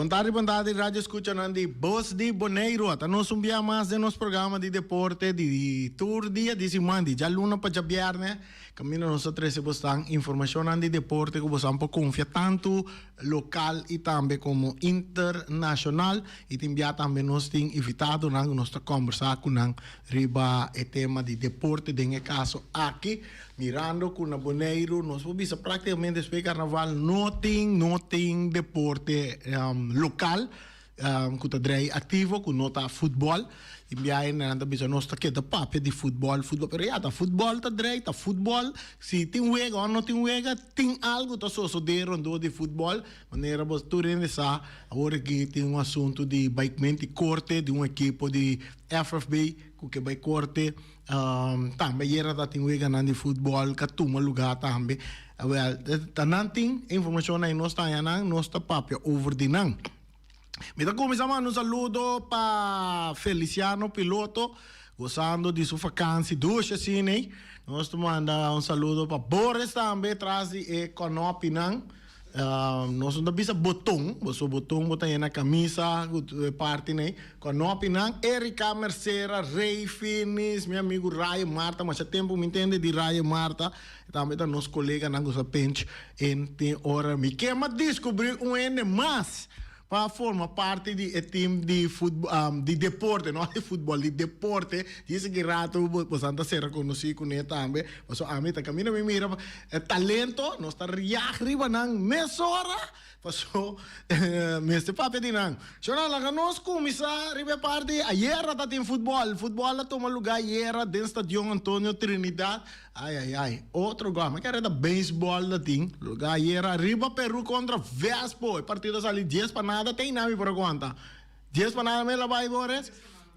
Bon tardi, bon tardi, radio escuchanan di Bos di Boneiru. Ata nos un bia mas den nos programa di deporte di tur dia di siman, di djaluna pa djabièrnè. Kaminda nos ta trese bosnan informashonnan di deporte ku bosnan por konfia tantu lokal i tambe komo internashonal. I tin bia tambe nos tin invitadonan ku nos ta kòmbersá ku nan riba e tema di deporte den e kaso aki. Mirando ku na Boneiru nos por bisa práktikamente despues di karnaval no tin no tin deporte lokal ku ta drei aktivo ku no ta futbòl. Tin biaha nan ta bisa nos ta keda papia di futbòl futbòl pero ya ta futbòl ta drei ta futbòl si tin wega òf no tin wega tin algu ta sosodé rondó di futbòl manera bo tur hende sa awor aki tin un asuntu di baikment di korte di un ekipo di FFB ku ke bai korte. Tambe ayera ta tin weganan di futbòl ka tuma lugá tambe. Awèl, ta nan tin e informashonnan i nos ta haña nan, nos ta papia over di nan. Mi ta kuminsá manda un saludo pa Feliciano Piloto, gosando di su fakansi dushi asina ei. Nos ta manda un saludo pa Boris tambe tras di e kònòpinan. Nos no ta bisa boton, boso boton bo ta yena camisa cu e parti nei. Conopi nan, Erika Mercera, Rey Finis, mi amigo Rayo Marta, masha tempo mi tende di Rayo Marta, e tambe ta nos coleganan cu sa pinch in tin ora mi kema descubri un hende mas pa forma parti di e team di futbol, di deporte, no di futbol, di deporte, djis aki rato bosan ta ser reconoci cune tambe, pasobra ami ta caminda mi mira e talento, nos ta riag riba nan mesora, pasobra mester papia di nan. Shona, laga nos cuminsa riba e parti, ayera ta tin futbol, futbol a tuma luga ayera den Stadion Antonio Trinidad, Ai ai ai, otro gol. Mi kere ta baseball ta tin. Lugar ayera Arriba Peru contra Vespo. E partido a sali dies pa nada. Te einan mi por a cuanta. Dies pa nada me la bay Boris?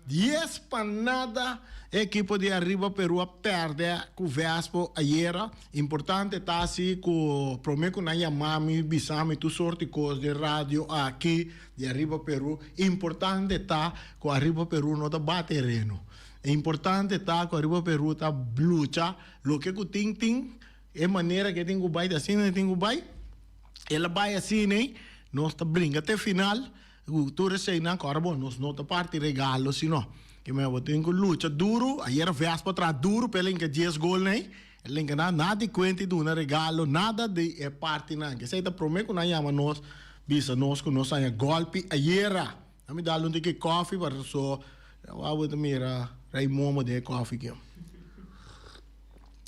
Dies pa nada e ekipo di Arriba Peru a perde cu Vespo ayera. Importante ta si cu prome cu nan yama mi bisa mi tur soort di cos den radio aki di Arriba Peru. Importante ta cu Arriba Peru no ta bate reno. E importante ta cu Ariba Peru ta lucha loke cu tin tin e manera cu e tin cu bay ta asina e tin cu bay el a bay asina ey nos ta bringa te final cu tur eseynan cu ora bon nos no ta parti regalo sino ke men bo tin cu lucha duro ayer Vespa traha duro pa el hinca dies gol ney el hinca nan nada di cuenta y duna regalo nada di e partinan esey ta prome cu nan yama nos bisa nos cu nos haña golpi ayera. A mi dal un tiki koffie pero so wou bo ta mira rei momo den e koffie ke.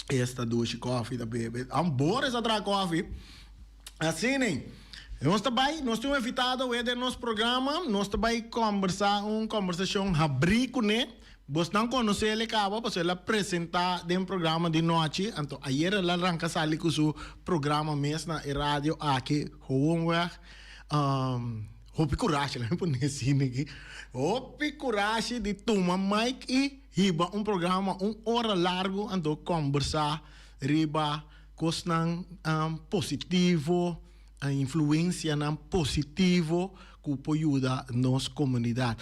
Esta dushi koffie ta bebe. An Boris a traha koffie. Asina ei. Nos ta bai, nos tin un invitado awe den nos programa. Nos ta bai kombersa un kombersashon habrí kuné. Bosnan konosé el e kaba pasobra el a presentá den programa di nochi. Anto ayer el a ranka sali ku su programa mes na e radio aki gewoonweg. Hopi kurashi, laat mi pone asina aki. Hopi kurashi di tuma mic i hiba un programa un ora largu anto kombersá riba kosnan positivo, influensianan positivo ku por yuda nos komunidat.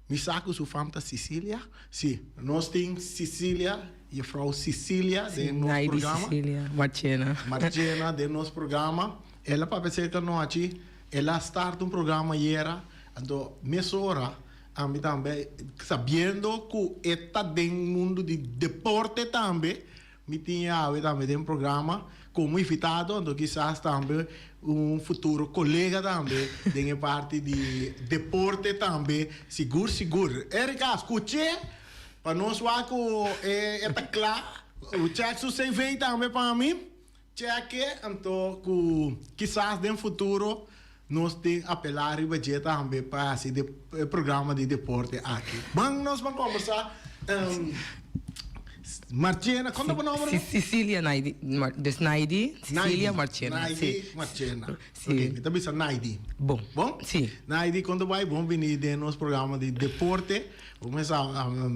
Mi sa ku su fam ta Cecilia. Si, nos tin Cecilia, jefrouw Cecilia den nos programa. Naidi Cecilia Marchena. Marchena den nos programa. El a papia serka nochi. El a start un programa ayera, anto mesora ami tambe sabiendo cu e ta den mundo di deporte tambe, mi tin e awe tambe den programa como invitado, anto kisas tambe un futuro colega tambe den e parti di deporte tambe, sigur sigur. Erika, scuche pa nos wak cu e ta cla, check su CV tambe pa mi. Cheque anto cu kisas den futuro nos tin apela riba dje tambe pa haci de e programa di deporte aki. Ban nos ban combersa Marchena, con ta bo nomber? Cecilia Naidi, dus Naidi, Cecilia Marchena. Naidi Marchena. Si. Ok, mi ta bisa Naidi. Bon. Bon? Si. Naidi, con ta bay? Bon bini den nos programa di deporte. Bo mesa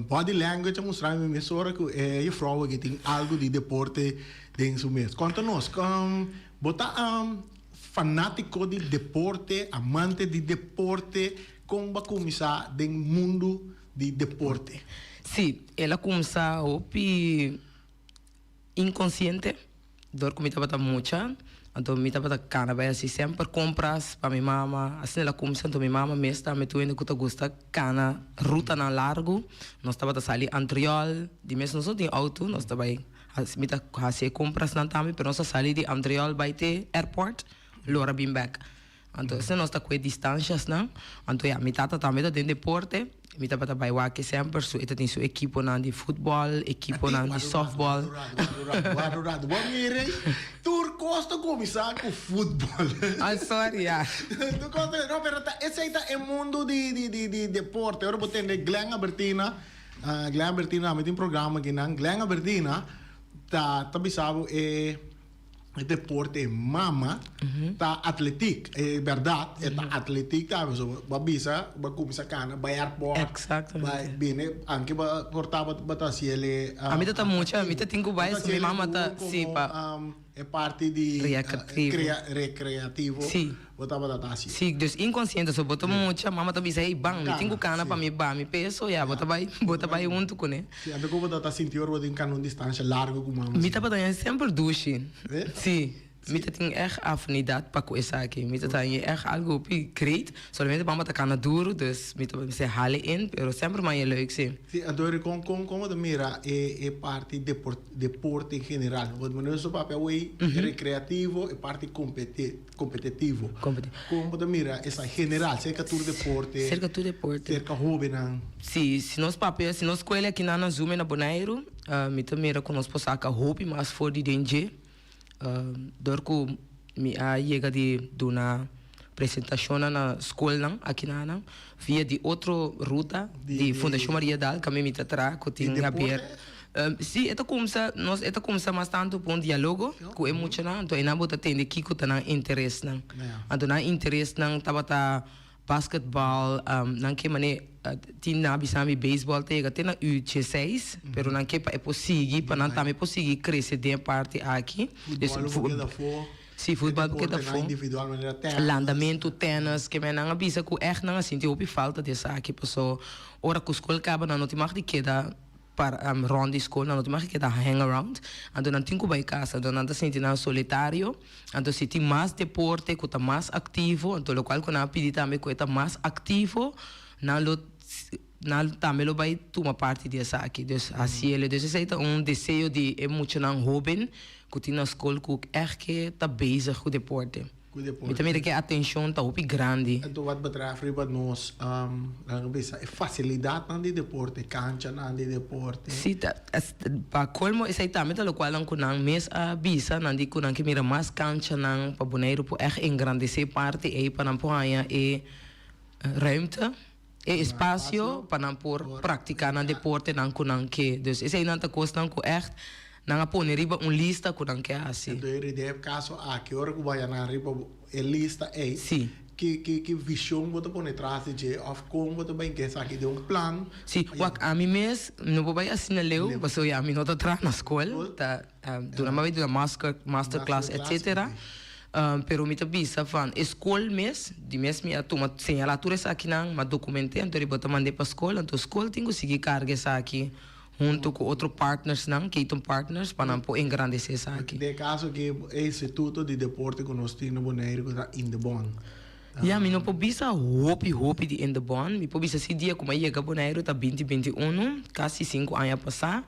body language a mustra mi mesora cu e juffrouw aki tin algo di deporte Den su mes. Konta nos, bo ta fanátiko di deporte, amante di deporte, kon bo a kuminsá den mundu di deporte? Sí, el a kumsa hopi inkonsiente, dor ku mi tabata mucha. Anto mi tabata kana bai hasi semper kompras pa mi mama. Asina el a kumsa, anto mi mama mes tambe tur hende ku ta gusta kana rutanan largu. Nos tabata sali Antriol, di mes nos no tin outo, nos ta bai hasi, mi ta hasi e komprasnan tambe, pero nos ta sali di Antriol bai te airport, lora bin bek. Anto esei nos ta kue distanciasnan. Anto ya, mi tata tambe ta den deporte. Mi tabata bai wak semper su, e ta tin su ekiponan di futbòl, ekiponan di sòftbòl. Wak un ratu, bo mira ei, tur kos ta kuminsá ku futbòl. Ah, sorry, ya. Tur kos ta, no, pero ta esei ta e mundu di di deporte. Ora bo tende Glenn Albertina, Glenn Albertina tambe tin programa akinan. Glenn Albertina ta ta bisa bo e. E deporte mama ta atletiek. E berdad, e ta atletiek tambe. So, bo a bisa, bo a cuminsa cana bay airport. Exactamente. Bay bini, anke bo por ta bo ta haci el. A mi ta ta mucha, mi ta tin cu bay, so mi mama ta, si, pa. E parti di. Recreativo. Recreativo. Si. Bo tabata ta haci. Si, dus inconciente, so bo ta mucha, mama ta bisa, hey, ban, mi tin cu cana pa mi ba mi peso, ya, bo ta bay, bo ta bay hunto cune. Si, anto cu bo ta ta sinti ora bo tin cana un distancia largo cu mama? Mi tabata haña semper dushi. Si, mi ta tin echt afinidad pa cu esaki. Mi ta ta haña echt algo hopi great. Solamente mama ta cana duro, dus mi ta mester hale in, pero semper mi haña leuk, si. Si, anto con, con, con bo ta mira e, e parti depor, deporte en general? Bo nos ta papia awey recreativo, e parti competi. Competitivo. Kon bo ta mira esaki general, serka tur deporte? Serka tur deporte. Serka hobennan. Si, si nos papia, si nos skuel aki nan na Zume na Boneiru, mi ta mira ku nos por saka hopi mas for di den dje. Dor ku mi a yega di duna presentashonnan na skolnan aki nan via di otro ruta di Fundashon Maria Daal, kaminda mi ta traha ku tin haber. Sí, e ta kumsa, nos e ta kumsa mas tantu pa un dialogo ku e muchanan, anto einan bo ta tende kiko ta nan interesnan. Anto nan interesnan tabata basketbal, nan ke manera tin nan a bisa mi beisbòl ta yega te na U dieseis, pero nan ke pa e por sigui, pa nan tambe por sigui krese den e parti aki. Futbòl bo keda afó. Sí, futbòl bo keda afó. Landamentu, tènis, ke men nan a bisa ku ègt nan a sinti hopi falta di esaki, paso ora ku skol kaba nan no tin mag di keda. Par rond di skol nan no tin mas ke keda hang around, anto nan tin ku bai kas, anto nan ta sinti nan solitario, anto si tin mas deporte ku ta mas aktivo, anto lokual ku nan a pidi tambe ku e ta mas aktivo, nan lo nan tambe lo bai tuma parti di esaki, dus hasiele, dus esei ta un deseo di e muchanan hoben ku tin na skol ku ègt ke ta bezig ku deporte. Ku deporte. Mi ta mira ku e atenshon ta hopi grandi. Anto wat betreft riba nos, laga bisa, e fasilidatnan di deporte, kanchanan di deporte. Si, ta, pa kolmo esei tambe ta lokualnan ku nan mes a bisa, nan di ku nan ke mira mas kanchanan pa Boneiru por ègt engrandesé parti ei pa nan por haña e ruimte, e espasio pa nan por praktiká nan deportenan ku nan ke. Dus eseinan ta kosnan ku ègt nan a pone riba un lista ku nan ke hasi. Enton e den e kaso aki ora ku bai nan riba e lista ei, Sí. ki ki ki vishon bo ta pone tras di dje òf kon bo ta bai ke esaki den un plan? Sí, wak ami mes no por bai asina leu pasobra ya mi no ta traha na skol, ta duna mi a bai duna master masterclass etcetera. Pero mi ta bisa van e skol mes, di mes mi a tuma señalá tur esakinan, mi a dokument'é, anto riba ta mand'é pa skol, anto skol tin ku sigui karga esaki huntu ku otro partnersnan, Keyton Partners, pa nan por engrandesé esaki. Den e kaso aki e instituto di deporte ku nos tin na Boneiru ku ta Indebon. Ya, mi no por bisa hopi hopi di Indebon, mi por bisa si dia ku mi a yega Boneiru ta binti 21, kasi sinku aña pasá,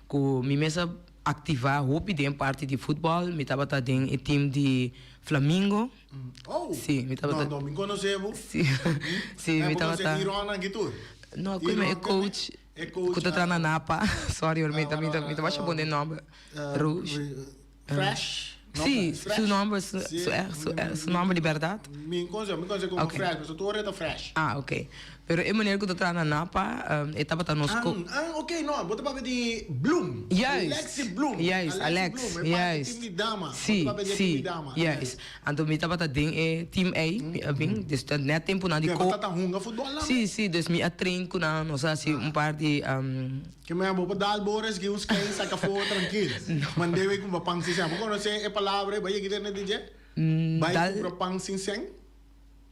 ku mi mes a Activa hopi den parti di futbol, mi tabata den e team di Flamingo. Oh! Sí, mi tabata. No, no, mi conoce bo. Sí, sí, mi tabata. Bo conoce Iron aki tur? No, cu e coach. E coach. Cu ta traha na Napa. Sorry hoor, mi ta, mi ta basha bon den nomber. Rouge. Fresh. Sí, su nomber, su, su, su, su nomber di berdad. Mi conoce, mi conoce como Fresh, pero tur e ta Fresh. Ah, ok. Pero e meneer cu ta traha na Napa, e tabata nos co. Ah, ah, ok, no, bo ta papia di Bloem. Juist. Alexi Bloem. Juist, Alex, Bloem, e parti juist. team di dama. Sí, Bo ta papia di e sí, team di dama. juist. Anto mi tabata den e team ey, mi a bin, dus ta net temponan di Bo co. ta ta hunga futbol nan? Sí, sí, dus mi a train cu nan, nos a haci un par di. Ke mea bo pa dal bores ki un skei saka afó trankil. Mand'é bai kumpra pan sin sèn. Bo konosé e palabra ei? Bai yegi tende di dje? Bai kumpra pan sin sèn?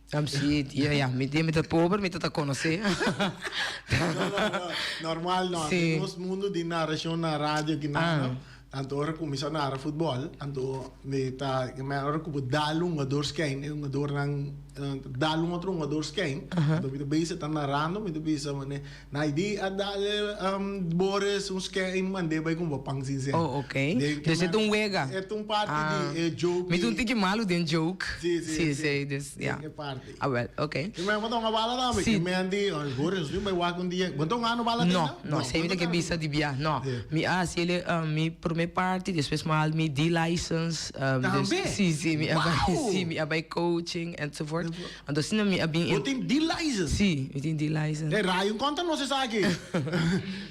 Si, ya, ya. Mi mi ta pober, mi ta ta konosé. No, no, no. Normal no. Si. Den nos mundu di narashon na radio ki nan, no. Anto ora kuminsá nara futbòl, anto mi ta ora ku bo dal un hungador skein, e hungadornan dal un otro hungador skein, anto mi ta bisa ta narando, mi ta bisa mane Naidi a dal Boris un skein mand'é bai kumpra pan sin sèn. Oh ok. Dus e ta un wega. E ta un parti di e joke. Mi ta un tiki malu den joke. Si, si. Si, si, dus ya. E parti. Ah wel, ok. I mi a ta hunga bala tambe. Si. I mi a di, Boris, nos tin bai wak un dia. Bo ta hunga no bala tin No, no, esei mi ta ke bisa di bia. No. Mi a hasi el mi prome parti, despues mi a haal mi D-license. Tambe? Si, si, mi a bai, Wow! si, mi a bai coaching enzovoort. Anto asina mi a bin Bo tin D-license? Si, mi tin D-license. Hey, Ryan, konta nos esaki.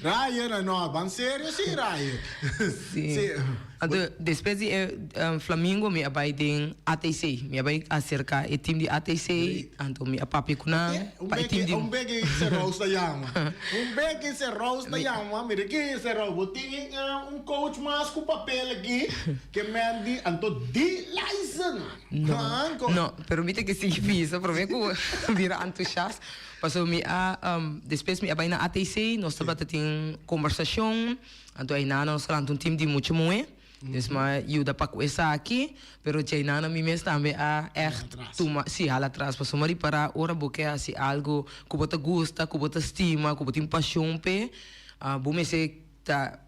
Ryan, no, ban serio si, Ryan. Si. Si. Anto, despues di e Flamingo mi a bai den ATC. Mi a bai aserka e team di ATC. Great. Anto mi a papia ku nan. Un Pa e team beki, di. un beki Serous ta yama. Un beki Serous ta yama. Mira ki Serous, bo tin un coach mas ku papel aki ke men di anto D-license. No, no, pero mi ta ke sigui bisa prome ku bira antushas. Pasobra mi a, despues mi a bai na ATC, nos tabata tin kombersashon, anto einan nos a lanta un tim di mucha muhé. Dus mi a yuda pa ku esaki, pero djeinan mi mes tambe a ègt tuma, si, hala atras. Pasobra mi a ripará ora bo ke hasi algu ku bo ta gusta, ku bo ta stima, ku bo tin pashon p'e, bo mester ta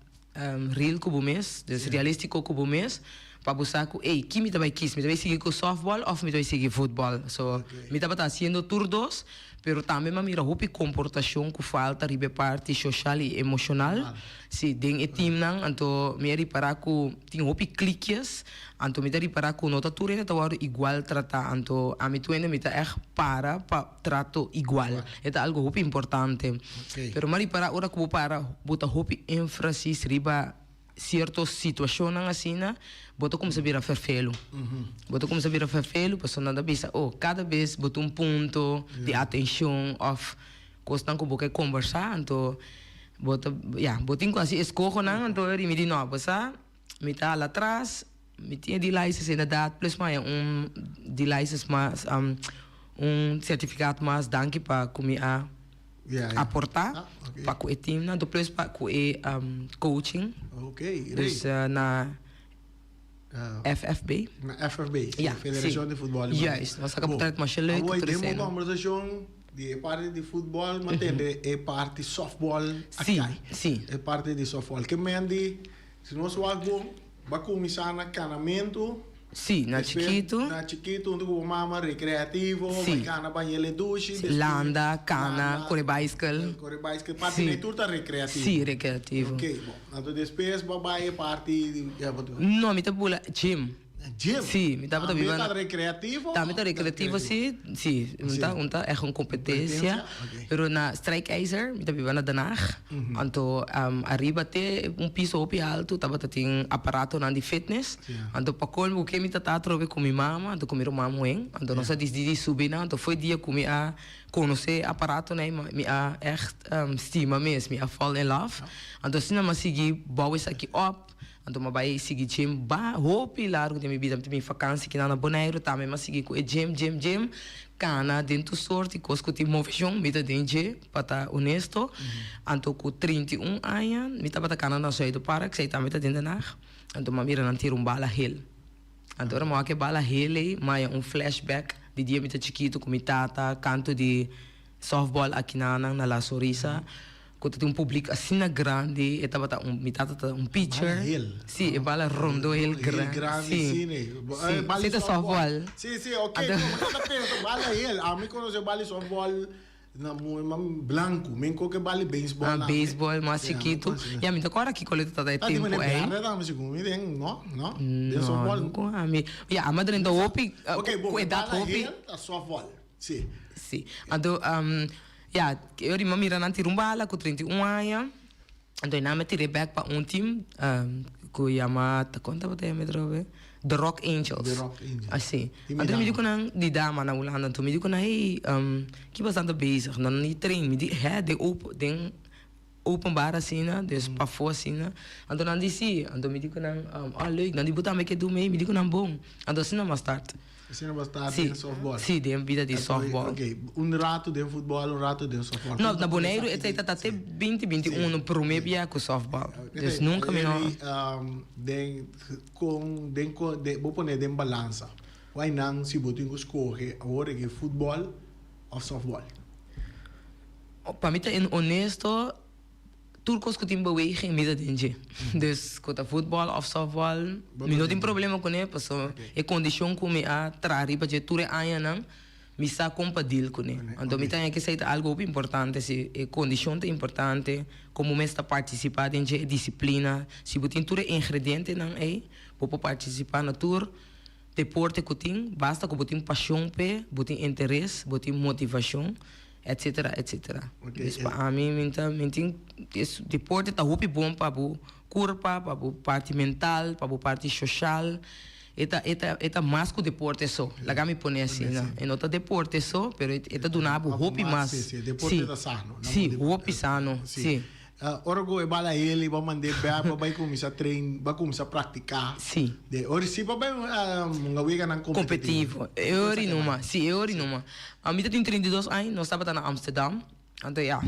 real ku bo mes, dus realístiko ku bo mes, pa bo sa ku, ey, ki mi ta bai kis? Mi ta bai sigui ku sòftbòl òf mi ta bai sigui futbòl? So, mi tabata hasiendo tur dos, pero tambe mi a mira hopi komportashon ku falta riba e parti soshal i emoshonal, si, den e timnan. Anto mi a ripará ku tin hopi klikjes, anto mi ta ripará ku no ta tur hende ta wòrdu igual tratá. Anto ami tur hende mi ta ègt para pa trato igual. E ta algo hopi importante. Pero mari para ora ku bo para bo ta hopi énfasis riba sierto situashonnan asina, bo ta kumsa bira ferfelu. Bo ta kumsa bira ferfelu pasobra nan ta bisa, oh, kada bes bo ta un punto di atenshon òf kosnan ku bo ke kombersá, anto bo ta, ya, bo tin ku hasi eskohonan, anto mi di no, bo sa, mi ta hala atras. Mi tin e D-license inderdaad, plus mi a haña un D-license mas, un certificaat mas danki pa cu mi a aporta pa cu e teamnan, anto plus pa cu e coaching. Dus na FFB. Na FFB, si, Federacion di Futbol di Bonaire. Juist, nos a saca portret masha leuk. Awor den bo conversacion di e parti di futbol, mi a tende e parti softball a cay. E parti di softball. Ke men di, si nos wak bon. Bo a kuminsá na kanamentu. Sí, na chikitu. Na chikitu huntu ku bo mama, rekreativo, bai kana baña le dushi. Sí, landa, kana, kore baiskel. Kore baiskel, parti di tur ta rekreativo. Sí, rekreativo. Oké, bon. Anto despues bo a bai e parti di. No, mi ta bula gym. Gym? Sí, mi tabata biba na. Tambe ta rekreativo? Tambe ta rekreativo, sí. Sí, un ta, un ta echt un competencia. Pero na Strijkijzer, mi ta biba na Den Haag. Anto ariba te un piso hopi alto tabata tin aparatonan di fitness. Anto pa colmo cu ke mi ta ta atrobe cu mi mama, anto cu mi ruman muhen. Anto nos a disidi di subi nan. Anto foi dia cu mi a conoce e aparatonan ey, mi a echt stima mes, mi a fall in love. Anto asina mi a sigui bou esaki op. Anto mi a bai sigui gym ba hopi largu den mi bida. Mi ta bin fakansi kinan na Boneiru tambe mi a sigui ku e gym, gym, gym. Kana den tur sorti kos ku tin moveshon mi ta den dje pa ta honesto. Anto ku 31 aña mi tabata kana na Zuiderpark, esei tambe ta den Den Haag. Anto mi a mira nan tira un bala hel. Anto ora mi wak e bala hel ei mi a haña un flashback di dia mi ta chikitu ku mi tata kantu di softball akinanan na La Sonrisa. Ku ta tin un publico asina grandi, e tabata un, mi tata ta un pitcher. Bala hel. Sí, e bala rondo hel grandi. Hel grandi, sí. sí, ne. Sí, Bala sí ta softball. Sí, sí, ok. No, mi tabata pensa bala hel. Ami konosé bala softball na man blanku. Mi koke bala beisbol. Ah, beisbol mas chikitu. Ya, mi ta kòrda kiko lo tabata e Ta di tempu manera ei. berde tambe segun mi den, no? No? Den softball. No, no ami. Ya, ami a drenta hopi, Ok, bon, ku edat bala hopi. hel ta softball. Sí. Sí. Anto, Ya, e ora mi a mira nan tira un bala ku 31 aña, anto e nan a tir'é bèk pa un tim ku yama, ta kon tabata yama e drobe? The Rock Angels. The Rock Angels. Así. Di Anto mi di dama. ku nan, di dama na Hulanda, anto mi di ku nan, hey, ki bastante bezig? Nan ni train. Mi di, hè, den open, den openbaar asina, dus pafó asina. Anto nan di sí. Anto mi di ku nan, ah, leuk. Nan di, bo tambe ke dun mee? Mi di ku nan, bon. Anto asina mi a start. Asina bo start Si, den softball. si, den bida di softball. Ok, un rato den futbol, un rato den softball. No, na Boneiru e ta ta te binti binti uno prome bia ku softball. Dus nunka mi no. Den kon den kon bo pone den balansa. Wainan si bo tin ku skohe awor e futbol of softball? Pa mi ta honesto, tur kos ku tin beweging mi ta den dje. Dus ku ta futbol of softball, mi no tin problema kuné pasobra e kondishon ku mi a traha riba dje tur e añanan, mi sa kon pa deal kuné. Anto mi ta haña ku esei ta algu hopi importante, si e kondishon ta importante, kon bo mes ta partisipá den dje, e disiplina. Si bo tin tur e ingredientenan ei, bo por partisipá na tur deporte ku tin, basta ku bo tin pashon p'e, bo tin interes, bo tin motivashon, etcetera, etcetera. Dus pa ami mi ta mi tin es deporte ta hopi bon pa bo kurpa, pa bo parti mental, pa bo parti soshal, e ta e ta e ta mas ku deporte so, laga mi pone asina. E no ta deporte so, pero e ta duna bo hopi mas. Si, deporte ta sano. Si, hopi sano, si. Ora ku e bala heli bo a mand'é bèk bo a bai kuminsá train, bo a kuminsá praktiká. Sí. De ora si bo a bai hunga weganan kompetitivo. Kompetitivo. E ora numa, sí, e ora numa. Mi ta tin 32 aña, nos tabata na Amsterdam. Anto ya,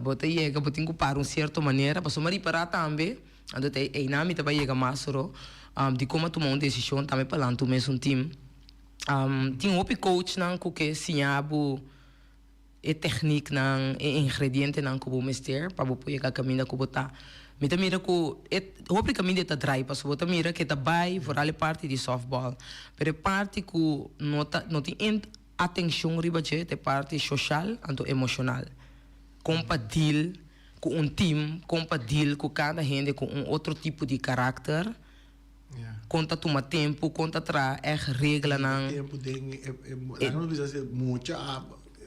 bo ta yega, bo tin ku para un sierto manera, pasobra mi a ripará tambe, anto ta einan mi ta bai yega mas oro, di kon a tuma un desishon tambe pa lanta un mes un tim. Tin hopi coachnan ku ke siña bo. E tekniknan, e ingredientenan ku bo mester pa bo por yega kaminda ku bo ta. Mi ta mira ku e hopi kaminda e ta drai pasobra bo ta mira ku e ta bai vooral e parti di softball. Pero e parti ku no ta no tin atenshon riba dje ta e parti soshal anto emoshonal. Kon pa deal ku un team, kon pa deal ku kada hende ku un otro tipo di karakter. Kon ta tuma tempu, kon ta traha ègt reglanan. Tempu den e, laga nos bisa si mucha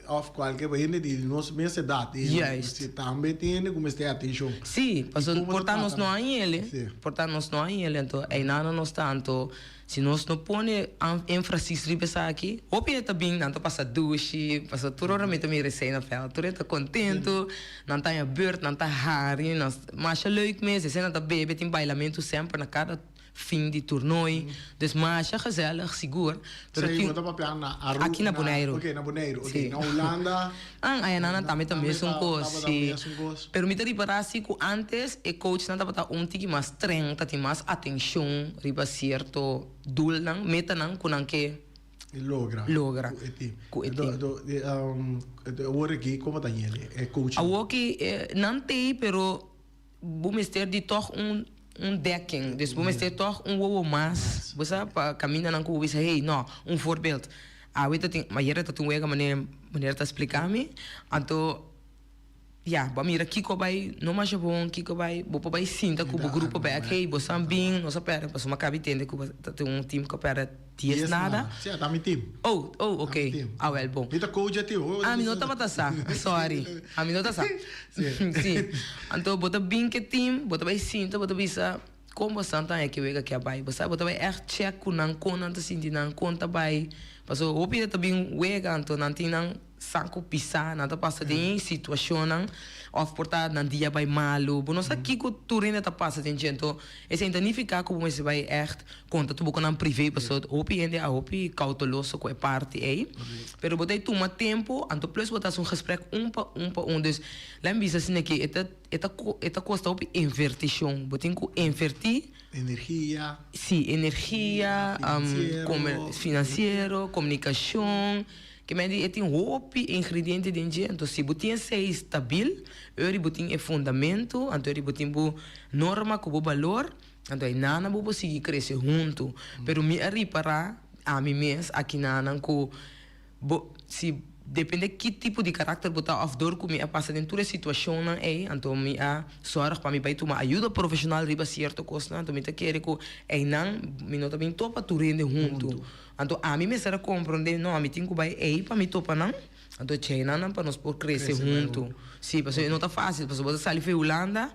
òf kualke hende di nos mes edat. Juist. Si tambe tin hende ku mester atenshon. Sí, pasobra por ta nos no a hel, por ta nos no a hel, anto einan nos ta, anto si nos no pone énfasis riba esaki, hopi hende ta bin, nan ta pasa dushi, pasobra tur ora mi ta mira esei na vèlt, tur hende ta kontentu. Nan ta haña beurt, nan ta hari, nan masha leuk mes, esei nan ta bebe, tin bailamentu semper na kada fin di toernooi. Dus masha gezellig, sigur. Pero tin. Bo ta papia na Aruba? Aki na Boneiru. Oké, na Boneiru. Oké, na Hulanda. Ah, aya nan tambe ta mesun kos, si. Pero mi ta ripará si ku antes e coachnan tabata un tiki mas streng, ta tin mas atenshon riba sierto doelnan, metanan ku nan ke. Logra. Logra. Ku e team. Ku e team. Anto, anto, awor aki komo ta yende e coaching? Awor ki nan t'ei pero bo mester di tòg un un dekking. Dus bo mester tòg un wowo mas. Bo sa pa kaminda nan ku bo bisa hey no, un voorbeeld. Awe ta tin, ayera ta tin un wega manera manera ta splika mi. Anto Ya, bo a mira kiko bai no masha bon, kiko bai, bo por bai sinta ku bo grupo bek, hey, bo san bin, nos a pèrdè, pasobra mi a kabi tende ku bo ta tin un team ku a pèrdè dies nada. Si, a ta mi team. Oh, oh, ok, awel, bon. Mi ta coach e team. Ah, mi no tabata sa, sorry, a mi no ta sa. Si, anto bo ta bin ku e team, bo ta bai sinta, bo ta bisa, kon bo san ta haña ke wega ke a bai? Bo sa, bo ta bai ègt check ku nan, kon nan ta sinti nan, kon ta bai, pasobra hopi ta bin wega, anto nan tin nan. Saku pisá, nan ta pasa den situashonnan òf por ta nan dia bai malu. Bo no sa kiko tur hende ta pasa den dje. Anto esei no ta nifiká ku bo mester bai ègt konta tur bo ku nan privé pasobra hopi hende a hopi kouteloso ku e parti ei. Pero bo ta e tuma tempu, anto plus bo ta hasi un gesprek un pa un pa un. Dus laat mi bisa asina ke e ta e ta e ta kosta hopi invertishon. Bo tin ku invertí. Energia. Sí, energia, finansiero, komunikashon. Ke men di e tin hopi ingrediente den dje, anto si bo tin esei stabil, ori bo tin e fundamento, anto ori bo tin bo norma ku bo balor, anto ainana bo por sigui krese huntu. Pero mi a ripará ami mes akinanan ku bo si depende ki tipo di karakter bo ta òf dor ku mi a pasa den tur e situashonnan ei, anto mi a sòrg pa mi bai tuma ayuda profeshonal riba sierto kosnan, anto mi ta kere ku einan mi no ta bin topa tur hende huntu. Anto ami mester a komprondé, no, ami tin ku bai ei pa mi topa nan, anto chei nan pa nos por krese huntu. Sí, pasobra e no ta fásil, pasobra bo ta sali for Hulanda,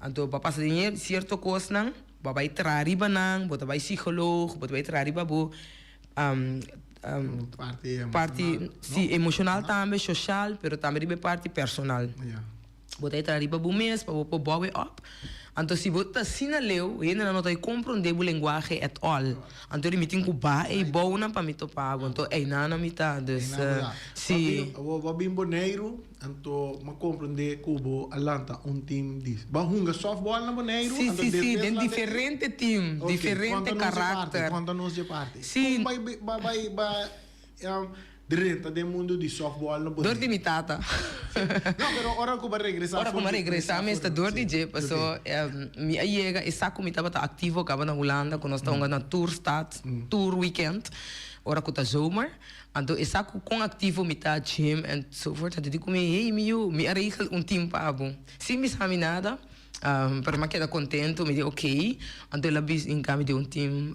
anto bo a pasa den sierto kosnan, bo a bai traha riba nan, bo ta bai psikoloog, bo ta bai traha riba bo Parti parti, sí, emoshonal tambe, soshal, pero tambe riba e parti personal. Bo ta e traha riba bo mes pa bo por bouw e op. Anto si bo ta asina leu, hendenan no ta e comprende bo lenguahe at all. Anto di mi tin cu baha ei bouwnan pa mi topa bo. Anto einan mi ta. Dus, si. Bo a bin Boneiru, anto mi a comprende cu bo a lanta un team di. Bo a hunga softball na Boneiru? Si, si, si. Den diferente team, diferente karakter. Conta nos dje parti. Si. Con bai, bai, bai. Drenta den mundu di softball na Boneiru. Dor di mi tata. No, pero ora ku bo a regresá Ora ku mi a regresá mi esta dor di dje, paso mi a yega e sa ku mi tabata aktivo kaba na Hulanda ku nos ta hunga na tur stad, tur weekend, ora ku ta zomer. Anto e sa ku kon aktivo mi ta, gym en so voort, anto di ku mi, hey mi yu, mi a regel un team pa bo. Sin bisa mi nada, pero mi a keda kontentu, mi di ok. Anto el a bisa hinka mi den un team,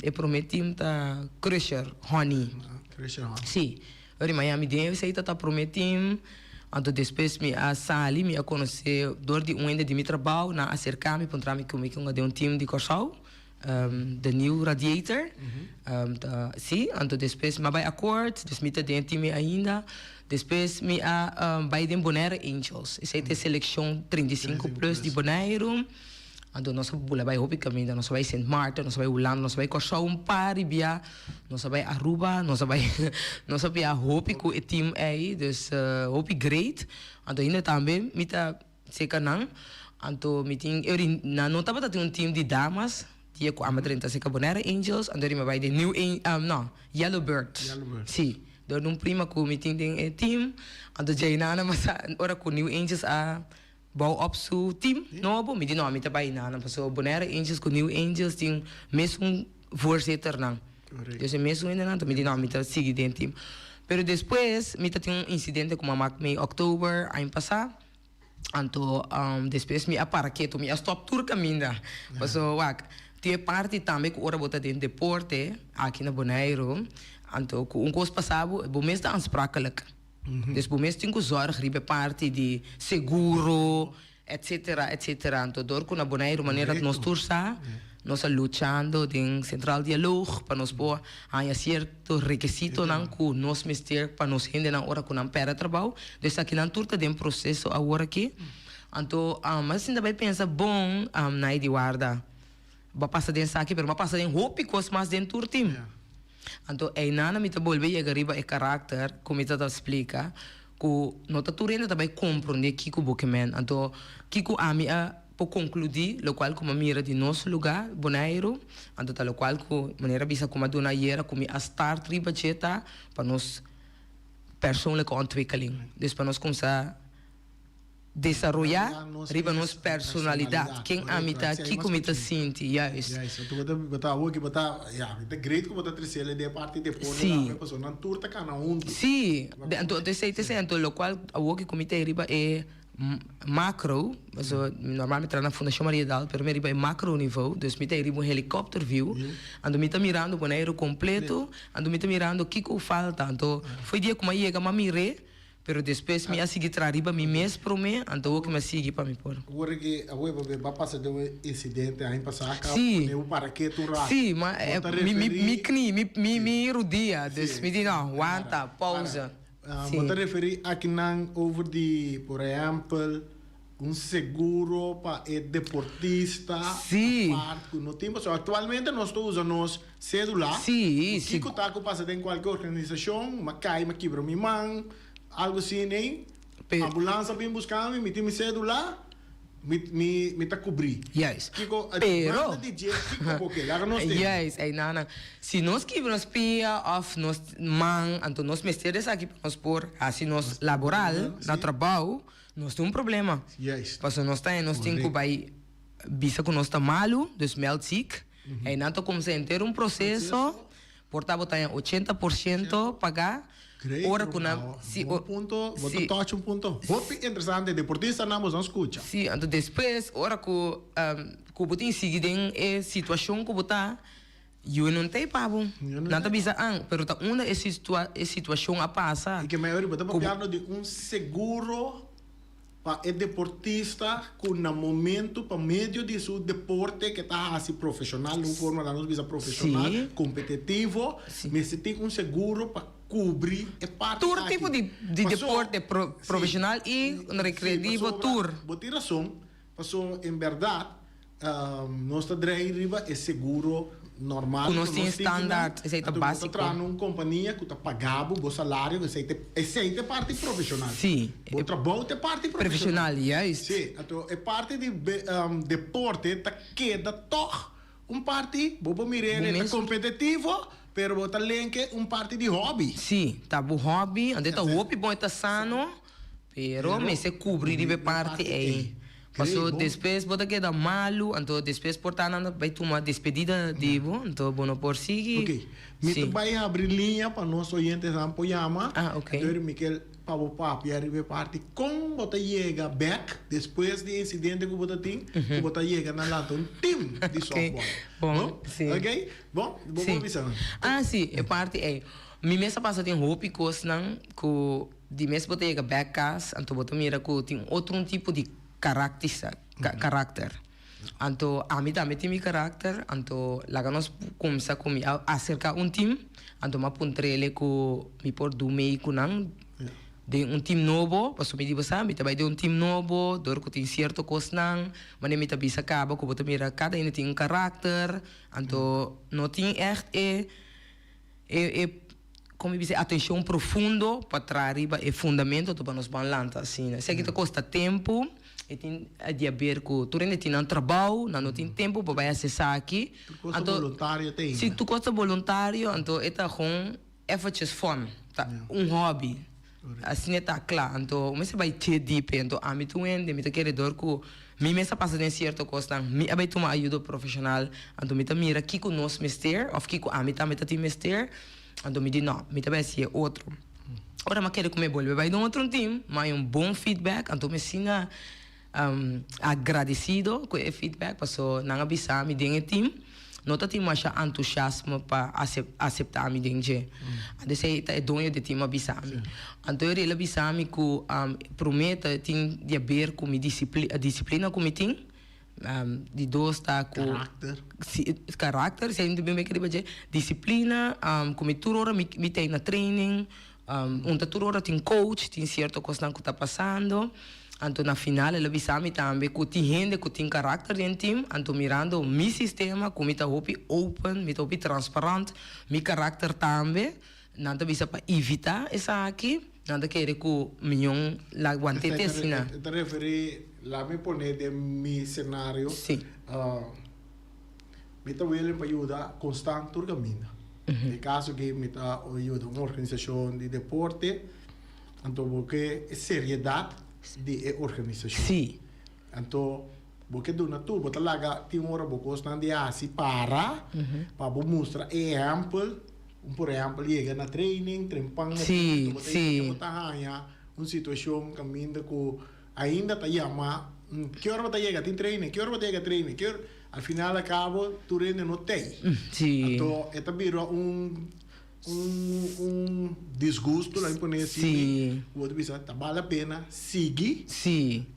e prome team ta Crusher Honey. Crusher Honey. Si. Ora di Miami den esei ta ta prome team. Anto despues mi a sali, mi a konosé dor di un hende di mi trabou, nan a aserká mi puntra mi ku mi ke hunga den un team di Kòrsou, The New Radiator. Ta, si. Anto despues mi a bai akort, dus mi ta den e team ei ainda. Despues mi a bai den Bonaire Angels. Esei ta e selekshon 35 plus di Boneiru. Anto nos a bula bai hopi kaminda, nos a bai Sint Maarten, nos a bai Hulanda, nos a bai Kòrsou un par di bia, nos a bai Aruba, nos a bai nos a bia hopi ku e team ei, dus hopi great. Anto ainda tambe mi ta seka nan, anto mi tin e ori nan no tabata tin un team di damas dia ku ami a drenta seka Bonaire Angels, anto ori mi a bai den New no Yellow Bird, si dor di un prima ku mi tin den e team, anto djei nan a masa ora ku New Angels a Bou op su team nobo? Mi di no, mi ta bai nan, pasobra Bonaire Angels ku New Angels tin mesun voorzitternan. Dus e mesun hendenan, mi di no, mi ta sigui den team. Pero despues mi ta tin un incidente ku mama mei oktober aña pasá, anto despues mi a para ketu, mi a stop tur kaminda. Pasobra wak, tin e parti tambe ku ora bo ta den deporte aki na Boneiru, anto ku un kos pasa bo, bo mes ta aansprakelijk. Dus bo mes tin ku zòrg riba e parti di seguro, etcetera, etcetera. Anto dor ku na Boneiru manera nos tur sa, nos a luchando den Centraal Dialoog pa nos por haña sierto rekesitonan ku nos mester pa nos hendenan ora ku nan pèrdè trabou. Dus esakinan tur ta den proseso awor aki. Anto mi a sinta bai pensa bon, Nay di warda, bo a pasa den esaki pero bo a pasa den hopi kos mas den tur tim. Anto eynana mi ta bolbe yega riba e karakter ku mi ta ta splika ku no ta tur hende ta bai komprondé kiko bo ke men. Anto kiko ami a por konkludí lokual ku mi a mira di nos lugá, Boneiru, anto ta lokual ku manera bisa ku mi a duna ayera ku mi a start riba dje ta pa nos persoonlijke ontwikkeling. Dus pa nos kumsa. Desaroyá riba nos personalidat, ken ami ta, kiko mi ta sinti, juist. Juist, anto bo ta, bo ta awor ki bo ta, ya, mi ta great ku bo ta tresele den e parti deporte Sí. tambe, pasobra nan tur ta kana huntu. Sí, de anto esei ta esei, anto lokual awor ki ku mi ta riba e macro, pasobra normal mi traha na Fundashon Maria Daal, pero mi riba e macro nivo, dus mi ta riba un helikòpter view, anto mi ta mirando Boneiru kompleto, anto mi ta mirando kiko falta, anto foi dia ku mi a yega mi a mir'é. Pero despues mi a sigui traha riba mi mes prome, anto awor ku mi a sigui pa mi por. Awor ki awor bo ba pasa den un incidente aña pasá ka Sí. pone bo para ketu un rato. Sí, ma Bo ta mi mi referí mi kni, mi mi mi rudia, dus Sí. mi di no, wanta, Para, pausa. para. Sí. Bo ta referí akinan over di por ehèmpel un seguro pa e deportista Sí. apart ku no tin pasobra aktualmente nos ta usa nos Cédula, Sí, ku kiko ta ku pasa den kualke organisashon, m'a kai, m'a kibra mi man, algu asina ei, ambulansa bin buska mi, mi tin mi cédula, mi mi mi ta kubrí. Juist. Kiko, Pero, banda di dje, kiko bo ke? Laga nos tende. Juist, ei nan, si nos kibra nos pia òf nos man, anto nos mester di esaki pa nos por hasi nos laboral na trabou, nos tin un problema. Juist. Pasobra nos ta nos tin ku bai bisa ku nos ta malu, dus meld ziek. Einan ta kumsa henter un proseso, por ta bo ta haña 80% pagá, Great, ora ku nan, ruman. si, Bon punto, bo ta si. touch un punto hopi interesante, deportistanan bo no skucha. Si, anto despues ora ku ku bo tin sigui den e situashon ku bo ta, yu no ta ei pa bo. Yu no Nan ta ta ei bisa an, pero ta unda e situa e situashon a pasa I ke mayoria bo ta ku bo. papiando di un seguro Pa e deportista ku na momento pa medio di su deporte ke ta hasi profeshonal, un forma laga nos bisa profeshonal, kompetitivo, mester tin un seguro pa. kubri e parti Tur aki. tipo di Paso, deporte sí, profesional i sí, recreativo, pasobra tur. Bo tin rason, paso en bèrdat nos ta drei riba e seguro normal Ku ku nos tin nos tin kinan, standaard, esei ta anto bo ta básiko. traha na un kompania ku ta paga bo bo salario, esei ta esei ta e parti profesional. Sí, Bo e trabou ta e parti profesional. profesional, juist. Sí, anto e parti di deporte ta keda tòg un parti, bo por mir'é Bo e ta mes. kompetitivo, pero bo ta lenke un parti di hòbi. Sí, ta bo hòbi, anto e ta hopi bon, e ta sano, pero mester kubri riba e parti ei. Paso despues bo ta keda malu, anto despues por ta nan ta bai tuma despedida di bo, anto bo no por sigui. Ok, mi ta bai habri liña pa nos oyentenan por yama. Ah, ok. Anto mi ke pa bo papia riba e parti kon bo ta yega bek despues di e insidente ku bo ta tin, ku bo ta yega na lanta un team di softball. Bon, si. Ok, bon, bo por bisa nan. Ah, si, e parti ei. Mi mes a pasa den hopi kosnan ku di mes bo ta yega bek kas, anto bo ta mira ku tin otro un tipo di karaktisa, karakter. Anto ami tambe tin mi karakter, anto laga nos kumsa ku mi a aserka un team, anto mi a puntr'ele ku mi por du mei ku nan den un team nobo, pasobra mi di bo sa mi ta bai den un team nobo dor ku tin sierto kosnan, manera mi ta bisa kaba ku bo ta mira kada hende tin un karakter, anto no tin ègt e e Kon mi bisa e atencion profundo pa traha riba e fundamento pa nos ban lanta asina. Esaki ta costa tempo, e tin di haber cu tur hende tin nan trabao, nan no tin tempo pa bay haci esaki. Tur cos ta voluntario te ainda. Si, tur cos ta voluntario, anto e ta gewoon eventjes fun, ta un hobby. Asina e ta cla. Anto mi mester bay che diep, anto ami tur hende mi ta kere dor cu mi mes a pasa den cierto cosnan, mi a bay tuma ayudo profesional, anto mi ta mira kico nos mester of kico ami tambe ta tin mester. Anto mi di no, mi ta bai hasi e otro. Ora mi a kere ku mi bolbe bai den otro team, mi a haña un bon feedback, anto mi asina agradesido ku e feedback paso nan a bisa mi den e team no ta tin masha antusiasmo pa asepta mi den dje. Anto esei ta e doño di e team a bisa mi. Anto el a bisa mi ku promé ta tin di haber ku mi disiplina ku mi tin. Di dos ta ku. Karakter. Si, karakter, esei mi ta bin bek riba dje. Disiplina, ku mi tur ora mi ta na training, un ta tur ora tin coach, tin sierto kosnan ku ta pasando. Anto na final el a bisa mi tambe ku tin hende ku tin karakter den team, anto mirando mi sistema ku mi ta hopi open, mi ta hopi transparant, mi karakter tambe. Nan ta bisa pa evita esaki, nan ta kere ku mion la want'é te asina. E ta referí, laat mi pone den mi senario. Sí. Mi ta willing pa yuda konstant tur kaminda. Den kaso ke mi ta yuda un organisashon di deporte, anto bo ke e seriedat di e organisashon. Sí. Anto bo ke duna tur, bo ta laga tin ora bo kosnan di hasi para, pa bo mustra e ehèmpel. Un por ehèmpel yega na training, trempan na training, bo ta yega bo ta haña un situashon kaminda ku ainda ta yama ki ora bo ta yega tin training, ki ora bo ta yega training, ki ora, al final a kabo tur hende no tei. Anto e ta bira un un un disgusto laga mi pone así ku bo ta bisa ta bal la pena sigui.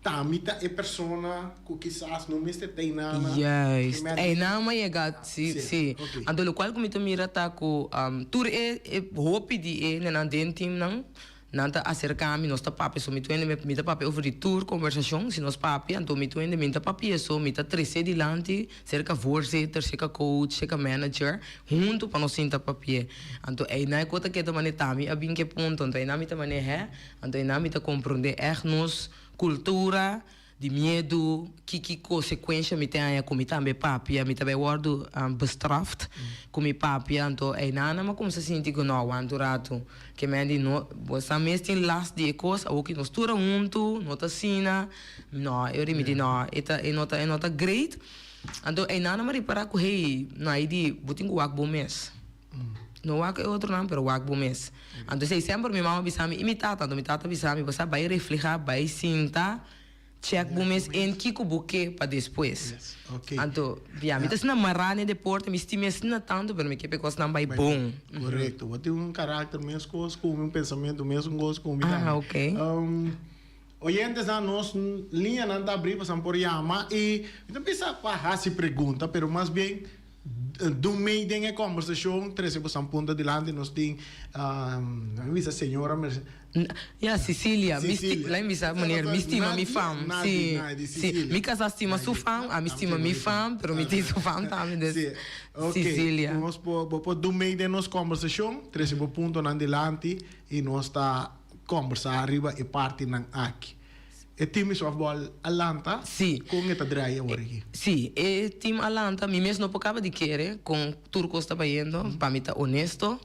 Tambe ta e persona ku kisas no mester ta einan. Juist. Einan a yega, si, si. Anto lokual ku mi ta mira ta ku tur e hopi di e hendenan den teamnan, nan ta aserká mi, nos ta papia. So mi tur hende mi ta papia over di tur kombersashon. Si nos papia, anto mi tur hende mi ta papia so mi ta tres'é dilanti serka voorzitter, serka coach, serka manager, huntu pa nos sinta papia. Anto einan e kos ta keda manera tambe a bin ku e punto. Anto einan mi ta manera hè. Anto einan mi ta komprondé ègt nos kultura di miedu, ki ki konsekuensha mi ta haña ku mi tambe papia, mi ta bai wòrdu bestraft ku mi papia. Anto einan nan a kuminsá sinti ku no, wanta un ratu, ke men di no, bo sa mes tin last di e kos, awor ki nos tur a huntu, no ta asina, no, e ora mi di no, e ta e no ta e no ta great. Anto einan nan a ripará ku hey, no ai di bo tin ku wak bo mes. No wak e otronan, pero wak bo mes. Anto esei semper mi mama bisa mi i mi tata. Anto mi tata bisa mi, bo sa bai reflehá, bai sinta, chèk bo mes en kiko bo ke pa despues. Anto, ya, mi ta asina mará na e deporte, mi stima asina tantu, pero mi ke pa e kosnan bai bon. Korekto. Bo tin un karakter meskos ku mi, un pensamentu mesun kos ku mi tambe. Ah, oké. Oyentesnan, nos liñanan ta abrí pa esnan por yama i mi ta bisa pa hasi pregunta, pero mas bien. Dun mei den e kombersashon trese boso an punto dilanti nos tin mi bisa señora Ya Cecilia mi sti lain bisa meneer mi stima mi fam si si mi casa stima su fam ami stima mi fam pero mi tin su fam tambe dus Cecilia. Nos por bo por dun mei den nos kombersashon trese bo puntonan dilanti y nos ta kombersa riba e partinan aki. E team di softball a lanta? Sí. Kon e ta draai awor aki? Sí, e team a lanta. Mi mes no por kaba di kere kon tur kos ta bayendo, pa mi ta honesto.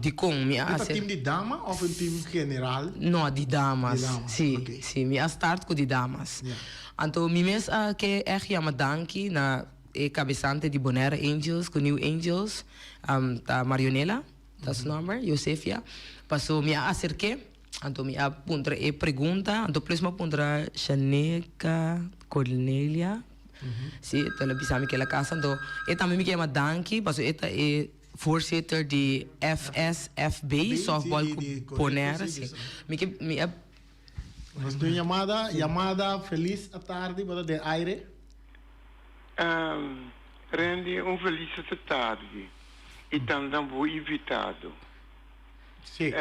Dikon mi a E ta team di dama of un team general? No, di damas. Di damas, Sí, oké. sí, mi a start ku di damas. Ja. Anto mi mes a ke ègt yama danki na e kabesante di Bonaire Angels ku New Angels, ta Marionela, ta su nòmber, Josefia. Paso mi a aserk'é. Anto mi a puntra e pregunta, anto plus mi a puntra Shaneka Cornelia, si, el a bisa mi ke el a casa, anto e tambe mi ke yama danki pasobra e ta e voorzitter di FSFB, softball ku Bonaire, si. Mi ke, mi a. Nos tin un yamada, yamada, felis atardi, bo ta den aire. Randy, un felis atardi y tambe bo invitado. Sí.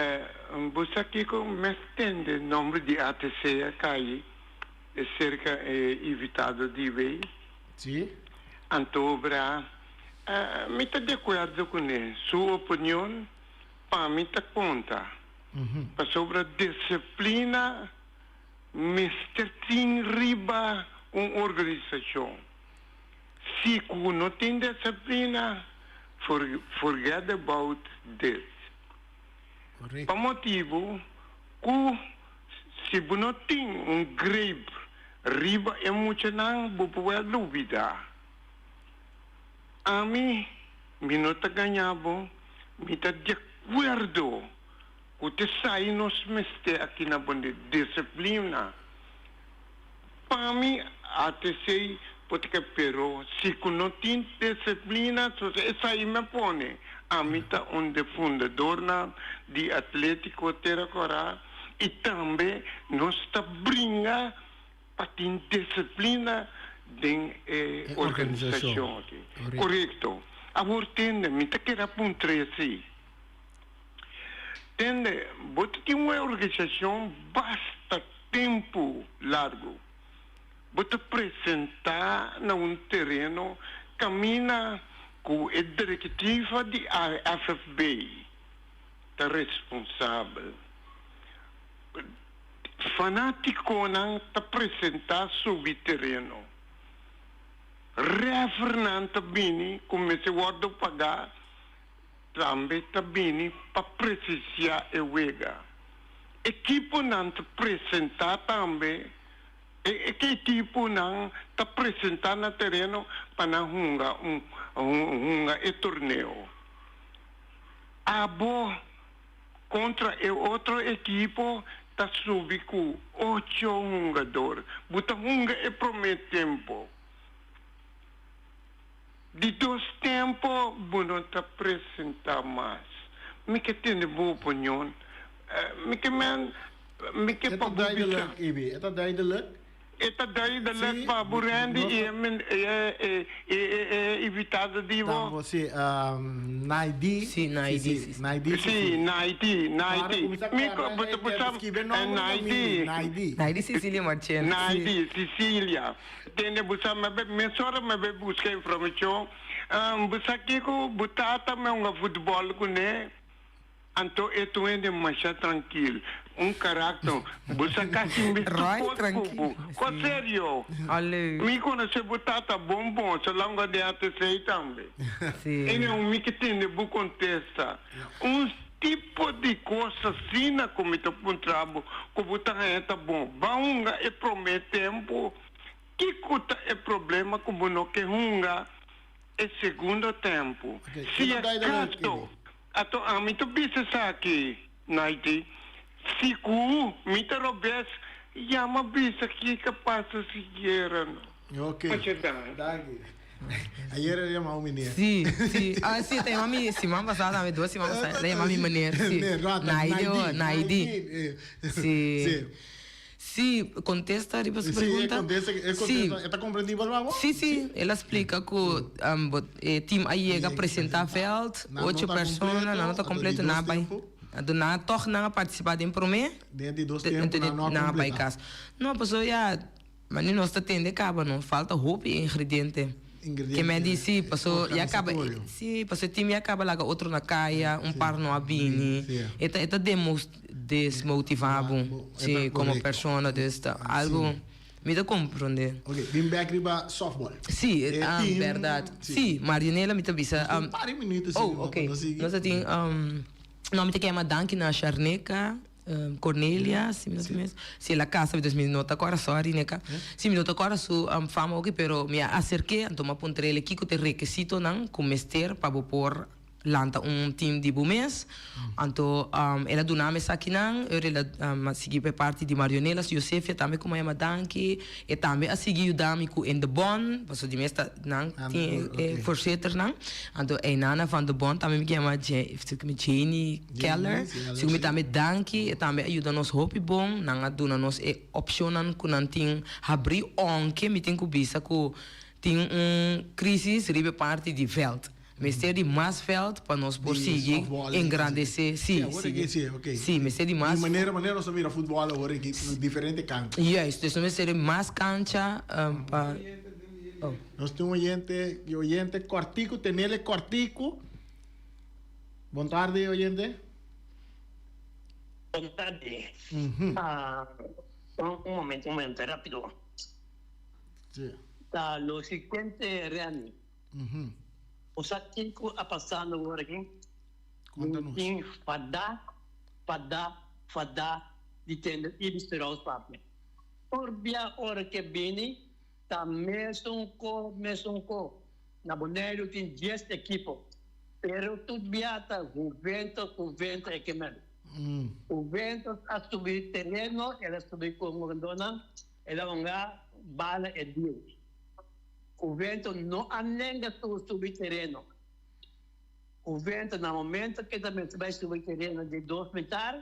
Bo sa kiko mes tende nomber di ATC a kai serka e invitado di wei? Sí. Anto bra, mi ta di akuerdo kuné. Su opinion pa mi ta konta. Pasobra disiplina mester tin riba un organisashon. Si ku no tin disiplina, forget about this. Pa motibu ku si bo no tin un grip riba e muchanan bo por wèl lubidá. Ami, mi no ta gaña bo, mi ta di akuerdo ku t'esai nos mester aki na Bonde, disiplina. Pa mi ATC por ta ke pero si ku no tin disiplina esai me pone. Ami ta un de fundadornan di Atletico Tera Kora y tambe nos ta bringa pa tin disiplina den e organisacion aki. Corecto. Awor tende mi ta kere puntra esey. Tende, bo ta tin un organisashon basta tempu largu. Bo ta presentá na un tereno kaminda ku e direktiva di AFFB ta responsabel. Fanátikonan ta presentá subi tereno. Rèfernan ta bini ku mester wòrdu pagá. Tambe ta bini pa presenciá e wega. Ekiponan ta presentá tambe e ke ekiponan ta presentá na tereno pa nan hunga un hunga e torneo. Abo kontra e otro ekipo ta subi ku ocho hungador. Bo ta hunga e promé tempo. Di dos tempo bo no ta presenta mas. Mi ke tende bo opinion. Mi ke men, mi ke E ta pa bo bisa. duidelijk, Ibi. E ta duidelijk. E ta duidelijk Sí, pa bo Randy nos i ta. e men, e, e, e, e invitado di bo. Tambo, sí. Naidi. Sí, Sí, Naidi, sí. sí, sí. Naidi, sí, Sí, sí. Naidi, Para Naidi. kuminsá Mi kòrda ko, bo e ta tempo bisa, skibi e nòmber ta Naidi. mindi, Naidi. Naidi Cecilia Marchena, sí. Naidi, Cecilia. Tende bo sa mebe mesora mebe buska informacion. Bo sa kico bo tata me hunga futbol cune? Anto e tu hende masha trankil, un karakter, bo sa kasi misti Roy kos ku trankil, bo. Kos sí. serio. Aleu. Mi konosé bo tata bon bon, so longa den ATC tambe. Sí. E un mi ke tende bo kontesta. Un tipo di kos asina ku mi ta puntra bo ku bo ta haña ta bon. Ban hunga e promé tempu. Kiko ta e problema ku bo no ke hunga e segundo tempu? Ok, Si e ta duidelijk, akaso Ibi. Ato ami ta bisa esaki, Naiti, si ku mi ta robes, yama bisa kiko a pasa sikiera no. Ok, Masha danki. danki. Ayer a yama un meneer. Sí, sí. Ah, sí, ta yama mi siman pasá tambe, dos siman pasá, ta yama mi meneer, sí. Meneer, no, ta Naidi o Naidi, Naidi. Naidi, eh. Sí. Sí. Sí, kontesta riba su Sí, e pregunta. kontesta, e Sí. kontesta, e ta komprendibel pa bo? Sí, sí, el a splika ku um, bo, e team a yega presentá veld, Nan no ocho ta persona, kompleto, nan no ta anto di kompleto, dos nan a bai. tempu. Anto nan tòg nan a partisipá den promé. Den di dos Te- tempu anto nan no a nan a bai kompletá. kas. No, pasobra ya, mane nos ta tende kaba no, falta hopi ingrediente. Ingrediente Ke men di sí, paso ya kaba, organisatorio. sí, paso e team ya kaba laga otro na kaya, un par no a bini. Sí. E ta, e ta demos, desmotivá bo, Bo, e sí, ta komo korekto. persona, dus ta algo, mi ta komprondé. Ok, bin bek riba softball. Sí, E ah, team, bèrdat. sí. Sí, Marianela mi ta bisa, Nos tin un par di minuto Oh, sigui, ok. nos sigui. Nos ta tin, no, mi ta kema danki na Sharneka, Cornelia, si mi no ta mis, si el a casa, dus mi no ta kòrda, sorry Neka. Si mi no ta kòrda su fama oki, pero mi a aserk'é, anto mi a puntr'el kiko ta e rekisitonan ku mester pa bo por lanta un team di bo mes. Anto el a duna mi esakinan, ora el a sigui pa e parti di Marionelas, Josefia tambe ku mi a yama danki, e tambe a sigui yuda mi ku In de Bon, pasobra di mes ta nan tin e voorzitternan. Anto Einana van de Bon tambe mi ke yama Janie Keller, sigur mi tambe danki, e tambe a yuda nos hopi bon, nan a duna nos e opcionnan ku nan tin habri, ounke mi tin ku bisa ku tin un crisis riba e parti di veld. Mester di mas veld pa nos por Di sigui softball. engrandece, Sí, sí, awor sigui, aki sí, ok. sí, mester di mas. Di manera manera nos ta mira futbol awor aki diferente cancha. Juist, dus nos mester di mas cancha pa. Oh. Nos tin un oyente, oyente cortico, tenele cortico. Bon tarde, oyente. Bon tarde. Ah, un, un momento, un momento, rápido. Sí. Ta lo siguiente, Remy. Bo sa kiko a pasando awor aki? Konta nos. Tin fadá, fadá, fadá di tende Ibis Roos papia. Tur bia ora ke bini ta mesun ko, mesun ko. Na Boneiru tin dies ekipo, pero tur bia ta Juventus, Juventus e ke men. Juventus a subi tereno, el a subi ku hungadónan, el a hunga bala e dies. Juventus no a nenga su subi tereno. Juventus na momento ke ta mester bai subi tereno di dos mitar,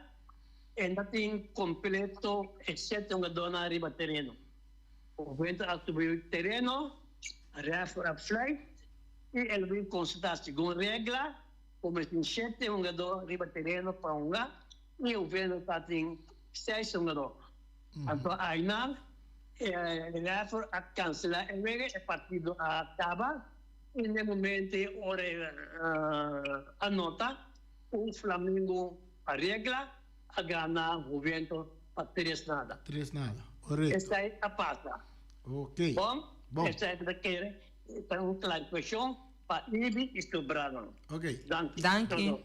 e no tin completo e shete hungadornan ariba tereno. Juventus a subi tereno, refer a fluit y el bin constata segun regla cu mester tin shete hungador riba tereno pa hunga y Juventus ta tin seis hungador. Anto aynan e refer a cancela e wega, e partido a caba y n'e momento ora e a nota cu Flamingo pa regla a gana Juventus pa tres nada. Tres nada, correcto. Esey a pasa. Ok. Bon, Bon. esey ta kere ta un clarificacion Pa Ibi y su branan. Ok. Danki. Danki.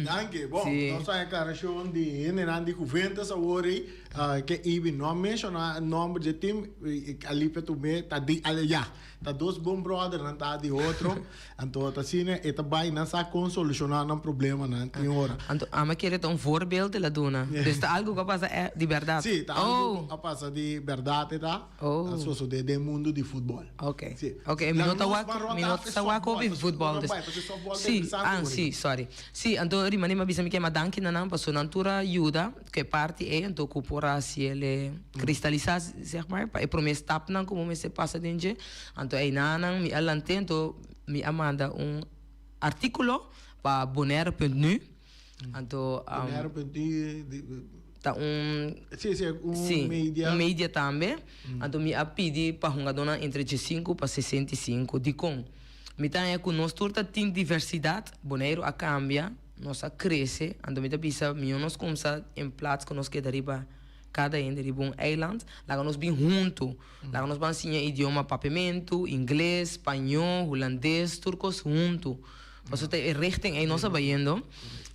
Danki. Bon, Sí. nos a aclaracion di hendenan di Juventus awor ei, ah, ke Ibi no a menciona nomber dje team, i Alipia tumé ta di ale ya. Ta dos bon brothernan ta di otro. Anto ta asina e ta bai nan sa kon soluciona nan problemanan tin ora. Anto ama kere ta un voorbeeld el a duna. Dus ta algo ku a pasa eh di berdad. Sí, ta algo ku a pasa di berdad e ta. Oh. A sosode den mundo di futbol. Ok. Sí. Ok, mi no ta wak, mi no ta wak hopi futbol. Dus. Sí, ah, sí, sorry. Sí, anto ri mane mi a bisa mi ke ma danki na nan paso nan tur a yuda ku e parti ei anto ku por a hasi el e kristalisá zeg maar pa e promé stapnan ku bo mester pasa den dje. Anto einan mi a lant'é anto mi a manda un artíkulo pa bonaire punt nu. Anto Bonaire punt nu ta un Sí, sí, un sí, media. un media tambe. Anto mi a pidi pa hungadónan entre diesinku pa 65. Dikon? Mi ta haña ku nos tur ta tin diversidat, Boneiru a kambia, nos a krese, anto mi ta bisa mihó nos kumsa en plats ku nos keda riba kada hende riba un eiland, laga nos bin huntu, laga nos ban siña idioma papiamentu, ingles, spañó, hulandes, tur kos huntu. Pasobra ta e richting ei nos a bayendo.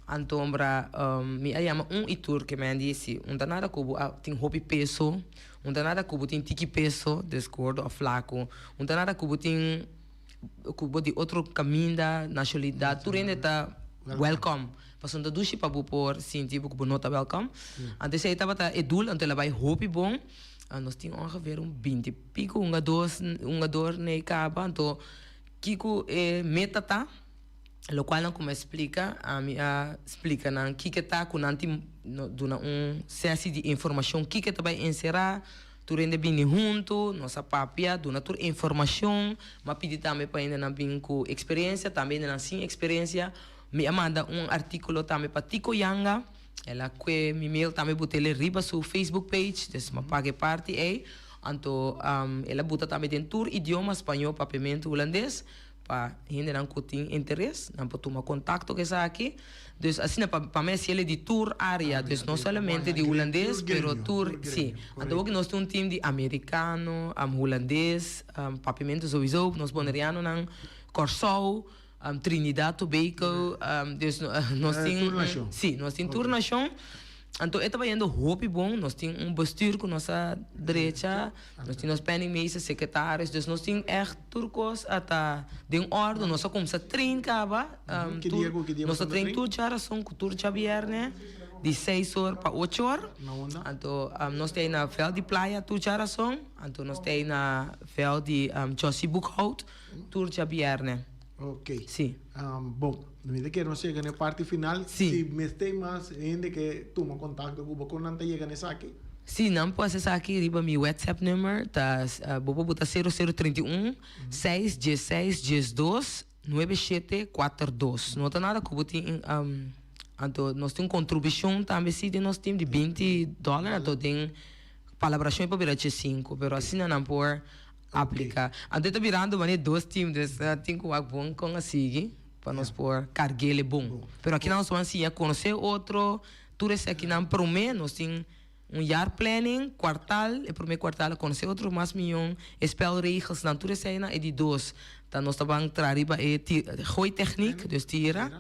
Antombra mi a yama un i tur ke men di si un ta nada ku bo a tin hopi peso, un ta nada ku bo tin tiki peso, dus gordo of flaku, un ta nada ku bo tin ku bo di otro kaminda, nashonalidat, tur hende ta welkom. Pasobra no ta dushi pa bo por sinti bo ku bo no ta welkom. Anto esei tabata e doel, anto el a bai hopi bon. Nos tin ongeveer un binti piko hungados hungador nei kaba, anto Kiko e meta ta? Lokual nan kuma splika, ami a splika nan kiko ta ku nan tin. no duna un sesi di informashon kiko e ta bai enserá, tur hende bini huntu, nos a papia, duna tur informashon, m'a pidi tambe pa hendenan bin ku eksperensia, tambe hendenan sin eksperensia. Mi a manda un artíkulo tambe pa Tico Yanga, el a kue mi mail tambe but'el riba su Facebook page, dus m'a paga e parti ei. Anto el a buta tambe den tur idioma, spañó, papiamentu, hulandes. Pa hendenan ku tin interes, nan por tuma kontakto ku esaki. Dus asina pa pa mi hasiel e di tur área, dus no solamente di hulandes, pero tur, si. Anto awor ku nos tin un tim di amerikano, hulandes, papiamentu souiso, nos bonerianonan, Kòrsou, Trinidad Tobago, dus nos tin, si, nos tin tur nashon. Anto e ta bayendo hopi bon, nos tin un bestuur ku nos a drecha, nos tin nos penningmeester, secretaris, dus nos tin ègt tur kos a ta den òrdu. Nos a kumsa train kaba, tur, nos ta train tur djarason ku tur djabièrnè di seis or pa ocho or. Anto nos ta ei na vèlt di playa tur djarason, anto nos ta ei na vèlt di Jossy Boekhout tur djabièrnè. Ok. Sí. Bon, mi ta kere nos yega na e parti final. Sí. Si mester mas hende ke tuma kontakto ku bo, kon nan ta yega na esaki? Sí, nan por hasi esaki riba mi WhatsApp number, ta bo por buta sero sero 31 seis diesseis diesdos nuebe shete kuater dos. No ta nada ku bo tin anto nos tin un kontribushon tambe si den nos team di binti dòler anto den palabrashon e por bira diesinku pero asina nan por Aplica. Anto e ta birando manera dos team, dus tin cu wak bon con a sigui pa nos por carguele bon. Pero aki nan nos ban siña conoce otro, tur esakinan prome nos tin un jaarplanning, kwartaal, e prome kwartaal a conoce otro mas miyon, e spelregelsnan, tur eseinan, e di dos ta nos ta ban traha riba e gooi techniek, dus tira.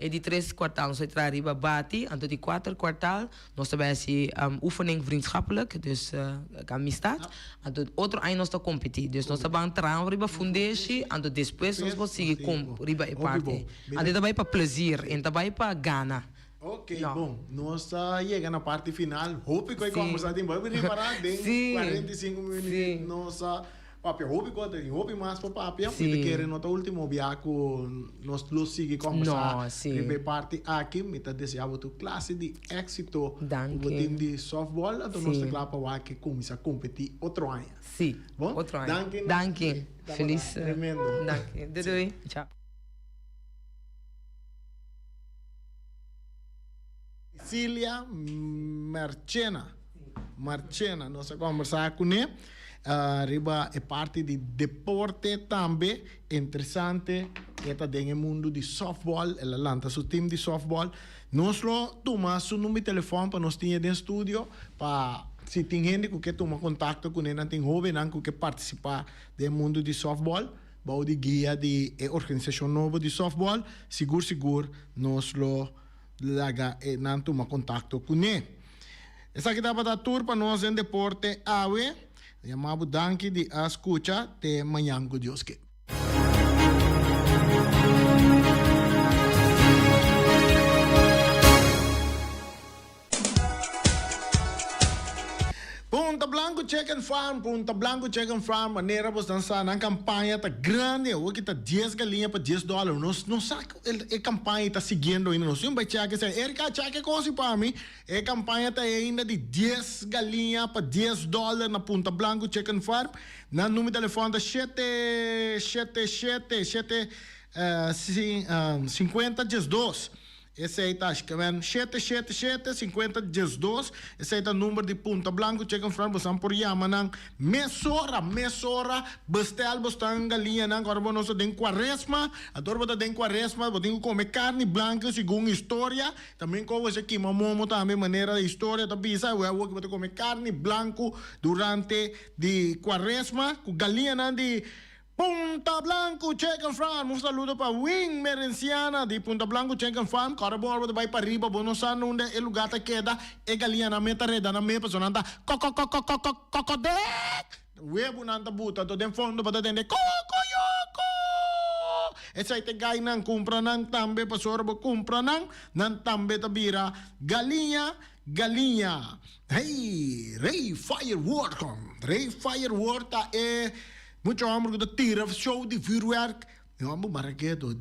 E di tres kwartaal nos ta traha riba bati, anto di kuater kwartaal nos ta bai hasi oefening vriendschappelijk, dus amistad. Anto otro aña nos ta kompetí, dus nos ta ban traha riba fundeshi, anto despues nos por sigui komp riba e parti. Anto e ta bai pa plezier, e no ta bai pa gana. Ok, bon, nos ta yega na parti final. Hopi ku e kombersá tin, bo a ripará den 45 minüt nos a Papia hopi kos, tin hopi mas pa papia. Mi ta kere no ta ultimo bia ku nos lo sigui kombersá riba e parti aki. Mi ta desea bo tur klase di éksito ku bo tim di softball. Anto nos ta kla pa wak ke kuminsá kompetí otro aña. Sí, otro aña. Danki. Danki. Felis. Tremendo. Danki. Doei doei. Chao. Cilia Marchena. Marchena nos a kombersá kuné riba e parti di deporte tambe interesante e ta den e mundu di softball el a lanta su team di softball nos lo tuma su number di telefòn pa nos tin e den studio pa si tin hende ku ke tuma kontakto kuné nan tin hóbennan ku ke partisipá den e mundu di softball bou di guia di e organisashon nobo di softball sigur sigur nos lo laga e nan tuma kontakto kuné. Esaki tabata tur pa nos den deporte awe. Yama bo danki di a skucha. Te mañan ku Dios ke. Punta Blanco Chicken Farm, Punta Blanco Chicken Farm, manera bosnan sa nan campaña ta grandi, awor ki ta dies galiña pa dies dollar, nos no sa e campaña ta siguiendo ainda, nos tin bai check esei, Erika check e cosi pa mi, e campaña ta ainda di dies galiña pa dies dollar na Punta Blanco Chicken Farm, nan numero di telefon ta shete shete shete shete 50 diesdos. Esei ta shkmen shete shete shete 50 diesdos. Esei ta number di Punta Blanco Chicken Farm. Bosan por yama nan mesora, mesora. Bestel bosnan galiñanan. Ora bo nos ta den cuaresma. Anto ora bo ta den cuaresma bo tin cu come carni blanco segun historia. También con bo se kima momo tambe manera historia ta bisa. Awor bo ta come carni blanco durante di cuaresma cu galiñanan di Punta Blanco Chicken Farm Un saludo pa Wing Merenciana di Punta Blanco Chicken Farm Kòrda bon ora bo ta bai pariba bo no sa nunde e lugá ta keda e galiñanan me ta reda nan me pasobra nan ta kòkòkòkòkòkòdèk webunan ta buta anto den fondo bo ta tende kòkòyòkò esei ta e gainan kumpra nan tambe pasobra bo kumpra nan nan tambe ta bira galiña galiña hey Rey Firework Rey Firework ta e Mucha homber ku ta tira show di vuurwerk. Mi homber maraketo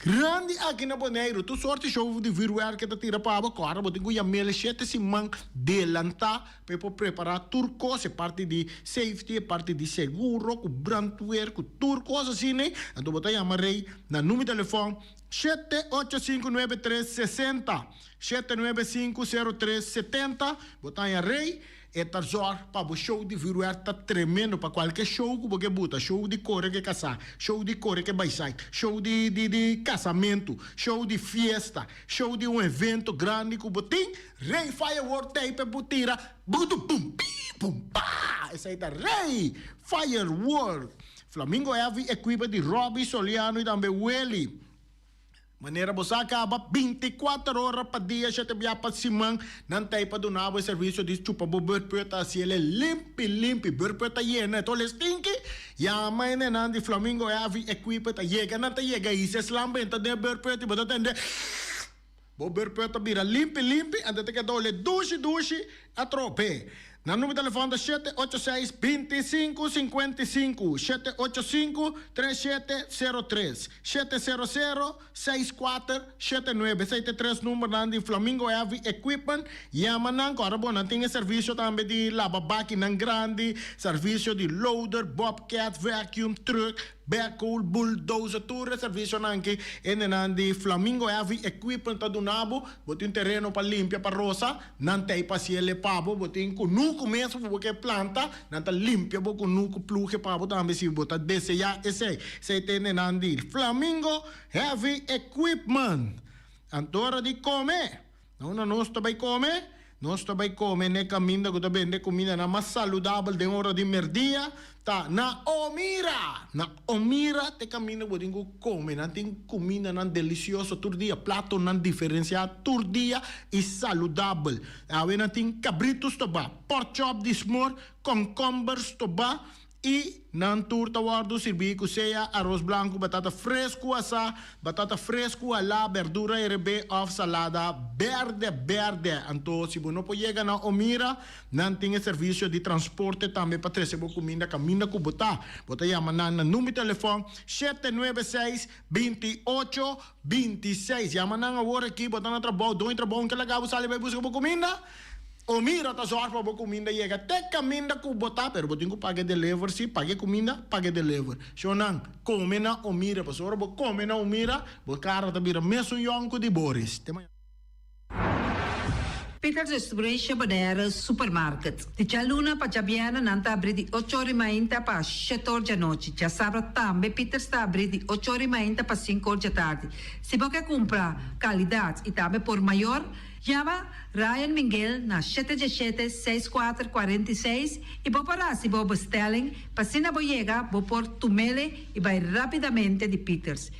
grandi aki na Boneiru. Tur sorti show di vuurwerk e ta tira pa bo. Kòrda bo tin ku yam'el shete siman delantá pa e por prepará tur kos, e parti di safety, e parti di seguro, ku brandweer, ku tur kos asina. Anto bo ta yama Rey na number di telefòn shete ocho sinku nuebe tres sesenta, shete nuebe sinku sero tres setenta. Bo ta haña Rey. E ta zòrg pa bo show di vuurwerk ta tremendo pa kualke show ku bo ke buta, show di kore ke kasá, show di kore ke bai sait, show di di di kasamentu, show di fiesta, show di un evento grandi ku bo tin, Rey Firework ta ei pa bo tira butu bum pi bum pa! Esei ta Rey Firework! Flamingo Heavy equipa di Robby Soliano i tambe Willy. Manera bo sa kaba, bintikuater ora pa dia, shete bia pa siman, nan ta ei pa duna bo e servisio di chupa bo beurput ta hasi el e limpi limpi. Beurput ta yena, e tol e stinki. Yama e nenan di Flamingo Heavy Equipment ta yega, nan ta yega hisa e slan benta den e beurput i bo ta tende bo beurput ta bira limpi limpi, anto ta keda ole dushi dushi atrobe. Nan numero telefòn ta shete ocho seis, 25, 55, 785, 3703, 700, 6479. Esei ta e tres numbernan di Flamingo Heavy Equipment. Yama nan ku ora bo nan tin e servisio tambe di laba bakinan grandi, servisio di loader, bobcat, vacuum, truck, Backhoe, bulldozer, tur e servicionan ki hendenan di Flamingo Heavy Equipment ta duna bo. Bo tin tereno pa limpia pa rosa, nan ta ei pa haciel e pa bo. Bo tin cunucu mes ku bo ke planta, nan ta limpia bo cunucu, pluge pa bo tambe si bo ta desea esey. Esey ta hendenan di Flamingo Heavy Equipment. Anto ora di come, na unda nos ta bay come? Nos ta bai kome n'e kaminda ku ta bende kumindanan mas saludabel den ora di merdia, ta na Omira! Na Omira ta e kaminda ku bo tin ku kome. Nan tin kumindanan delisioso tur dia, platonan diferensiá tur dia i saludabel. Awe nan tin kabritu stobá, pork chop di smor, kònkòmber stobá I nan tur ta wòrdu sirbí ku sea aros blanku, batata fresku asá, batata fresku alá, berdura herebé òf salada bèrdè bèrdè. Anto si bo no por yega na Omira, nan tin e servisio di transporte tambe pa trese bo kuminda kaminda ku bo ta. Bo ta yama nan na number di telefòn 796, 28, 26. Yama nan awor aki, bo ta na trabou, doño trabou un ke laga bo sali bai buska bo kuminda. Omira ta zòrg pa bo kuminda yega te kaminda ku bo ta, pero bo tin ku paga e deliver si, paga e kuminda, paga e deliver. Shonnan, kome na Omira, pasobra ora bo kome na Omira, bo kara ta bira mesun yòn ku di Boris. Te mañana. Peters Restauration Bonaire Supermarket. Di djaluna pa djabièrnè nan ta abrí di ocho or i mainta pa shete or djanochi. Djasabra tambe Peters ta abrí di ocho or i mainta pa sinku or djatardi. Si bo ke kumpra kalidat i tambe por mayor, Yama Ryan Minguel na shete djeshete seis kuater 46 i bo por hasi bo bestelling pa asina bo yega bo por tumele i bai rapidamente di Peters.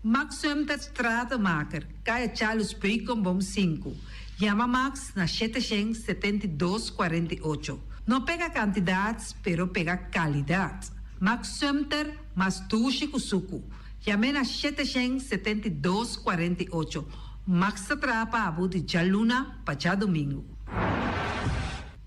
Max Sumter Stratenmaker, Kaya Charles Beukenboom sinku. Yama Max na 772 48. No pega kantidat pero pega kalidat. Max Sumter mas dushi ku suku. Yam'é na 772 48. Max ta traha pa abo di djaluna pa djadumingu.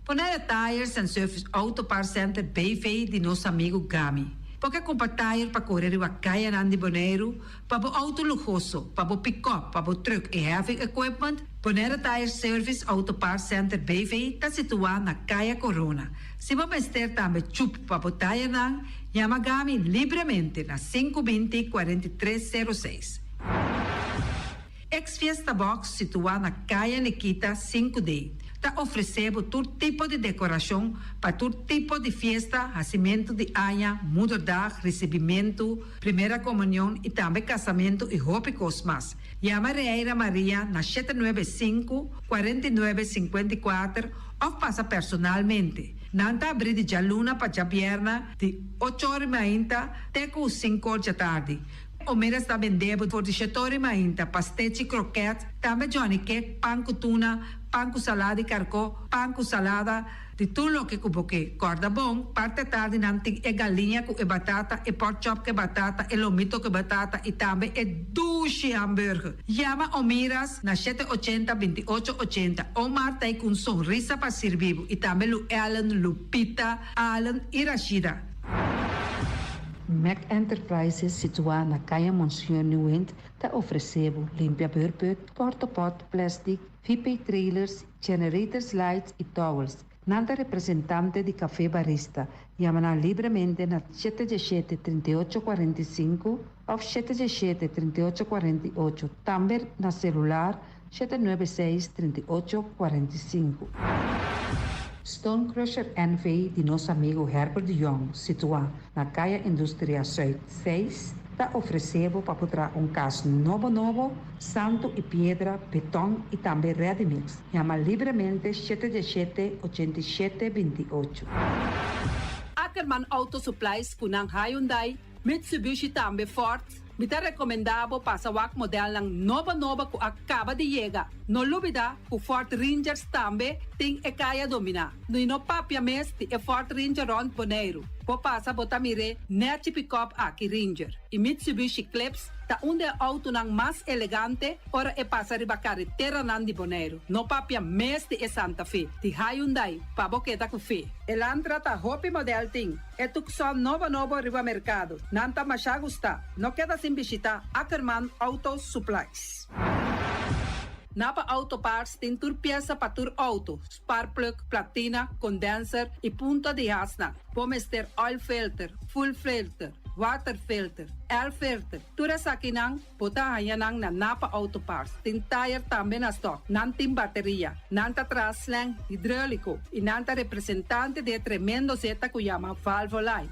Bonaire Tires and Service Auto Parts Center BV di nos amigu Gami. Bo ke kumpra tire pa kore riba kayanan di Boneiru, pa bo auto luhoso, pa bo pikòp, pa bo trùk i heavy equipment? Bonaire Tire Service Auto Parts Center BV ta situá na Kaya Korona. Si bo mester tambe chup pa bo tirenan, yama Gami libremente na sinku binti 43 sero seis. Ex Fiesta Box situá na Kaya Nikita sinku D ta ofresé bo tur tipo di dekorashon pa tur tipo di fiesta, hasimentu di aña, moederdag, risibimentu, primera komunion i tambe kasamentu i hopi kos mas. Yama Reira Maria na shete nuebe sinku, 49, 54 òf pasa personalmente. Nan ta abrí di djaluna pa djabièrnè di ocho or i mainta te ku sinku or djatardi. Omera sta bende bo for di shetori mainta, pastechi, kroket, tambe johnny cake, pan ku tuna, pan ku salada di karkó, pan ku salada, di tur loke ku bo ke. Kòrda bon, parti atardi nan tin e galiña ku e batata, e pork chop ku e batata, e lomito ku e batata i tambe e dushi hamburger. Yama Omiras na shete ochenta, 28 ochenta. Omar ta ei ku un sonrisa pa sirbi bo i tambe Lu Ellen, Lupita, Allen i Rashida. Mac Enterprises situá na Kaya Monseñor Nieuwind ta ofresé bo limpia beurput, portapot, plastic, VP trailers, generators lights i towels. Nan ta representante di Café Barista. Yama nan libremente na 717 38 45 òf 717 38 48. Tambe na selular 796 38 45. Stone Crusher NV di nos amigu Herbert de Jong, situá na Kaya Industria Zuid 6, ta ofresé bo pa por traha un kas nobo nobo, santu i piedra, beton i tambe ready mix. Yama libremente 717 87 28. Ackerman Auto Supplies ku nan Hyundai, Mitsubishi tambe Ford. Mi ta rekomendá bo pasa wak modelnan nobo nobo ku a kaba di yega. No lubidá ku Ford Rangers tambe tin e kaya dominá. I no papia mes di e Ford Ranger rònt Boneiru. Bo pasa bo ta mir'é nèchi pikòp aki Ranger. I Mitsubishi Eclipse ta un di e outonan mas elegante ora e pasa riba kareteranan di Boneiru. No papia mes di e Santa Fe, di Hyundai, pa bo keda ku fe. Elantra ta hopi modèl tin. E Tucson nobo nobo riba merkado. Nan ta masha gustá. No keda sin bishitá Ackerman Auto Supplies. Napa Auto Parts tin tur piesa pa tur outo, spark plug, platina, condenser i punta di hasnan. Bo mester oil filter, fuel filter, water filter, air filter. Tur esakinan bo ta haña nan na Napa Auto Parts. Tin tire tambe na stock. Nan tin bateria. Nan ta traha slang hidráuliko i nan ta representante di e tremendo zeta ku yama Valvoline.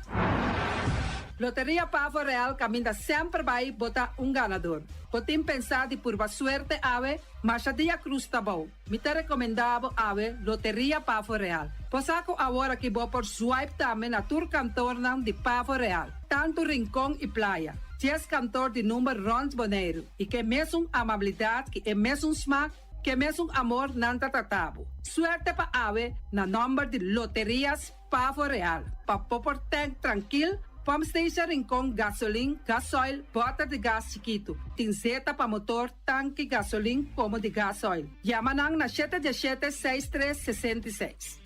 Loteria Pavo Real kaminda semper bai bo ta un ganador. Bo tin pensá di purba suerte awe? Masha dia Cruz ta bou. Mi ta rekomendá bo awe Loteria Pavo Real. Bo sa ku awor aki bo por swipe tambe na tur kantornan di Pavo Real, tantu Rincon i Playa. Dies kantor di number rònt Boneiru i ke mesun amabilidat ki e mesun smak, ke mesun amor nan ta trata bo. Suerte pa awe na nòmber di Loterias Pavo Real. Pa bo por tank trankil, pump station Rincon gasolin, gasoil, bòter di gas chikitu. Tin zeta pa motor, tanki gasolin komo di gasoil. Yama nan na shete diesshete seis tres 66.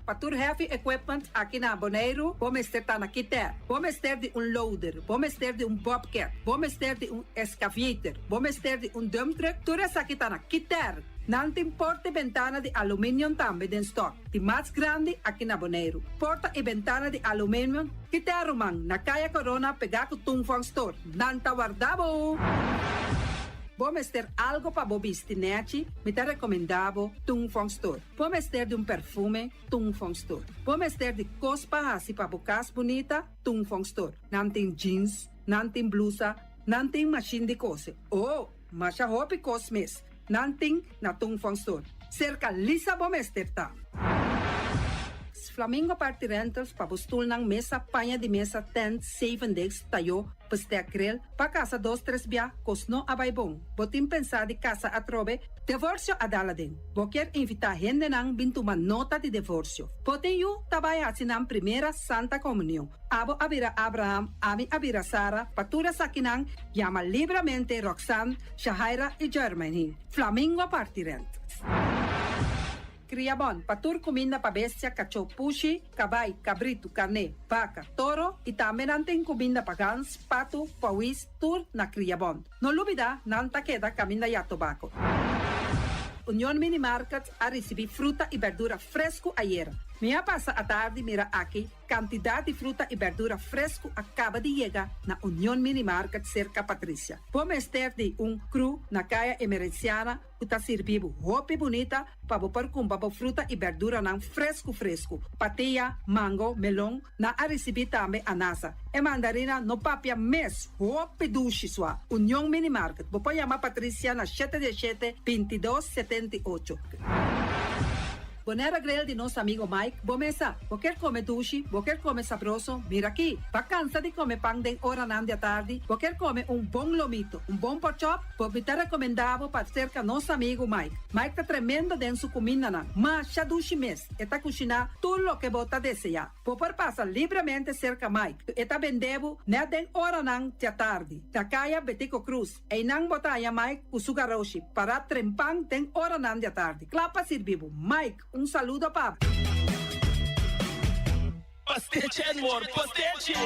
Pa tur heavy equipment aki na Boneiru, bo mester ta na Kiter. Bo mester di un loader, bo mester di un bobcat, bo mester di un excavator, bo mester di un dump truck, tur esaki ta na Kiter. Nan tin porta i bentana di aluminium tambe den stock, di mas grandi aki na Boneiru. Porta i bentana di aluminium, Kiter ruman, na Kaya Corona pegá ku Tung Fong Store. Nan ta warda bo! Bo mester algo pa bo bisti nèchi? Mi ta rekomendá bo Tung Fong Store. Bo mester di un perfume? Tung Fong Store. Bo mester di kos pa hasi pa bo kas bunita? Tung Fong Store. Nan tin jeans, nan tin blusa, nan tin mashin di kose. Oh, masha hopi kos mes. Nan tin na Tung Fong Store. Serka Lisa bo mester ta. Flamingo Party Rentals pa bo stulnan, mesa, paña di mesa, tent, zeven desk, tayó, bestek grill, pa kasa dos tres bia, kos no a bai bon. Bo tin pensá di kasa atrobe? Divorsio a dal aden. Bo kier invitá hendenan bin tuma nota di divorsio. Bo tin yu ta bai hasi nan primera Santa Komunion. Abo a bira Abraham, ami a bira Sara, pa tur esakinan yama libramente Roxanne, Shahaira i Jermaine. Flamingo Party Rentals. Kriabon, pa tur kuminda pa bestia, kachó, pushi, kabai, kabritu, karné, baka, toro i tambe nan tin kuminda pa gans, patu, pawis, tur na Kriabon. No lubidá, nan ta keda kaminda ya tobako. Union Mini Market a risibí fruta i bèrdura fresku ayera. Mi a pasa atardi mira aki Kantidat di fruta i bèrdura fresku a kaba di yega na Union Mini Market serka Patricia. Bo mester di un kru na Kaya Emerenciana ku ta sirbi bo hopi bunita pa bo por kumpra bo fruta i bèrduranan fresku fresku. Patia, mango, melon, nan a risibí tambe anasa. E mandarina no papia mes, hopi dushi sua. Union Mini Market, bo por yama Patricia na shete diesshete, 22, 78. Bonaire Grill di nos amigo Mike, bo mesa. Bo kier come dushi, bo kier come sabroso, mira aki. Bo a cansa di come pan den oranan di atardi, bo kier come un bon lomito, un bon porkchop, bo mi ta recomenda bo pa cerca nos amigo Mike. Mike ta tremendo den su cumindanan, masha dushi mes, e ta cushina tur loke bo ta desea. Bo por pasa libremente cerca Mike, e ta bende bo net den oranan di atardi, na caya Betico Croes. Einan bo ta haña Mike ku su garoshi pará trempan den oranan di atardi, kla pa sirbi bo. Mike, un saludo pa bo. Pastechi and more, pastechi!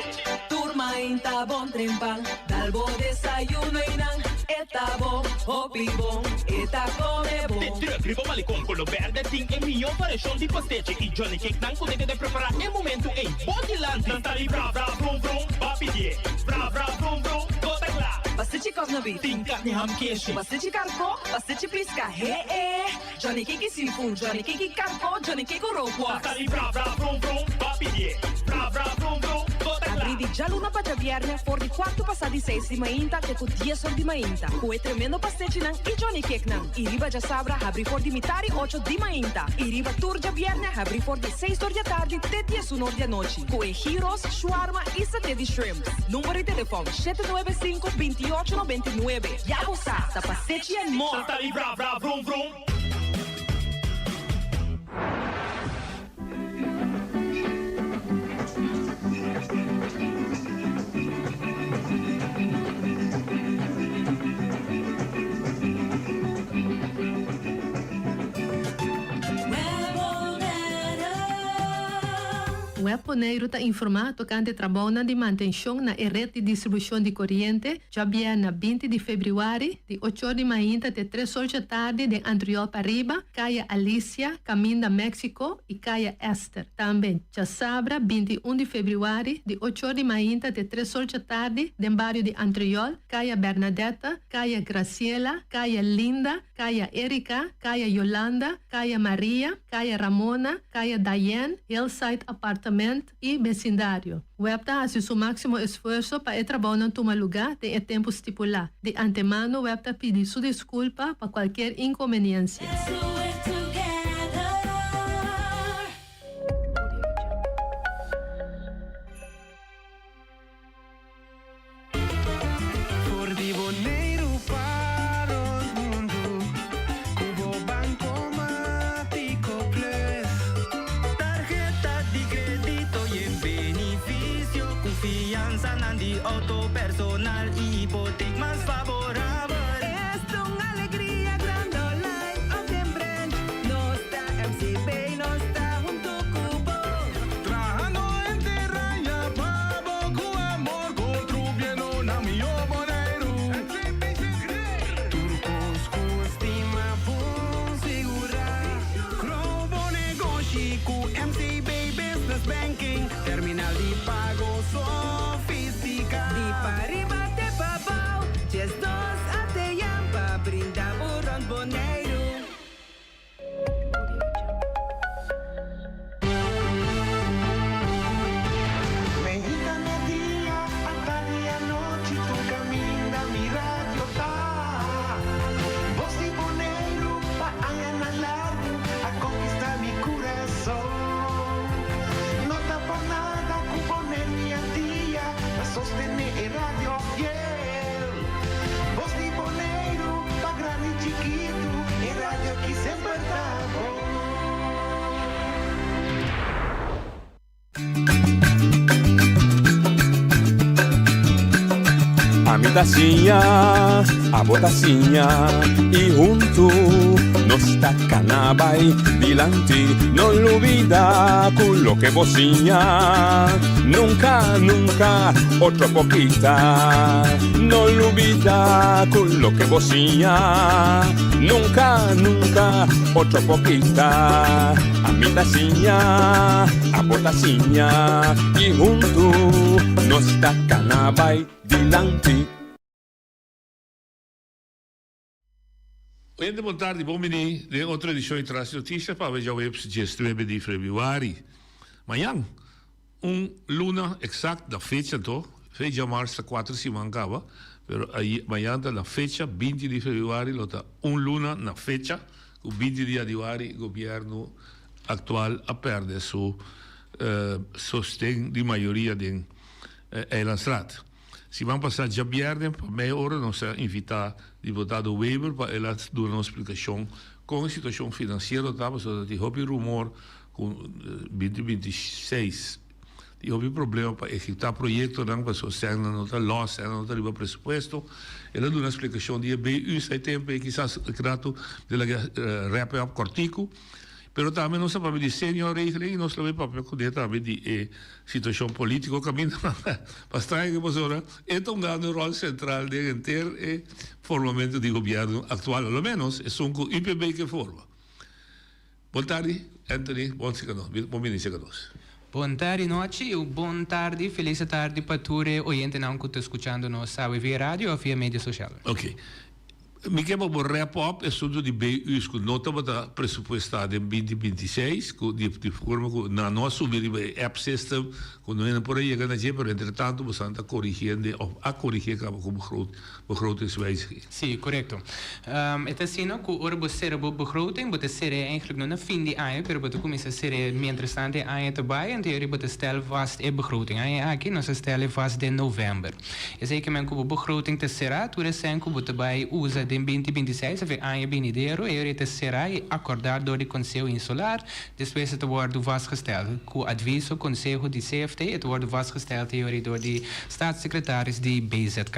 Tur mainta bon trempan, dal bo desayuno y nan e ta bon, hopi bon, e ta come bon. Te druk riba malecon color berde tin e miyo variacion di pastechi y johnny cake nan cu ta keda prepara e momento ey bo dilanti. Nan ta di bra bra brum brum, ba pidie, bra bra brum brum, bo ta cla. Pastechi kòf na beef. Tin carni ham keshi. Pastechi karkó, pastechi pisca, he e. Johnny Kiki seafood, Johnny Kiki karko, Johnny Kiki rookworst. Tali bra bra brum brum, ba pidié. Bra bra brum brum, bo ta kla. Abrí di djaluna pa djabièrnè for di kuartu pasá di seis di mainta te ku dies or di mainta ku e tremendo pastechinan i Johnny Cakenan. I riba djasabra habrí for di mitá di ocho di mainta i riba tur djabièrnè habrí for di seis or di atardi te diesun or di anochi ku e gyros, shawarma i saté di shrimps. Number di telefòn, 795 28 99. Ya bo sa, ta pastechi en more! Tali bra bra vrum vrum. Web Boneiru ta informá tokante trabounan di mantenshon na e ret di distribushon di koriente Djabièrnè 20 di febrüari, di ochor di mainta te tres or djatardi den Antriol Pariba, Kaya Alicia, Kaminda Mexico i Kaya Esther. Tambe djasabra 21 di febrüari, di ochor di mainta te tres or djatardi den bario di Antriol, Kaya Bernadetta, Kaya Graciela, Kaya Linda, Kaya Erika, Kaya Yolanda, Kaya Maria, Kaya Ramona, Kaya Diane, Hillside Apartament i besindario. Web ta hasi su máksimo esfuerso pa e trabounan tuma lugá den e tempu stipulá. Di antemano web ta pidi su diskulpa pa kualkier inkonbeniensia. For di Boneiru pa rond mundu, ku bo Bankomatiko Plus. Tarheta di kredito yen benifisio, ku fiansanan di outo personal i hipotek mas faborabel. Esta un alegria grandi online of den branch, nos ta MCB, nos ta hunto ku bo. Trahando henter aña pa bo ku amor Contribuyendo na mihó Boneiru. Tur kos ku stima bon sigurá. Grow bo negoshi ku MCB Business Banking. Terminal di pago sofisticá. Di pariba te pabou, 12 ATM pa brinda bo rond Boneiru. Meinta media, atardi anochi tur caminda mi radio ta. Voz di Boneiru pa añanan largu a conquista mi curason. No ta por nada cu Boneiru y Antia ta sostene e radio fiel. Voz di Boneiru pa grandi y chikitu e radio aki semper ta bon. Ami ta siña, abo ta siña y huntu nos ta cana bay dilanti. No lubida cu loke bo siña nunca, nunca otro por kita. No lubida cu loke bo siña nunca, nunca otro por kita. Ami ta siña, abo ta siña y huntu nos ta cana bay dilanti. Oyente bon tardi, bon bini den otro edicion di Tras di Noticias pa awe djaweps 19 di februari. Mañan, un luna exact na fecha anto, fe djamars ta cuatro siman caba, pero mañan ta na fecha 20 di februari lo ta un luna na fecha cu 20 di januari gobierno actual a perde su sosten di mayoria den Eilandsraad. Siman pasá djabièrnè pa mei ora nos a invitá diputado Wever pa el a duna nos splikashon kon e situashon finansiero ta pasobra ta tin hopi rumor ku binti 26 tin hopi problema pa ehekutá proyektonan pasobra sènnan no ta lòs, sènnan no ta riba presupuesto. El a duna splikashon di e BU sa e tempu ei kisas e kratu el a wrap e òp kòrtiku. Pero tambe nos a papia di senior regeling y nos lo bay papia cu de tambe di e situacion politico caminda pa straño que pasobra e ta hungando un rol central den henter e formamento di gobierno actual, a lo menos esun cu UPB ke forma. Bon tardi Anthony, bon sika nos, bon bini sika nos. Bon tardi nochi y un bon tardi, feliz tardi pa tur e oyentenan cu ta scuchando nos awe via radio of via media social. Ok. Mi ke pa bo wrap up e asuntu di BU's ku no tabata presupuestá den binti binti i seis, ku di di forma ku nan no a subi riba e app system ku no hende por a yega na dje, pero entretantu bosan ta korigiende òf a korigié kaba ku begrot begrotingswijziging. Sí, korekto. E ta asina ku ora bo sera bo begroting, bo ta ser'é eigentlik no na fin di aña, pero bo ta kuminsá ser'é mientrastante e aña ta bai, anto yori bo ta stel vast e begroting. Aña aki nos a stel e vast den novèmber. Esei ke men ku bo begroting ta será, tur e sèn ku bo ta bai usa den binti binti seis of e aña binidero, e ora e ta será i akordá dor di Konseho Insular, despues e ta wòrdu vastgesteld ku adviso konseho di CFT, e ta wòrdu vastgesteld e ora dor di Staatssecretaris di BZK.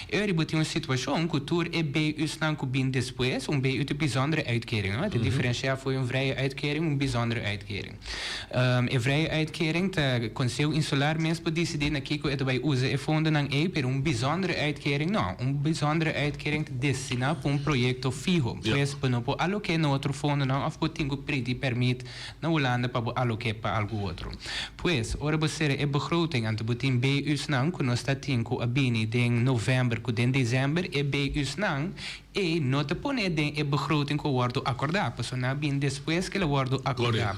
E ora bo tin un situashon ku tur e BU'snan ku bin despues, un BU ta bijzondere uitkering, no? E ta diferensiá for un vrije uitkering un bijzondere uitkering. E vrije uitkering ta Konseho Insular mes por disidí na kiko e ta bai usa e fondonan ei, pero un bijzondere uitkering no. Un bijzondere uitkering ta destiná pa un proyekto fiho. Pues bo no por aloké na otro fondonan òf bo tin ku pidi pèrmit na Hulanda pa bo aloké pa algu otro. Pues ora bo sera e begroting anto bo tin BU'snan ku nos ta tin ku a bini den novèmber ku den desèmber e BU'snan E no ta pone den e begroting ku a wòrdu akordá, pasobra nan a bini despues ku el a wòrdu akordá.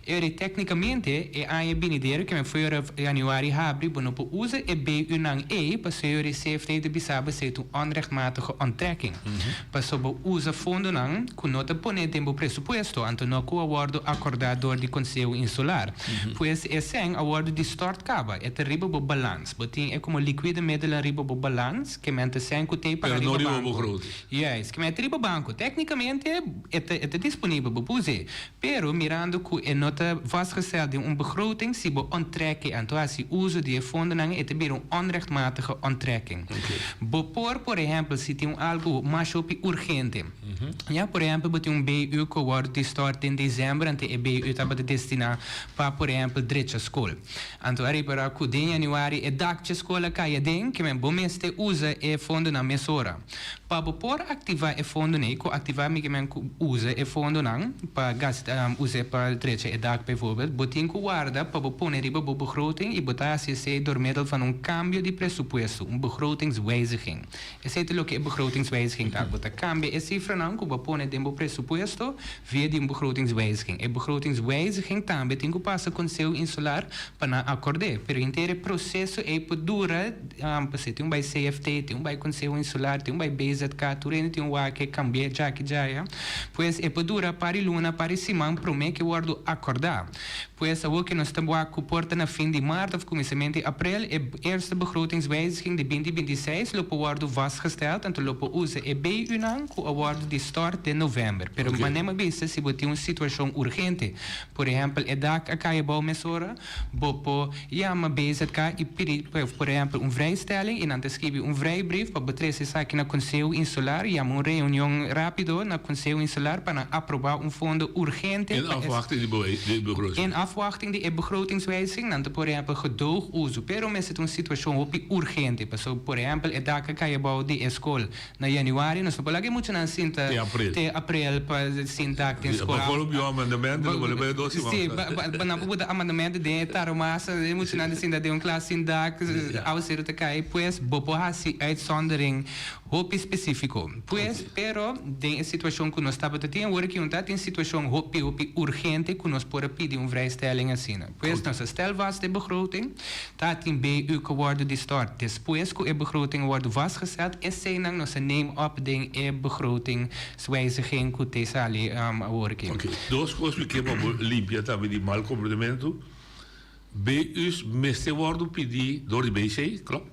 E ora téknikamente e aña binidero ke men foi ora yanüari habri, bo no por usa e BU-nan ei, pasobra e ora CFT ta bisa bo esei ta un onrechtmatige onttrekking. Pasobra bo usa fondonan ku no ta pone den bo presupuesto, anto no ku a wòrdu akordá dor di Konseho Insular. Pues e sèn a wòrdu distòrt kaba, e ta riba bo balans. Bo tin e komo liquide middelen riba bo balans. Ke men ta sèn ku t'ei para Pero no riba riba banko. begroting. Juist, ke men ta riba banko. Téknikamente e ta e ta disponibel, bo por us'é. Pero mirando ku e no ta vastgesteld den un begroting, si bo onttrek e anto hasi uso di e fondonan e ta bira un onrechtmatige onttrekking. Bo por, por ehèmpel, si tin un algu mas hopi urgente. Ya, por ehèmpel bo tin un BU ku a wòrdu distòrt den desèmber, anto e BU tabata destiná pa, por ehèmpel, drecha skol. Anto a ripará ku den yanüari e dak dje skol a kai aden, ke men bo mester usa e fondonan mesora. Pa bo por aktivá e fondonan ei, ku aktivá mi ke men ku usa e fondonan pa gasta us'é pa drecha e dak bijvoorbeeld, bo tin ku warda pa bo pone riba bo begroting i bo ta hasi esei dor middel van un kambio di presupuesto, un begrotingswijziging. Esei ta loke e begrotingswijziging ta. Bo ta kambia e sifranan ku bo a pone den bo presupuesto via di un begrotingswijziging. E begrotingswijziging tambe tin ku pasa Konseho Insular pa nan akord'é. Pero henter e proseso ei por dura, pasobra tin un bai CFT, tin un bai Konseho Insular, tin un bai BZK, tur hende tin un wak e kambi'é djaki djaya. Pues e por dura par di luna, par di siman promé ku e wòrdu akordá. Pues awor ke nos ta wak ku por ta na fin di mart of kuminsamentu di aprel e eerste begrotingswijziging di binti binti i seis lo por wòrdu vastgesteld anto lo por usa e BU-nan ku a wòrdu di stòrt den novèmber. Pero manera mi a bisa si bo tin un situashon urgente, por ehèmpel e dak a kai abou mesora, bo por yama BZK i pidi por ehèmpel un vrijstelling i nan ta skibi un vrijbrief pa bo trese esaki na Konseho Insular, yama un reunion rápido na Konseho Insular pa nan aprobá un fondo urgente In pa es afwachting di di begroting. In afwachting di e begrotingswijziging, nan ta por ehèmpel gedoog uso, pero mester ta un situashon hopi urgente, pasobra por ehèmpel e dak a kai abou di e skol na yanüari, nos no por laga e muchanan sinta Te aprel. te aprel pa sin dak den skol. Pa kolo biu amendamento, lo bolbe bai dos siman. Sí, pa nan por buta amendamento den e taromasa, e muchanan ta sinta den un klas sin dak, awaseru ta kai, pues bo por hasi uitzondering hopi spesífiko. Pues, pero den e situashon ku nos tabata tin awor aki un ta tin situashon hopi hopi urgente ku nos por a pidi un vrijstelling asina. Pues nos a stel vast e begroting, ta tin BU ku a wòrdu distòrt despues ku e begroting a wòrdu vastgesteld, eseinan nos a neem op den e begrotingswijziging ku te sali awor aki. Oké, dos kos mi ke pa bo limpia tambe di mal komprendementu. BU's mester wòrdu pidi dor di BC, klòp?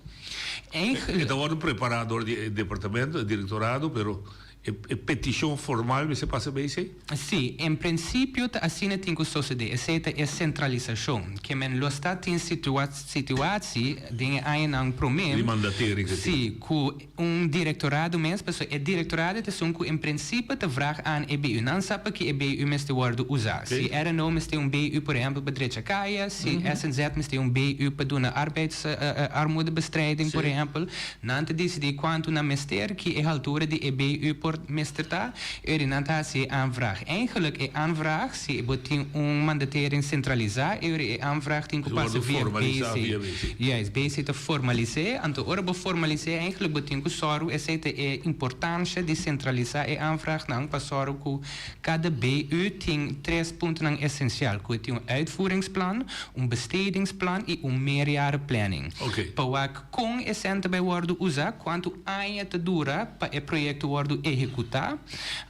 Eigenlijk. E ta wòrdu prepará dor di e departamento, e direktorado, pero. E petishon formal mester pasa BC? Sí, en prinsipio ta asina tin ku sosodé. Esei ta e sentralisashon. Ke men lo sta tin situatie den e añanan promé. Di mandatering ke tin. Sí, ku un direktorado mes, pasobra e direktorado ta esun ku en prinsipio ta vraag aan e BU. Nan sa pa ki e BU mester wòrdu usá. Si RNO mester un BU por ehèmpel pa drecha kaya, si SNZ mester un BU pa duna arbeids armoedebestrijding por ehèmpel. Nan ta disidí kuantu nan mester, ki e haltura di e BU por mester ta, eri nan ta hasi e aanvraag. Eigenlijk e aanvraag, si bo tin un mandatering sentralisá, eri e aanvraag tin ku pasa via BC. Juist, BC ta formalis'é, anto ora bo formalis'é eigenlijk bo tin ku sòru, esei ta e importansha di sentralisá e aanvraagnan pa sòru ku Kada BU tin tres puntonan esensial, ku e tin un uitvoeringsplan, un bestedingsplan i un meerjarenplanning. Pa wak kon e sèn ta bai wòrdu usá, kuantu aña ta dura pa e proyekto wòrdu ehekutá,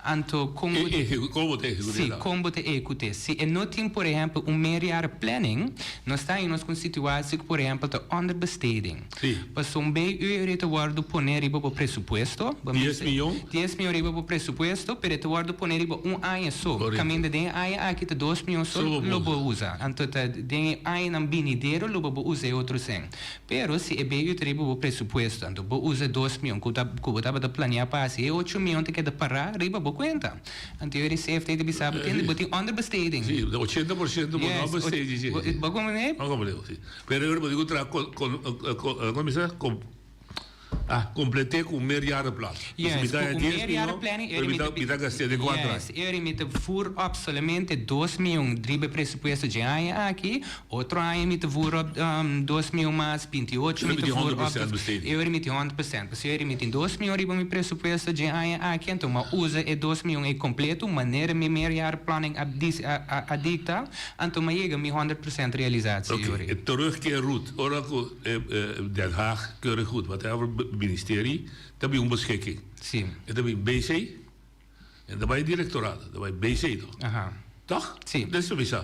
anto kon bo Kon bo ta ehekut'é Sí, kon bo ta ehekut'é. Si e no tin, por ehèmpel, un meerjarenplanning, nos ta haña nos ku un situasi ku, por ehèmpel, ta onderbesteding. Sí. Pasobra un BU eri ta wòrdu poné riba bo presupuesto. Bo Dies miyon? Dies miyon riba bo presupuesto, pero e ta wòrdu poné riba un aña so. Korekto. Kaminda den e aña aki ta dos miyon so So bo lo bo usa. usa. Anto ta den e añanan binidero lo bo bo usa e otro sèn. Pero si e BU ta riba bo presupuesto, anto bo usa dos miyon ku ta ku bo tabata planeá pa hasi, e ocho miyon ta keda pará riba bo kuenta. Anto e CFT ta bisa bo, tende bo tin onderbesteding. Sí, 80% bo no a Yes, bestedi dje. bo komprendé? Bo komprendé, sí. Pero e ora bo tin ku traha kon kon kon bisa kon ah komplet'é ku un meerjarenplan. Dus Juist, mi ta ku un dies miyon, meerjarenplanning pero mi ta mi ta gast'é den kuater aña. Juist, e ora mi ta voer op solamente dos miyon riba e presupuesto dje aña aki, otro aña mi ta voer op dos miyon mas, binti ocho mi ta voer op, e ora mi tin 100%. Pasobra e ora mi tin dos miyon riba mi presupuesto dje aña aki, anto mi a usa e dos miyon ei kompleto manera mi meerjarenplanning a a a dikta. Anto m'a yega mi 100% realisatie, Oké, Yuri. e terugkeerroute, ora ku Den Haag keurig goed, whatever ministerie, ta bin un beschikking. Si. E ta bin BC, en ta bai directoraat, ta bai BC toch? Aha. Toch? Si. Dat is ta bisa.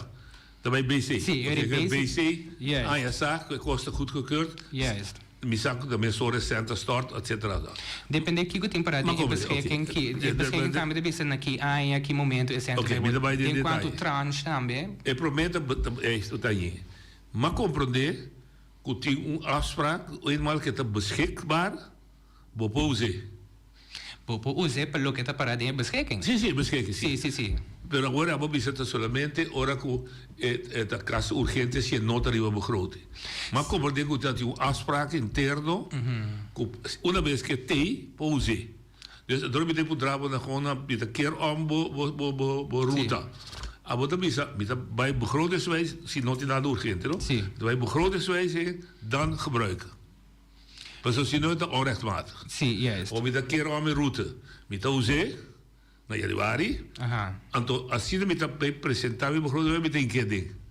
Ta bai BC. Si, Yuri, Oké, BC. BC, Juist. ah ja, sa, ku e kosten goedgekeurd. Juist. Mi sa ku ta mes ora e sèn ta stòrt, etsetera. Depende kiko tin pará den e beschikking, ki e beschikking tambe ta bisa na ki aña, ki momento e sèn ta Oké, mi ta bai den Den kuantu detaye. tranche tambe. E promé ta ta añi. M'a komprondé ku tin un afspraak, eenmaal ku e ta beschikbaar, bo por us'é. Bo por us'é pa loke ta pará den e beschikking. Sí, sí, e beschikking, sí. Sí, sí, sí. Pero awor abo bisa ta solamente ora ku e ta kaso urgente si e no ta riba begroting. M'a komprendé ku ta tin un afspraak interno ku una bes ku e t'ei, por us'é. Dus dor mi ta puntra bo na kon na mi ta kier om bo bo bo bo bo ruta. Abo ta bisa mi ta bai begrotingswijs si no tin nada urgente, no? Sí. Mi ta bai begrotingswijs dan gebruiken. Pasobra si no e ta onrechtmatig. Sí, juist. Of mi ta kier om e rute, mi ta us'é na januari, Aha. anto asina mi ta bay presenta mi begroting mi ta inke den.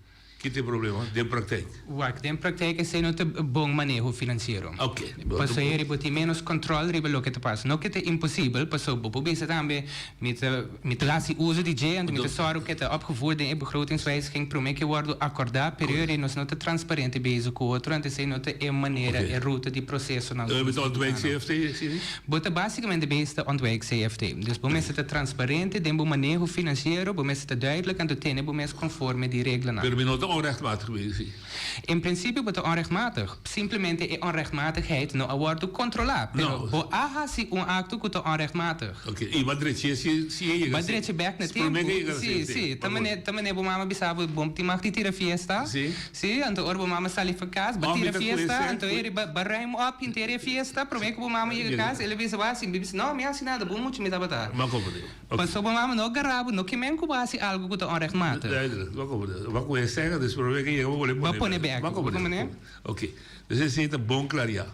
Ki ta e problema den praktijk? Wak, den praktijk esei no ta bon maneho finansiero. Oké. Pasobra heri bo tin ménos kòntròl riba loke ta pasa. No ke ta imposibel, pasobra bo por bisa tambe mi ta mi ta hasi uso di dje, anto mi ta sòru ke ta opgevoerd den e begrotingswijziging promé ke wòrdu akordá, pero heri nos no ta transparente bezig ku otro, anto esei no ta e manera, e ruta di prosesonan ku Mi nos ta tin ontwijk ku CFT, si? Bo ta básikamente bezig ta ontwijk CFT. Dus bo mester ta transparente den bo maneho finansiero, bo mester ta duidelijk anto tene bo mes konforme di reglanan. Pero mi no ta onrechtmatig bezig, si? En prinsipio bo ta onrechtmatig. Simplemente e onrechtmatigheid no a wòrdu kontrolá. Pero No. bo a hasi un akto ku ta onrechtmatig. Oké, i bo a drechi si si e yega Bo a si. drechi bèk na Promé tempu. ke yega Sí, si, sí. Ta Ma mane goed. ta mane bo mama bisa bo bo tin mag di tira fiesta. Sí. Sí, anto ora bo mama sali for kas, bo Òf mi tira ta fiesta, kuese anto ku eri ba ba ruim op henter e fiesta promé ku bo mama yega Yega. kas, el a bisa bo hasi, mi bisa no, mi hasi nada, bo mucha mi tabata. Bo a komprendé. Oké. Pasobra bo mama no gara bo, no ke men ku bo hasi algu ku ta onrechtmatig. Duidelijk, bo a komprendé. Bo a kuese sèn, dus promé ke yega bo pone Bo a pone bèk. Bo a Bo komprendé. komprendé? Oké. Dus esei ta bon klariá.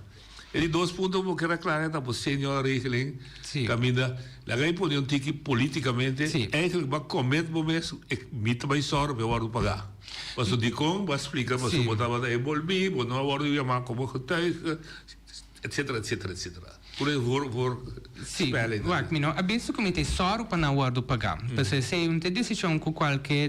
E di dos punto ku bo kier aklará ta bo seniorregeling Sí. kaminda laga e pone un tiki polítikamente Sí. eigenlijk bo a commit bo mes e mi ta bai sòru pa e wòrdu pagá. Pasobra dikon bo a splika pasobra Sí. bo tabata envolví, bo no a wòrdu yamá komo getuige, etcetera, etcetera, etcetera. Ku e voor voor Sí, spelling. wak, mi no a bisa ku mi ta e sòru pa nan wòrdu pagá. Pasobra esei un ta e desishon ku kualke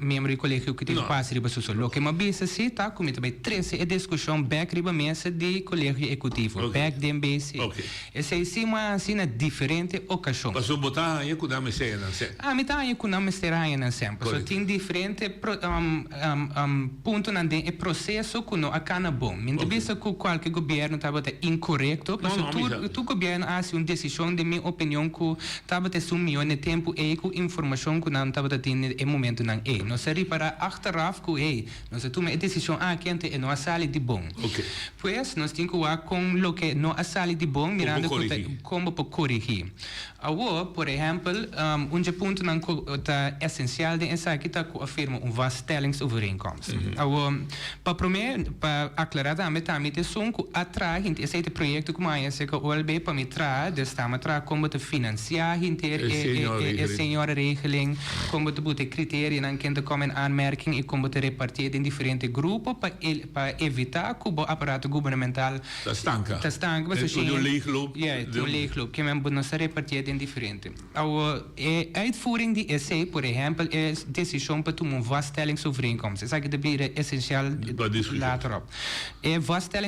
miembro di kolegio ehekutivo No. pasa riba su so. Loke mi a bisa sí ta ku mi ta bai trese e diskushon bèk riba mesa di kolegio ehekutivo, Oké. bèk den BC. Oké. Esei sí mi a hasi na diferente okashon. Pasobra bo ta haña ku nan mester haña nan sèn. Ami ta haña ku nan mester haña nan sèn. Pasobra Korekto. tin diferente pro puntonan den e proseso ku no a kana bon. Mi no ta bisa ku kualke gobièrnu tabata inkorekto, pasobra tur tur gobièrnu a hasi un desishon den mi opinion ku tabata esun mihó na e tempu ei ku informashon ku nan tabata tin na e momentunan ei. Nos a ripará achteraf ku hey, nos a tuma e desishon aki anto e no a sali di bon. Pues nos tin ku wak kon loke no a sali di bon mirando ku ta kon bo por korigí. Awor, por ehèmpel, un dje puntonan ku ta esensial den esaki ta ku a firma un vaststellingsovereenkomst. Awor, pa promé, pa aklará tambe, ta mi ta esun ku a traha hinter esei ta e proyekto ku mi a haña serka OLB pa mi traha, dus ta mi a traha kon bo ta finansiá hinter e seniorenregeling, kon bo ta buta e kriterianan ken ta kòm in aanmerking i kon bo ta repartié den diferente grupo pa pa evitá ku bo aparato gubernamental Ta stanka. Ta stanka pasobra E si un leegloop. Ja, e un leegloop. Ke men bo nos ta repartié den diferente. Awor, e uitvoering di esei, por ehèmpel, e desishon pa tuma un vaststellingsovereenkomst. Esaki ta bira esensial Pa diskushon. later op. E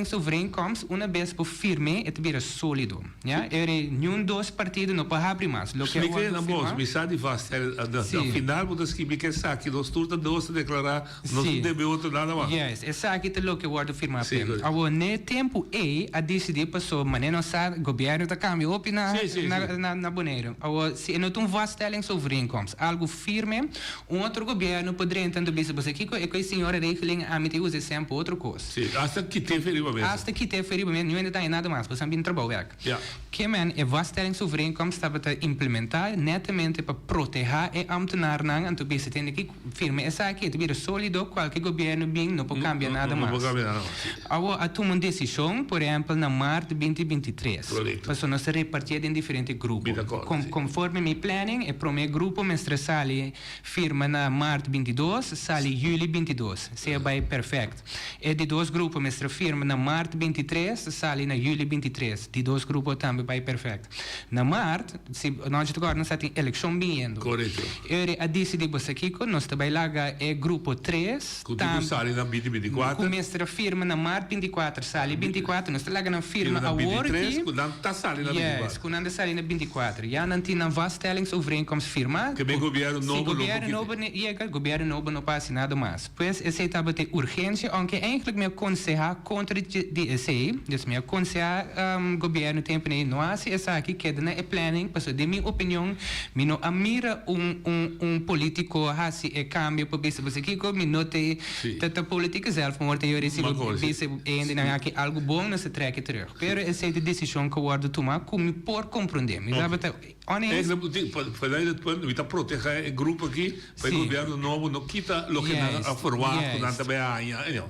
vaststellingsovereenkomst, una bes bo firm'é, e ta bira sólido. Ja, e ora ei niun dos partido no por habri mas. Loke a Splika wòrdu na bos, firmá. mi sa di vaststelling, na Sí. final bo ta skibi ke esaki, nos tur ta dos ta deklará No Sí. debe otro nada mas. Yes, esaki ta loke wordo firma Sí, p'e. correcto. Awor, n'e tempu ei a disidí paso manera nos sa gobierno ta kambia hopi na Sí, sí, na sí. na na Boneiru. Awor, si e no ta un vaststellingsovereenkomst, algu firme, un otro gobierno por drenta anto bisa boso kiko e ku e seniorenregeling ami ta usa esei pa otro kos. Sí, hasta kit'é fe riba mesa. Hasta kit'é fe riba mesa, niun hende ta haña nada mas, boso a bin trabou bèk. Ja. Ke men e vaststellingsovereenkomst tabata implementá netamente pa protehá e ambtenarnan anto bisa tende ki Firma esaki e ta bira solido, kualke gobièrnu bin no por kambia nada No por mas. kambia nada mas, si. Awor a tuma un desishon, por ehèmpel na mart binti 23, Korekto. pasobra nos ta repartié den diferente grupo. Mi ta kòrda, Kon si. konforme mi planning, e promé grupo mester sali firma na mart 22, sali yüli 22. Sea bai pèrfèkt. E di dos grupo mester firma na mart 23, sali na yüli 23. Di dos grupo tambe bai pèrfèkt. Na mart, si nochi ta kòrda nos a tin elekshon biniendo. Korekto. Eri a disidí bo sa kiko, nos ta bai laga e grupo tres Ku tin ku sali na binti 24. Ku mester a firma na mart 24, sali 24, nos ta laga nan firma Firma na awor 23, aki. ku nan ta sali na 24. Yes, ku nan ta sali na 24. Ya nan tin nan vaststellingsovereenkomst firma. Ke ben gobièrnu Si nobo no por gobièrnu kite. nobo yega, gobièrnu nobo no por hasi nada mas. Pues esei tabata e urgensia, aunke eigenlijk mi a konsehá kontra di esei, dus mi a konsehá gobièrnu tempu nei no hasi esaki, keda na e planning, pasobra den mi opinion mi no a mira un un un polítiko hasi e kambio pa bisa pasobra kiko mi no te ta ta politika zelfmoord e yori si bo bisa e hendenan aki algu bon nos ta trek e terug. Pero esei ta e desishon ku a wòrdu tumá ku mi por komprondé. Mi tabata oneens. Eigenlijk, vanuit het punt, mi ta protegá e grupo aki, pa e gobierno nobo no kita loke nan a verwacht, ku nan ta bai haña, you know,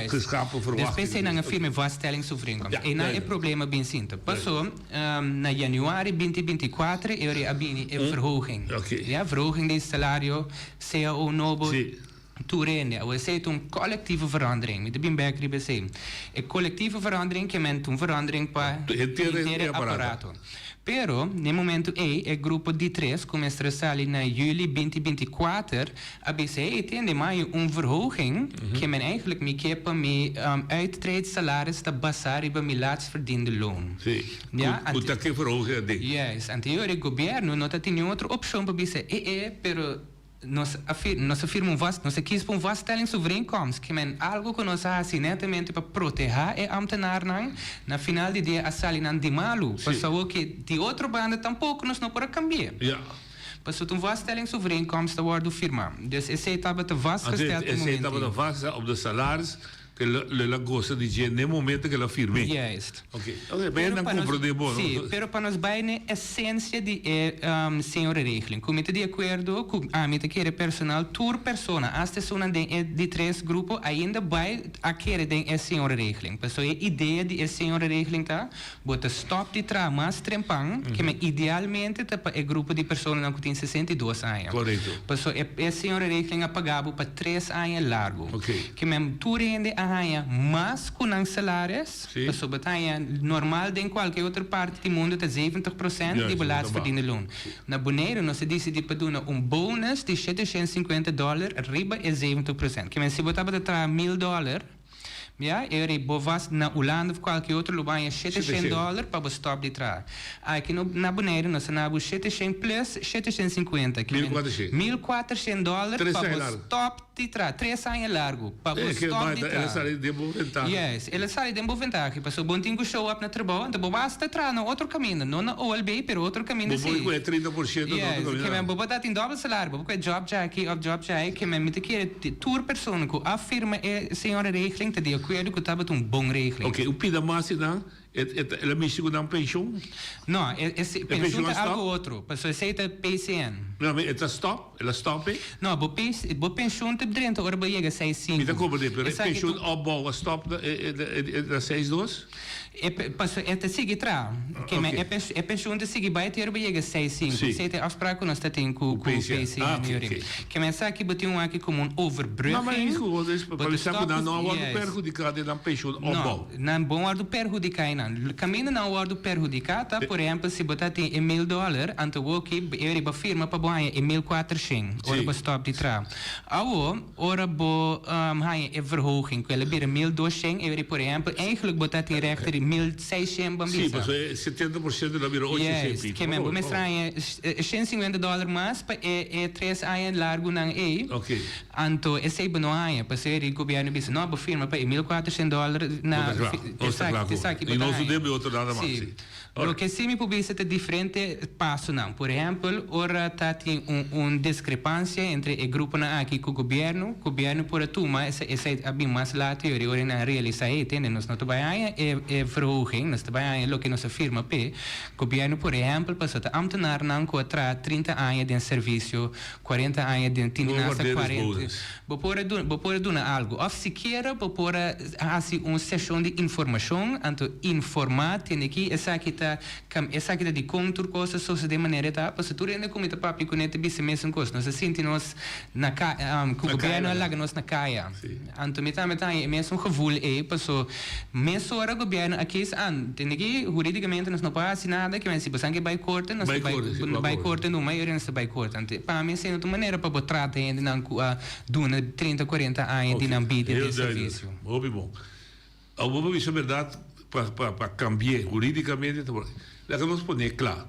geschapen verwachting. Despues nan a firma e vaststellingsovereenkomst. Einan e problema bin sinta. Paso, na januari binti 24 e ora a bini e verhoging. Ya, verhoging di salario, cao nobo. Tur hende. Awor esei ta un collectieve verandering. Mi ta bin bek riba esei. E collectieve verandering ke men ta un verandering pa Henter henter e e aparato. aparato. Pero, n'e momento ei, e grupo di tres ku mester sali na juli binti 24 a bisa, hey, tende, ma un verhoging ke men eigenlijk mi ke pa mi uittreedsalaris ta basá riba mi laatst verdiende loon. Sí. Ja, Ku ta ke verhoging a den. Juist. Anto e gobierno no ta tin niun otro opshon pa bisa, e e, pero Nos a fir, nos a firma un vast, nos a kies pa un vaststellingsovereenkomst, ke men algo ku nos a hasi netamente pa protehá e ambtenarnan, na final di dia a sali nan di malu, pasobra ke di otro banda tampoko nos no por a kambi'é. Ja. Pasobra un vaststellingsovereenkomst ta wòrdu firmá. Dus esei tabata vastgesteld Anto e esei momento tabata ei. vastgesteld op de salaris ke lo el a gosa di dje n'e momento ke el a firm'é. Juist. Ok, ok, pero nan comprende bo, no? Sí, pero pa nos bai n'e esencia di e seniorenregeling, cu mi ta di acuerdo cu ami ta kere personal tur persona, hasta esunnan den e di tres grupo, ainda bai a kere den e seniorenregeling. Pasobra e idea di e seniorenregeling ta, bo ta stop di traha mas trempan, ke men idealmente ta pa e grupo di personanan cu tin 62 aña. Correcto. Pasobra e seniorenregeling a paga bo pa tres aña largo. Ok. Ke men tur hende a haña mas ku nan salaris, pasobra bo ta haña normal den kualke otro parti di mundu ta 70% di bo laatst verdiende loon. Na Boneiru nos a disidí pa duna un bonus di 750 dòler riba e 70%. Ke men si bo tabata traha mil dòler, ya, e ora ei bo vas na Hulanda of kualke otro lo bo haña 700 dòler pa bo stòp di traha. Aki no na Boneiru nos a na bo 700 plus 750, ke men 1400 dòler pa bo stòp di traha. Tres aña largu pa bo stòp di traha. El a sali den bo ventaha. Yes, el a sali den bo ventaha pasobra bo no tin ku show up na trabou, anto bo basta traha na otro kaminda, no na OLB, pero otro kaminda Bo si. por ku e 30% na otro Yes, kaminda. ke men bo por ta tin dòbel salario, bo por ku e job djaki òf job djai, ke men mi ta kere tur persona ku a firma e señora regeling ta di akuerdo ku tabata un bon regeling. Oke, un pida mas einan, El a mishi ku nan penshun? No, e penshun ta algu otro, pasobra esei ta PCN. No, e ta stop? El a stop e? No, bo bo penshun ta drenta ora bo yega seis sinku. Mi ta komprendé, pero e penshun opbouw a stop na seis dos? E pasobra e ta sigui traha. E penshun ta sigui bai te ora bo yega seis sinku. Esei ta e afspraak ku nos ta tin ku PCN. Ah, oké, oké. Ke men sa ki bo tin un aki komo un overbrugging. No, ma e ku pa bisa ku nan no a wòrdu perhudiká den nan penshun opbouw. Nan bon wòrdu perhudiká einan. Kaminda nan wòrdu perhudiká ta, por ehèmpel, si bo ta tin e mil dòler, anto woki e riba firma pa bo haña e 1400 ora bo stòp di traha. Awo, ora bo haña e verhoging ku el a bira 1200, e por ehèmpel, eigenlijk bo ta tin règt di 1600 ban Sí, bisa. pasobra e 70% lo a bira 800 Yes, piko. ke men bo mester haña 150 dòler mas pa e e tres aña largunan ei. Oké. Anto esei bo no haña, pasobra di gobièrnu bisa, no, bo firma pa e 1400 dòler na Bo ta kla, nos ta kla ku. esaki bo I ta nos no haña. debe otro nada mas, Sí. sí. Loke sí mi por bisa ta diferente pasonan. Por ehèmpel, ora ta tin un un diskrepansia entre e gruponan aki ku gobièrnu, gobièrnu por a tuma esei a bin mas laat yori ora nan a realisá, hey, tende, nos no ta bai haña e e verhoging, nos ta bai haña loke nos a firma p'e. Gobièrnu por ehèmpel pasobra ta ámtenarnan ku a traha 30 aña den servisio 40 aña den tin di nasa 40. Bo por a duna, bo por a duna algu. Òf sikiera bo por a hasi un seshon di informashon, anto informá tende ki esaki ta kam, esaki ta dikon tur kos ta sosodé manera e ta. Pasobra tur hende ku mi ta papia kuné ta bisa mesun kos. Nos a sinti nos na ka, ku gobièrnu a laga nos na kaya. Anto mi tambe ta haña e mesun gevoel ei, paso mesora gobièrnu a kis an, tende ki hurídikamente nos no por hasi nada, kimen si bosan ke bai korte, nos ta bai bai korte numa i ora nos ta bai korte. Anto pa mi esei no ta un manera pa bo trata hendenan ku a duna 30, 40 aña di nan bida den servisio. Hopi bon. Awor bo bisa bèrdat pa pa kambi'é hurídikamente ta por. Laga nos pon'é kla.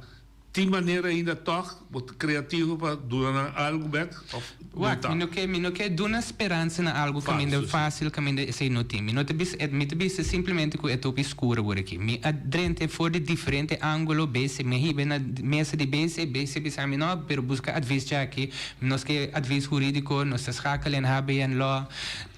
Tin manera ainda tòg bo ta kreativo pa duna nan algu bèk òf no Wak, ta? mi no ke, mi no ke duna speransa na algu kaminda Falsu, sí. fásil, kaminda esei no tin. Mi no ta bisa, mi ta bisa simplemente ku e topi skur awor aki. Mi a drenta for di diferente ángulo, bese, mi a hiba na mesa di bese, bese bisa mi no, pero buska advis djaki, nos ke advis hurídiko, nos ta schakel en HBN Law.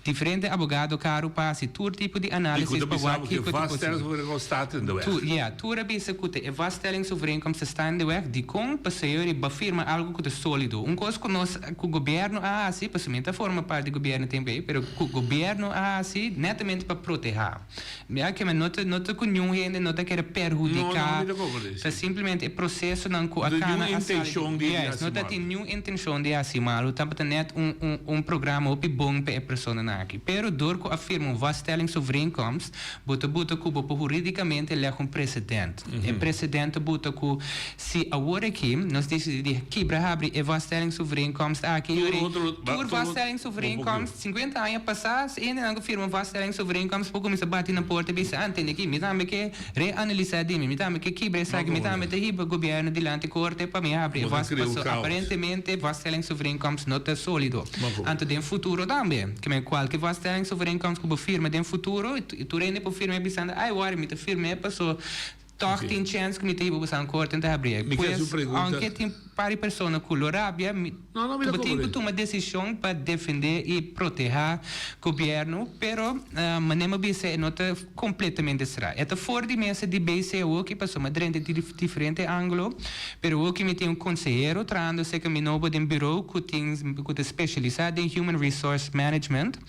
Diferente abogado karu pa hasi tur tipo di I ku análisis ta pa bisa wak bo ku e kiko ta posibel. vaststellingsovereenkomst staat in de weg. Tur, ja, tur a bisa ku ta e vaststellingsovereenkomst ta sta in de weg. Dikon? Pasobra riba firma algu ku ta sólido. Un kos ku nos, ku gobièrnu a hasi, pasobra mi ta forma parti di gobièrnu tempu ei, pero ku gobièrnu a hasi netamente pa protehá. Ja, ke men no ta, no ta ku niun hende no ta kere No, no, perhudiká, mi ta komprendé, ta sí. simplemente e prosesonan ku a No tin kana niun a sali. intenshon di di Yes, hasi no ta malu. tin niun intenshon di hasi malu, tabata nèt un, un, un programa hopi bon pa e personanan aki. Pero dor ku a firma un vaststellingsovereenkomst, bo ta buta ku bo por hurídikamente lèg un presedent. E presedent ta buta ku si awor aki nos disidí di kibra habri e vaststellingsovereenkomst aki, Tur yori otro, tur tur, bo por vaststellingsovereenkomst, 50 aña pasá, si hendenan ku firma vaststellingsovereenkomst por kuminsá bati na porta i bisa, Antende aki, mi tambe ke reanalisá di mi, mi tambe ke kibra esaki, mi tambe ta hiba gobièrnu dilanti korte pa mi habri e Bo ta vast, krea un paso kaos. aparentemente vaststellingsovereenkomst no ta sólido. Anto den futuro tambe, ke men kualke vaststellingsovereenkomst ku bo firma den futuro, i tur hende por firma e bisando, ai wòri, mi ta firm'é paso Tòg tin chèns ku mi ta hiba boso an korte en ta habrié. Mi ke Pues, hasi un pregunta. aunke tin par di persona ku lo rabia, mi No, no, mi ta bo tin ku komprendé. tuma desishon pa defendé i protehá gobièrnu, pero manera mi a bisa e no ta kompletamente será. E ta for di mesa di BC awoki pasobra mi a drenta di diferente ángulo, pero awoki mi tin un konsehero trahando serka mi nobo den birou ku tin ku ta spesialisá den human resource management.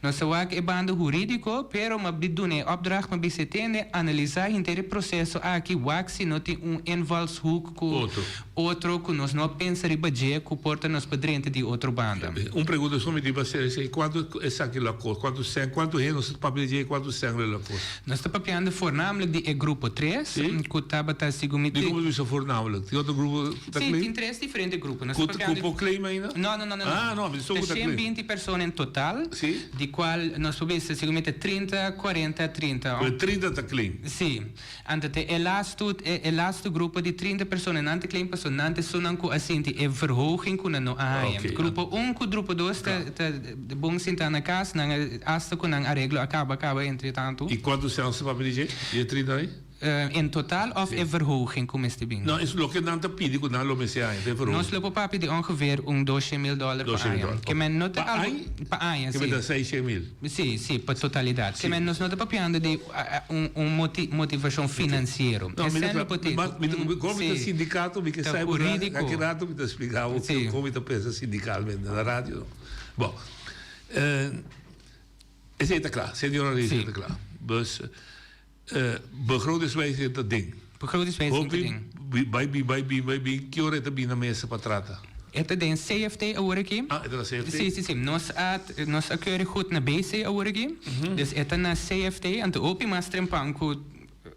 Nos ta wak e banda hurídiko, pero m'a bi duna e opdracht, m'a bisa e tende, analisá henter e proseso aki, wak si no tin un invalshoek ku Otro. otro ku nos no a pensa riba dje ku por ta nos por drenta di otro banda. Un pregunta so mi tin pa hacer esei, kuantu esaki lo a kost? Kuantu sèn, kuantu hende nos ta papia di dje i kuantu sèn lo a kost? Nos ta papiando voornamelijk di e grupo tres ku tabata segun mi. Dikon bo ta bisa voornamelijk? Tin otro grupo ku ta Sí, claim? tin tres diferente grupo. Nos Ku ta papiando. ku por claim ainda? No, no, no, no, no. Ah, no, mi so Ta ku ta claim. 120 persona en total. Sí. Di kual nos por bisa segun mi ta 30, 40, 30. Pero 30 ta claim. Sí. Anto te e lastu e lastu grupo di 30 persona nan ta claim paso nan ta esunnan ku a sinti e verhoging ku nan no a haña. Oké. Grupo un ku grupo dos ta ta bon sintá na kas, nan a hasta ku nan areglo a kaba kaba entre tantu. I kuantu sèns ta papia di dje? Di e 30 ei? En total òf e verhoging ku mester bin? No, es loke nan ta pidi ku nan lo mester haña, ta e verhoging. Nos lo por papia di ongeveer un doshe mil dòler pa aña. Ke men no ta Pa algu aña? pa aña, Ke men si. ta seishe mil. Si, si, pa totalidat. Ke men nos no ta papiando di un motivashon finansiero. No, mi ta Esei lo kla, por tin. mi ta, komo mi ta Si. sindikato mi ke Ta sai bo hurídiko. aki rato mi ta splika bo Si. kon mi ta pensa sindikalmente na radio no. Bon, esei ta kla, señora Reyes ta kla. Dus Begrotingswijziging ta den. Begrotingswijziging ta den. Hopi bai bin, bai bin, bai bin, ki ora e ta bin na mesa pa trata? E ta den CFT awor aki. Ah, e ta na CFT? Si, si, si. Nos a, nos a keurig goed na BC awor aki. Dus e ta na CFT, anto hopi mas trempan ku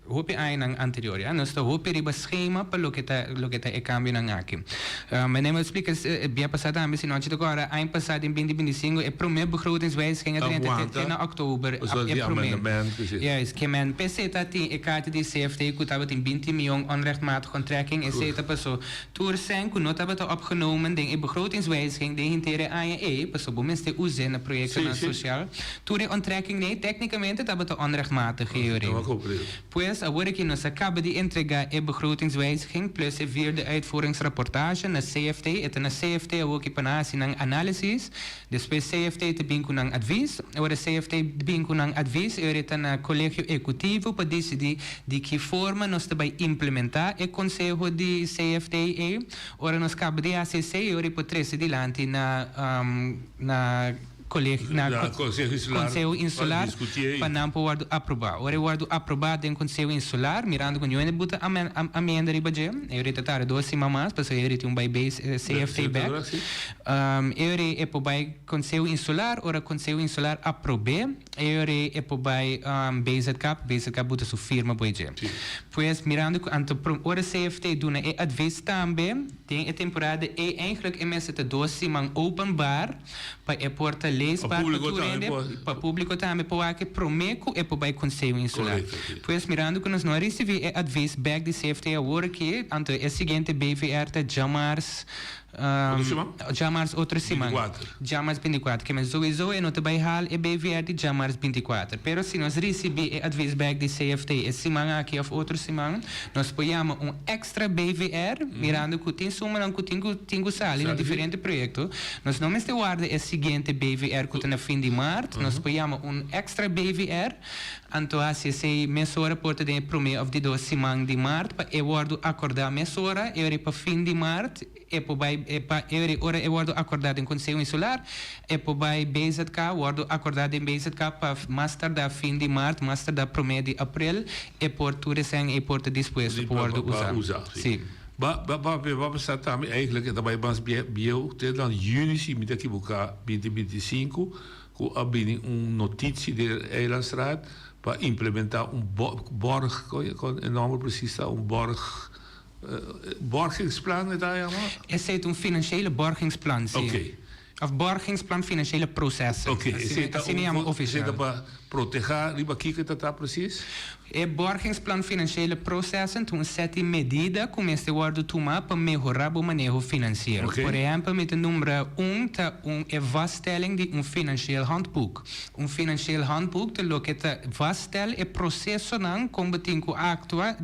hopi añanan anterior, ya. Nos ta hopi riba schema pa loke ta, loke ta e kambionan aki. Meneer mi a splika bia pasá tambe, si nochi ta kòrda, aña pasá den binti binti sinku e promé begrotingswijziging a drenta te te na òktober, e promé. Juist, ke men p'esei ta tin e karta di CFT ku tabatin binti mion onrechtmatige onttrekking, esei ta pasó tur sèn ku no tabata opgenomen den e begrotingswijziging den henter e aña ei, pasobra bo mester us'é na proyektonan sosial, tur e onttrekking nei téknikamente tabata onrechtmatig, George. Pues, awor aki nos a kaba di entregá e begrotingswijziging plus e vierde uitvoeringsrapportage na CFT. E ta na CFT awor ki pa nan hasi nan análisis. Despues CFT ta bin ku nan advis. Ora CFT bin ku nan advis, e ora e ta na Kolegio Ehekutivo pa disidí di ki forma nos ta bai implementá e konseho di CFT ei. Ora nos kaba di hasi esei, e ora e por trese dilanti na na. Colegio, na Na Conseho Insular Conseho pa Insular discutié pa nan por wordo aproba. Ora e wordo aproba den Conseho Insular, mirando cu niun buta amen, am, amienda riba dje, e ora e ta tarda dos siman mas, pasobra e ora tin un bai base eh, CFT bek. Dura, sí. Um, e ora e por bai Conseho Insular, ora Conseho Insular aprob'é, e ora e por bai um, BZK, BZK buta su firma bo dje. Sí. Pues mirando cu anto pro, ora CFT duna e advies tambe, den e temporada ei eigenlijk e mester ta dos siman openbaar, Pa e por ta leesbaar pa tur hende, pa públiko tambe por wak e promé ku e por bai Konseho Insular. Pues mirando ku nos no a risibí e advis bèk di CFT awor aki, anto e siguiente BVR ta djamars, djamars otro siman, djamars bintikuater. Ke men souiso e no ta bai hal e BVR di djamars bintikuater. Pero si nos risibí e advis bèk di CFT e siman aki òf otro siman, nos por yama un èkstra BVR, mirando ku tin sumanan ku tin ku tin ku sali na diferente proyekto. Nos no mester warda e siguiente BVR ku ta na fin di mart. Nos por yama un èkstra BVR, anto hasi esei mesora por ta den e promé òf di dos siman di mart pa e wòrdu akordá mesora. E ora pa fin di mart e por bai pa e ora ora e wòrdu akordá den Konseho Insular e por bai BZK wòrdu akordá den BZK pa mas tardá fin di mart, mas tardá promé di aprel e por tur esei e por ta dispuesto pa wòrdu usá. Sí. Ba ba ba ba bisa tambe eigenlijk e ta bai mas bie bieu te na juni si mi ta ekiboká binti binti i sinku ku a bini un notitsie di Eilandsraad pa implementá un bo borg kon e nòmber presis ta un borg borgingsplan e ta yama? Esei ta un financiële borgingsplan si. Oké. Of borgingsplan financiële processen. Oké, esei ta Asina un yama esei ofisial. ta pa protehá riba kiko e ta ta presis? E Borgingsplan Financiële Processen ta un set di medida ku mester wòrdu tumá pa mehorá bo maneho finansiero. Oké. Por ehèmpel, mi ta nombra un ta un e vaststelling di un financieel handboek. Un financieel handboek ta loke ta vaststel e prosesonan kon bo tin ku aktua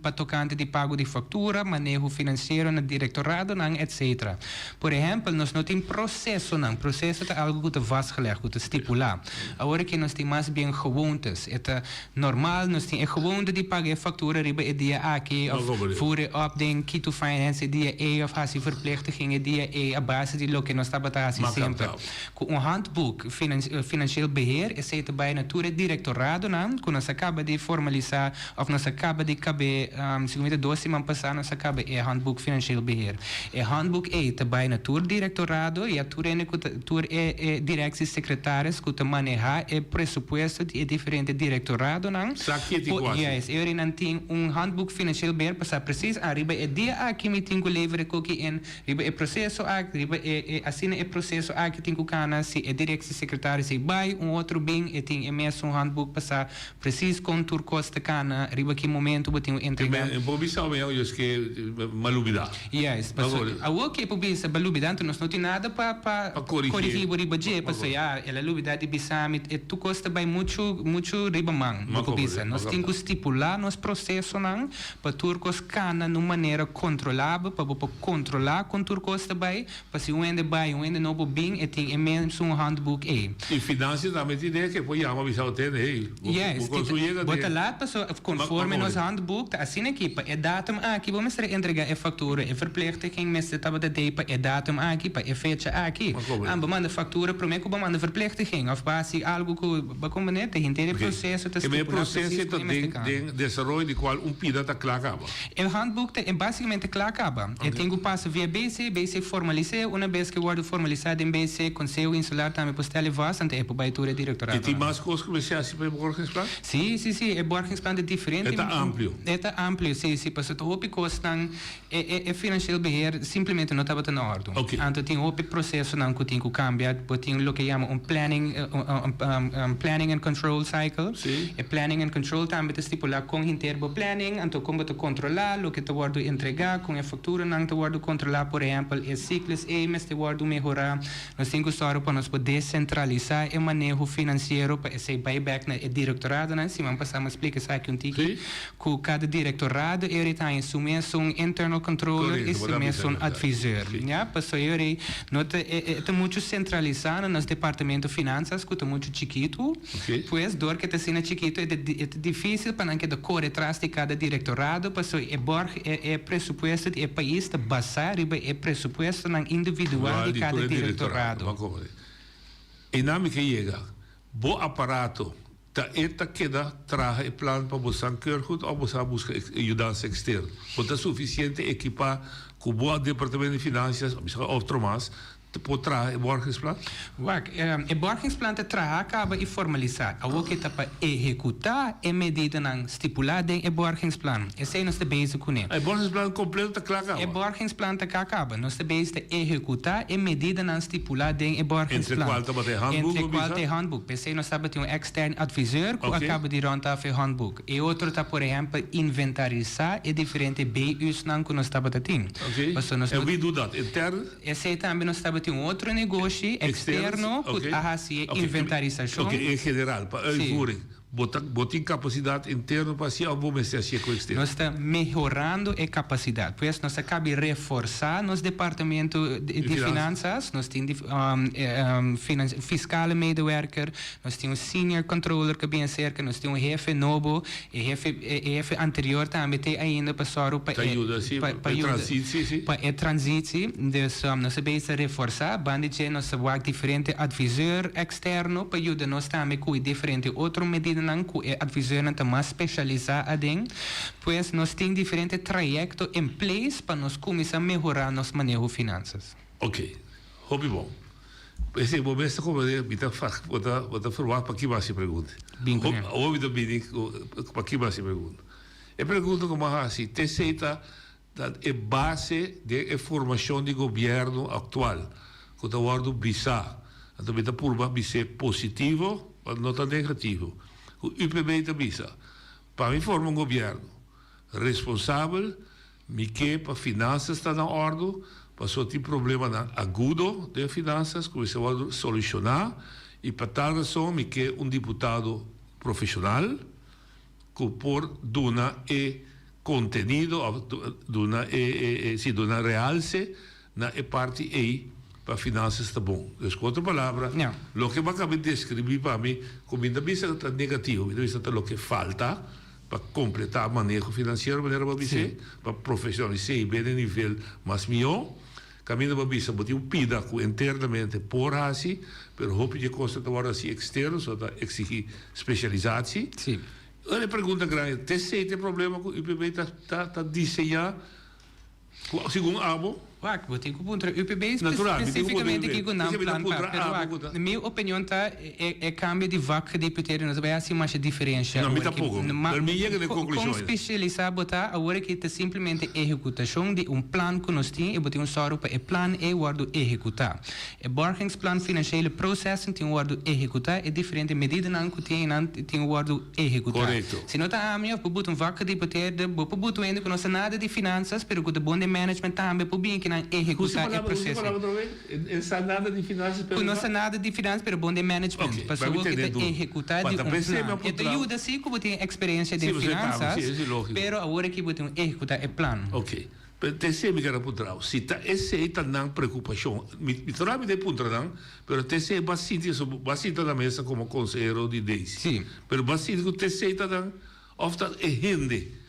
pa tokante di pago di faktura, maneho finansiero na direktoradonan, etcetera. Por ehèmpel, nos no tin prosesonan. Proseso ta algu ku ta vastgelegd, ku ta stipulá. Awor aki nos tin mas bien gewoontes. E ta normal. nos tin e gewoonte di paga e factura riba e dia aki of voer e op den Key to Finance e dia ei of haci verplichtiging e dia ei a base di loke nos tabata haci semper. Cu un handboek financieel beheer esey ta bay na tur e directoradonan cu nos a caba di formalisa of nos a caba di cabe segun mi ta dos siman pasa nos a caba e handboek financieel beheer. E handboek ey ta bay na tur directorado y a tur hende cu ta tur e e directie secretaris cu ta maneha e presupuesto di e diferente directoradonan Sa kiet por igual si. juist e ora nan tin un handboek financieel beheer pa sa precies ariba e dia aki mi tin cu levera e koki in Riba e proseso aki, riba e, e, asina e proseso aki tin ku kana, si e direksiesekretaris ei bai, un otro bin, e tin e mesun handboek pa sa presis kon tur kos ta kana, riba ki momento bo tin ku entregá. E por bisa mi awe ke m'a lubidá. Juist, paso awor ke por bisa b'a lubidá, anto nos no tin nada pa, pa korigí bo riba dje, paso ya, el a lubidá di bisa mi, e tur kos ta bai muchu, muchu riba man, bo por bisa. Nos tin ku stipulá nos prosesonan Pa tur kos kana na un manera kontrolabel, pa bo por kontrolá kon tur kos ta bai, pa si un hende bai i un hende nobo bin, e tin e mesun handboek ei. I finansia tambe tin den ke por yama bisa bo tende, hey, bo Yes, bo konsu yega bo den. ta laat paso konforme nos handboek ta asina aki, pa e datum aki bo mester entregá e faktura, e verplichtiging mester tabata dei pa e datum aki, pa e fecha aki. Ah, bo manda faktura promé ku bo manda verplichtiging òf bo hasi algu ku bo kombené, ta henter e proseso ta E stipulá proceso presis ta kon e mester den kana. den desaroyo di cual un pida ta cla caba. E handboek ta basicamente cla caba. E tin cu pasa via BC, BC formalis'é. Una bes cu e wordo formalisa den BC, Conseho Insular tambe por stel e vast, anto e por bay tur e E directoradonan. tin mas cos cu mester haci pa e borgingsplan? Si, si, si. E borgingsplan ta diferente. E ta amplio. E ta amplio, si, si. Pasobra ta hopi cosnan. E e e financieel beheer simplemente no tabata na ordo. Anto tin hopi procesonan cu tin cu cambia. Bo tin loke yama un planning un planning and control cycle. E planning and control tambe ta stipula con henter bo planning, anto con bo ta controla loke ta wordo entrega, con e facturanan ta wordo controla. Por ehempel, e cyclus ey mester wordo mehora. Nos tin cu sòru pa nos por descentralisa e maneho financiero pa esey bay bek na e directoradonan. Siman pasa mi a splica esaki un tiki. Ku kada direktorado e ora ta haña su mesun internal controller i su mesun adviseur. Ya, pasobra e ora no ta e ta muchu sentralisá na nos departamento finansas ku ta muchu chikitu. Pues dor ku e ta asina chikitu e ta e ta difísil pa nan keda kore tras di kada direktorado pasobra e bòrg e e presupuesto di e pais ta basá riba e presupuestonan individual di kada direktorado. Einan mi ke yega. Bo aparato Ta e ta keda traha e plan pa bo san keurgoed of bo sa buska yudansa eksterno? Bo ta sufisiente ekipá ku bo departamento di finansias of otro mas por traha e borgingsplan? Wak, e borgingsplan ta traha kaba i formalisá. Awor ke ta pa ehekutá e medidanan stipulá den e borgingsplan. Esei nos ta bezig kuné. E borgingsplan kompleto ta kla kaba? E borgingsplan ta kla kaba. Nos ta bezig ta ehekutá e medidanan stipulá den e borgingsplan. Entre kual tabata e handboek, Entre bo kual bisa? ta e handboek. P'esei nos tabatin un ekstern adviseur ku a kaba di rònt af e handboek. E otro ta por ehèmpel inventarisá e diferente BU'snan ku nos tabata tin. Pasobra nos En no. wie doet dat? Intern? Esei tambe nos tabatin un otro negoshi eksterno ku a hasi e inventarisashon. Oké, en general, pa uitvoering. Bo ta bo tin kapasidat interno pa hasié òf bo mester hasié ku eksterno? Nos ta mehorando e kapasidat. Pues nos a kabi reforsá nos departamento di finansas. Nos tin di fiskale medewerker, nos tin un senior controller ku a bin aserka, nos tin un hefe nobo. E hefe e hefe anterior tambe t'ei ainda pa sòru pa Ta yuda si, pa pa e transitsie si. Pa e transitsie. Dus nos a bezig ta reforsá. Banda dje nos ta wak diferente adviseur eksterno pa yuda nos tambe ku e diferente otro medidanan ku e adviseurnan ta mas speshalisá aden. Pues nos tin diferente trayekto in place pa nos kuminsá mehorá nos maneho finansas. Ok, hopi bon. P'esei bo mes ta komprendé, mi ta bo ta bo ta ferwagt pa kiba hasi e pregunta. Bin kuné. Awor mi ta bini ku pa kiba hasi e pregunta. E pregunta ku mi a hasi, t'esei ta Ta e base den e formashon di gobièrnu aktual ku ta wòrdu bisá. Anto mi ta purba bis'é positivo, pa no ta negativo. Ku UPB ta bisa, pa mi forma un gobièrnu responsabel, mi ke pa finansas ta na òrdu, pasobra tin problemanan agudo den finansas ku mester wòrdu solushoná i pa tal rason mi ke un diputado profeshonal, ku por duna e kontenido òf duna e si duna realse na e parti ei pa finansias ta bon. Dus ku otro palabra, loke bo a kaba di deskribí pa mi ku mi ta bisa ta negativo, mi ta bisa ta loke falta. Pa kompletá maneho finansiero manera bo a bis'é, pa profeshonalis'é i bene nivel mas mihó. Kaminda bo a bisa bo tin un pida ku internamente por hasi, pero hopi di e kosnan ta wòrdu hasi eksterno, so ta eksigí spesialisatsie. Ora e pregunta grandi, ta esei ta e problema ku UPB ta ta diseñá ku segun abo? Wak, bo tin ku puntra UPB Natural, mi tin ku puntra spesifikamente UPB. kiko nan Esei mi ta plan pa, puntra pero abo wak, ku ta. mi opinion ta e e kambio di vakgedeputeerde no ta bai hasi masha diferensha No, mi awor aki. tampoko. Ma Pero mi yega na e kon konklushon ei. spesialisá bo ta awor aki ta simplemente ehekutashon di un plan ku nos tin i bo tin un sòru pa e plan ei wòrdu ehekutá. E borgingsplan financiële processen tin wòrdu ehekutá, e diferente medidanan ku tin einan tin wòrdu ehekutá. Korekto. Si no ta ami òf bo buta un vakgedeputeerde, bo por buta un hende ku no sa nada di finansas, pero ku ta bon den management tambe por bin kinan Usa ehekutá e palabra, usa proseso. palabra otra vez. E sa nada di finansas, pero Ku no ta. sa nada di finansas, pero bon den management. Ok, Pasobra pa mi bo ke tende ta duru. ehekutá Pa di ta un pensé mi a plan. E ta puntra. yuda si ku bo tin eksperensia Sí, den bo sa tambe, finansas, sí, esei lógiko. pero awor aki bo tin un ehekutá e plan. Ok. Pero ta esei mi kere puntra bo. Si ta esei ta nan preokupashon, mi mi ta rabia di puntra nan, pero ta esei bo a sinti eso, bo a sinta na mesa komo konsehero di Daisy. Sí. Pero bo a sinti ku ta esei ta nan òf ta e hende?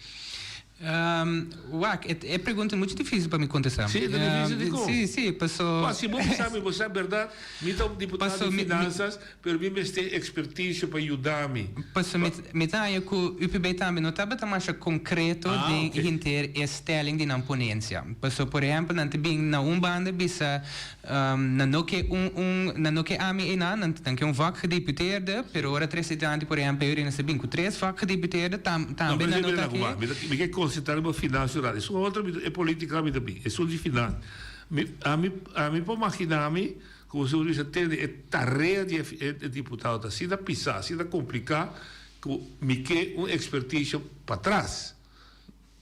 Wak, e e pregunta muchu difisil pa mi kontestá. Sí, ta difisil dikon? Sí, sí, paso. Wak, si bo bisa mi, bo sa bèrdat, mi ta un diputado Paso di mi mi. finansas, Pero mi mester experticio pa yuda mi. Pasobra mi mi ta haña ku UPB tambe no tabata masha konkreto Ah, den oké. henter e stelling di nan ponencia. Pasobra por ehempel nan ta bin na un banda bisa nan no ke un un nan no ke ami einan, nan nan ke un vakgedeputeerde, pero ora trese dilanti por ehempel Eurina ta bin ku tres vakgedeputeerde tam No, tambe pero nan no esei ta mi ta ke. Mi ta mi ke konsentrá riba finansia ora. Esun otro mi ta e politica mi ta bin, esun di finan. Mi ami ami por magina mi Ku su bisa tende e tarea di e diputado ta asina pisá, asina kompliká ku mi ke un ekspertisio patras.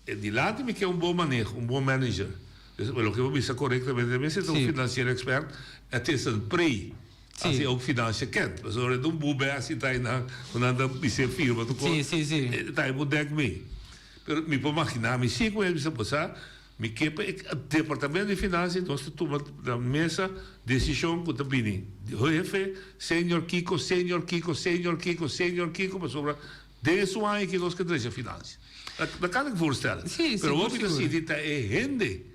E dilanti mi ke un bon maneho, un bon manager. Dus loke bo bisa korektamente mester ta un finansiero ekspert, het is een pre. Asi ook financiën kent. Pasobra e ta un bubè asi ta einan ku nan ta bis'é firma tur kos. Ta e bo dèk mee. Pero mi por maginá mi si ku e bisa bo sa. Mi ke pa e departamento di finansia nos ta tuma na mesa desishon ku ta bini di hefe, senior kiko, senior kiko, senior kiko, senior kiko, pasobra den esun aña aki nos ke drecha finansia. Dat kan ik voorstellen. Sí, Pero sigur, hopi ta sigur. sinti ta e hende.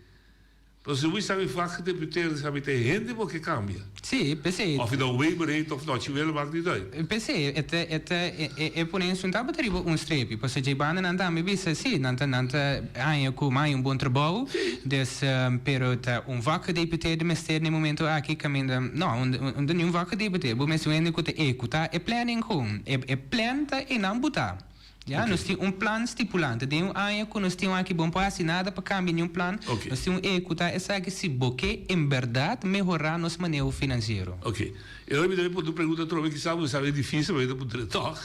Pasobra si bo sa mi vakgedeputeerde sa mi ta e hende bo ke kambia. Sí, p'esei. Of e nou Weber heet of Notje Willem maakt niet uit. P'esei e ta e ta e e pone esun tabata riba un strepi, pasobra dje bandanan tambe bisa sí, nan ta nan ta haña ku m'a haña un bon trabou, dus pero ta un vakgedeputeerde mester na e momento aki kaminda no un un ta niun vakgedeputeerde, bo mester un hende ku ta ehekutá e planning kon, e e plan ta einan butá. Ya, nos tin un plan stipulante. Den un aña ku nos tin aki bo no por hasi nada pa kambia niun plan. Nos tin un ehekutá esaki si bo ke en bèrdat mehorá nos maneho finansiero. Ok. E ora mi ta puntra un pregunta atrobe, kisas bo sabi e difísil, ma mi ta puntra e tòg.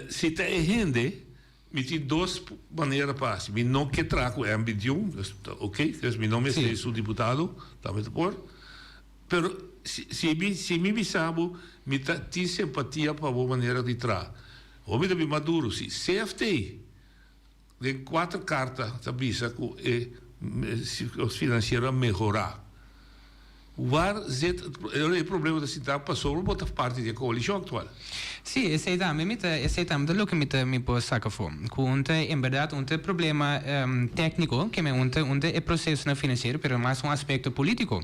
Si ta e hende, mi tin dos manera pa hasi. Mi no ke traha ku M 21, dus ta ok, dus mi no mester su diputado, tambe ta por. Pero si mi si mi bisa bo mi ta tin simpatia pa bo manera di traha. Hopi ta bin maduro si. CFT den cuater carta ta bisa cu e financiero a mehora. Waar zit het e problema ta sinta pasobra bo ta parti di e coalicion actual. Sí, esei tambe mi ta, esei tambe ta loke mi ta mi por saca afó. Cu un ta, en berdad, un ta e problema tecnico, ke men un ta, un ta e procesonan financiero, pero mas un aspecto politico.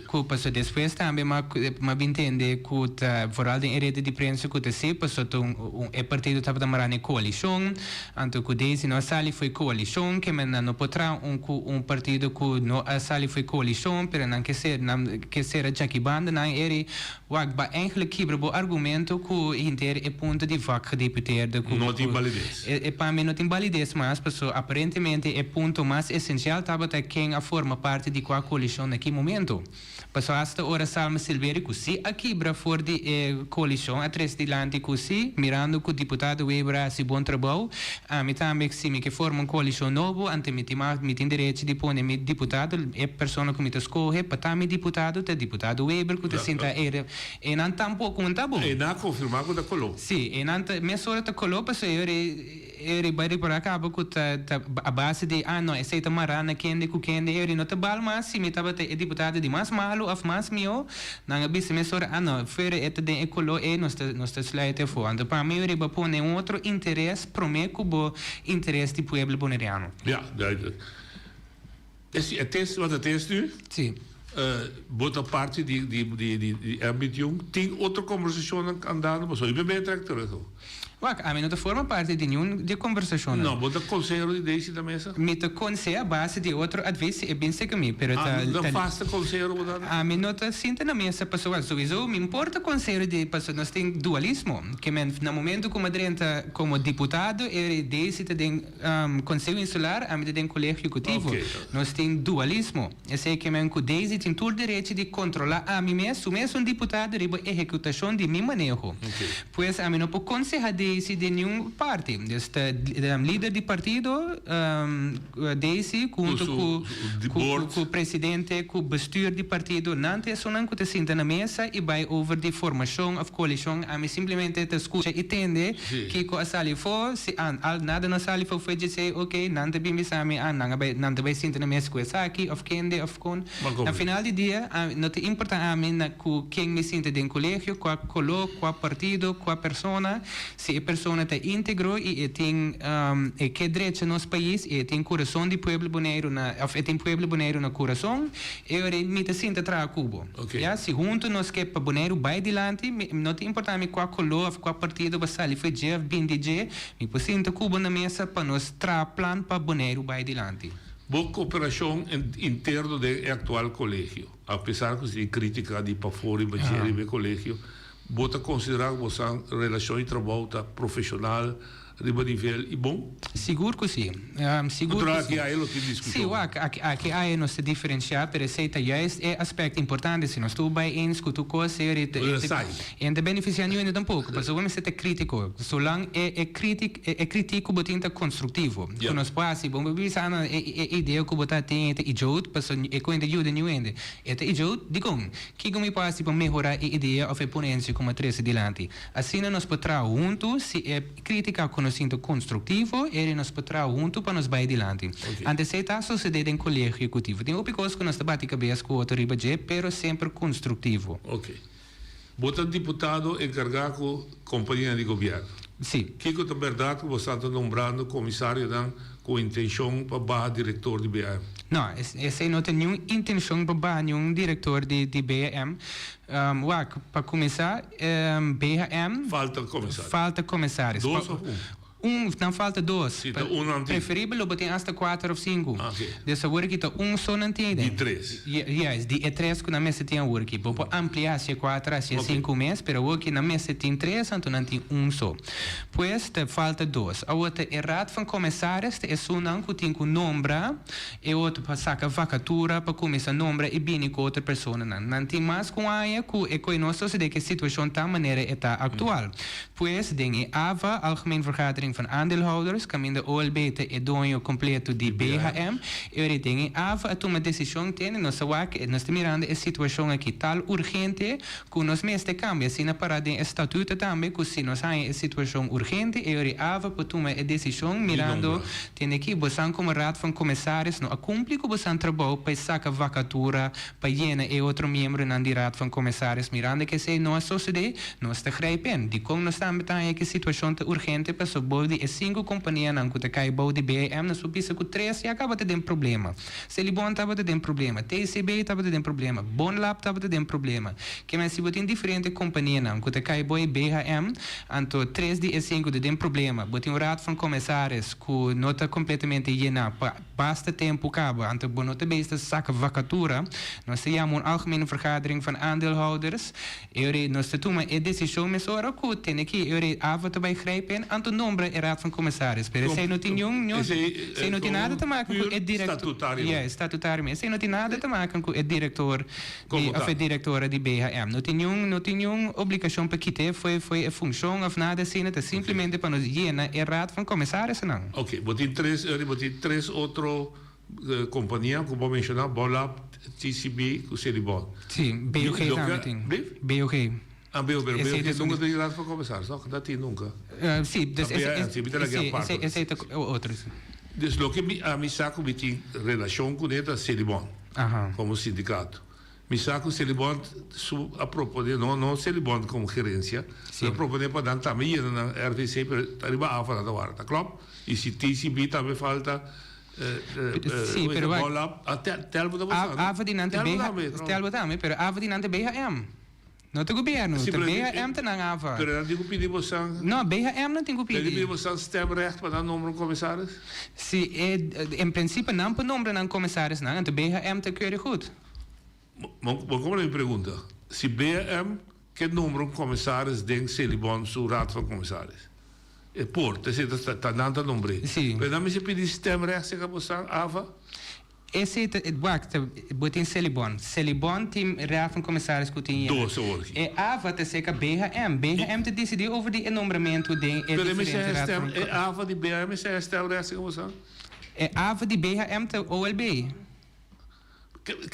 Cu paso despues tambe m'a m'a bin tende cu ta, vooral den e rede di prensa cu ta si, paso ta un, un, e partido tabata mará na e coalicion, anto cu Daisy no a sali fo'i coalicion, ke men nan no por traha un cu un partido cu no a sali fo'i coalicion, pero nan ke ser, nan ke sera djaki banda nan eri. Wak, ba eigenlijk kibra bo argumento ku henter e punto di vakgedeputeerde ku No tin balides. E pa mi no tin balides mas, paso aparentemente e punto mas esencial tabata ken a forma parti di kua koalishon na ki momento. Paso hasta ora Salma Silveri ku si a kibra for di e koalishon a trese dilanti ku si, mirando ku diputado Wever a hasi bon trabou, ami tambe si mi ke forma un koalishon nobo ante mi tin mi tin derecho di pone mi diputado, e persona ku mi ta skohe pa ta mi diputado ta diputado Weber ku ta sinta e e nan tampoco un ta bon. E nan a konfirmá ku ta koló. Sí, e nan ta mesora ta koló pasobra e ora e. e riba ripará kaba ku ta ta a base di ah no esei ta mará na kende ku kende e ori no ta bal mas si mi tabata e diputado di mas malu òf mas mihó nan a bisa mesora ah no fuera e ta den e koló ei nos ta nos ta sluit afó anto pa mi riba pone un otro interes promé ku bo interes di pueblo boneriano. Ja, duidelijk. E test wat het is nu? Si. Bo ta parti di di di di di M21. Tin otro conversacionnan andando pasobra mi ben trek terug ho. Wak, ami no ta forma parti di niun di e conversacionnan. No, bo ta consehero di Daisy na mesa? Mi ta conseha a base di otro advies si e bin seca mi, pero ta. Ah, no vaste consehero bo ta? Ami no ta sinta na mesa pasobra souiso mi importa consehero di pasobra nos tin dualismo. Ke men na momento cu mi a drenta como diputado e Daisy ta den. Konseho Insular, ami ta den Kolegio Ehekutivo. Nos tin dualismo. Esei ke men ku Daisy tin tur derechi di kontrolá ami mes, su mes un diputado riba ehekutashon di mi maneho. Pues ami no por konsehá Daisy den niun parti. Dus ta lider di partido Daisy huntu ku ku presidente ku bestuur di partido nan ta esunnan ku ta sinta na mesa i bai over di formashon òf koalishon. Ami simplemente ta skucha i tende. Kiko a sali afó? Si an al nada no sali afó fo'i djesei, ok, nan ta bin bisa mi, ah, nan a bai, nan ta bai sinta na mes ku esaki, òf kende, òf kon. Na final di dia, a no ta importá ami na ku ken mi sinta den kolegio, kua koló, kua partido, kua persona, si e persona ta íntegro i e tin, e ke drecha nos pais i e tin kurason di pueblo Boneiru na, òf e tin pueblo Boneiru na kurason, E ora ei mi ta sinta traha ku bo. Ya, si huntu nos ke pa Boneiru bai dilanti, mi no ta importá mi kua koló òf kua partido bo sali for dje òf bin di dje, mi por sinta ku bo na mesa pa nos traha plan pa Boneiru bai dilanti. Bo koperashon interno den e aktual kolegio, apesar ku si tin krítika di pafó riba dje riba e kolegio, bo ta konsiderá ku bo sa relashon di trabou ta profeshonal, Riba nivel y bon? Sigur cu si. Sigur cu si. Aki aya lo tin discusion. Si, wak, aki, aki aya nos ta diferencia, pero esey ta juist e aspecto importante. Si nos tur bay eens cu tur cos, e ora e no ta beneficia niun hende tampoco. Pasobra bo mester ta critico. Solang e e critic, e critic cu bo tin ta constructivo. Cu nos por haci bon. Bo bisa, ah, no, e e idea cu bo ta tin e ta idioot, pasobra e cu hende yuda niun hende. E ta idioot? Dicon? Kico mi por haci pa mehora e idea of e ponencia cu mi a trece dilanti? Asina nos por traha huntu, si e krítika ku nos sinti konstruktivo, eri nos por traha huntu pa nos bai dilanti. Anto esei ta sosodé den Kolegio Ehekutivo. Tin hopi kos ku nos ta bati kabes ku otro riba dje, pero semper konstruktivo. Ok. Bo ta diputado enkargá ku kompanianan di gobièrnu. Si. Kiko ta bèrdat ku bo sa ta nombrando komisarionan ku intenshon pa baha direktor di BAM? No, esei no ta niun intenshon pa baha niun direktor di BAM. Wak, pa kuminsá, BHM. Falta komisaris. Falta komisaris. Dos òf un? Un, nan falta dos. Si, ta un nan tin. Preferibel lo bo tin asta kuater òf sinku. Ah, oké. Dus awor aki ta un so nan tin. Di tres. Juist, di e tres ku nan mester tin awor aki. Bo por amplia hacia kuater, hacia sinku mes, pero awor aki nan mester tin tres, anto nan tin un so. Pues, ta falta dos. Awor ta e Raad van Commissaris ta esunnan ku tin ku nombra. E otro pa saca vacatura pa cuminsa nombra y bini cu otro personanan. Nan tin mas cu un aña cu e coy no sosode cu e situacion ta manera e ta actual. Pues, den e AVA, Algemeen Vergadering van Aandeelhouders, caminda OLB ta e doño completo di BHM, e ora den e AVA a tuma decision tene nos a wak, nos ta mirando e situacion aki tal urgente cu nos mester cambia. Asina para den e statuto tambe cu si nos haña e situacion urgente e ora e AVA por tuma e decision mirando Tende ki bosan komo Raad van Commissaris no a kumpli ku bosan trabou pa e saka vakatura pa yena e otro miembronan di Raad van Commissaris mirando ku esei no a sosodé, nos ta grijpen. Dikon nos tambe ta haña ku e situashon ta urgente paso bou di e sinku kompanianan ku ta kai bou di BAM nos por bisa ku tres ya kaba ta den problema. Selibon tabata den problema, TCB tabata den problema, Bonlab tabata den problema. Ke men si bo tin diferente kompanianan ku ta kai bou e BHM, Anto tres di e sinku ta den problema. Bo tin un raad van commissaris ku no ta kompletamente yená pa basta tempu kaba, anto bo no ta bezig ta saka vakatura. Nos ta yama un algemene vergadering van aandeelhouders. E ora ei nos ta tuma e desishon mesora ku tene ki e ora ei AVA ta bai grijp in, anto nombra e raad van commissaris. Pero esei no tin niun, niun, esei no tin nada te maken ku e direktor. Ja, statutariamente. Esei no tin nada te maken ku e direktor. Di of e directora di BHM. No tin niun no tin niun obligacion pa kit'é fo'i fo'i e funcion of nada asina, ta simplemente pa nos yena e raad van commissarissen. Ok, bo tin tres eri bo tin tres otro compania cu bo a menciona, Bolab, TCB cu Selibon. Si, BOG tambe tin. Blief? BOG. Ah, pero pero Esey pero ta nunca tin raad van commissaris, toch? Dat tin nunca. Sí, dus Ah, sí, mi ta laga apart. Esey ta otro. Sí. Dus loke mi ami sa ku mi tin relashon kuné ta Selibon komo sindikato. Mi sa ku Selibon su a proponé, no no Selibon komo gerensia, pero a proponé pa nan tambe yena nan RVC, pero ta riba AFA nan ta wara. Ta klòp? I si TCB tambe falta, Sí, pero wak. Telbo ta bosando. AFA di nan ta BH, Telbo tambe, pero AFA di nan ta BHM. No ta gobierno, ta BHM ta nan AFA. Pero nan tin ku pidi bosan. No, BHM nan tin ku pidi. Nan tin pidi bosan stemrecht pa nan nombra un komisaris? Si, en principe nan por nombra nan komisarisnan, anto BHM ta keurig goed. Bo komprende mi pregunta? Si BHM ke nombra un komisaris den Selibon su raad van commissaris, e por, ta esei ta nan ta nombr'é. Si. Pero nan mester pidi stemrecht serka bosan, AVA? Esei ta, wak, ta, bo tin Selibon. Selibon tin raad van commissaris ku tin yena. Dos awor aki. E AVA ta serka BHM. BHM ta disidí over di e nombramentu den e Pero e diferente mester raad stem, van. e AVA di BHM mester stemrecht serka bosan? E AVA di BHM ta OLB.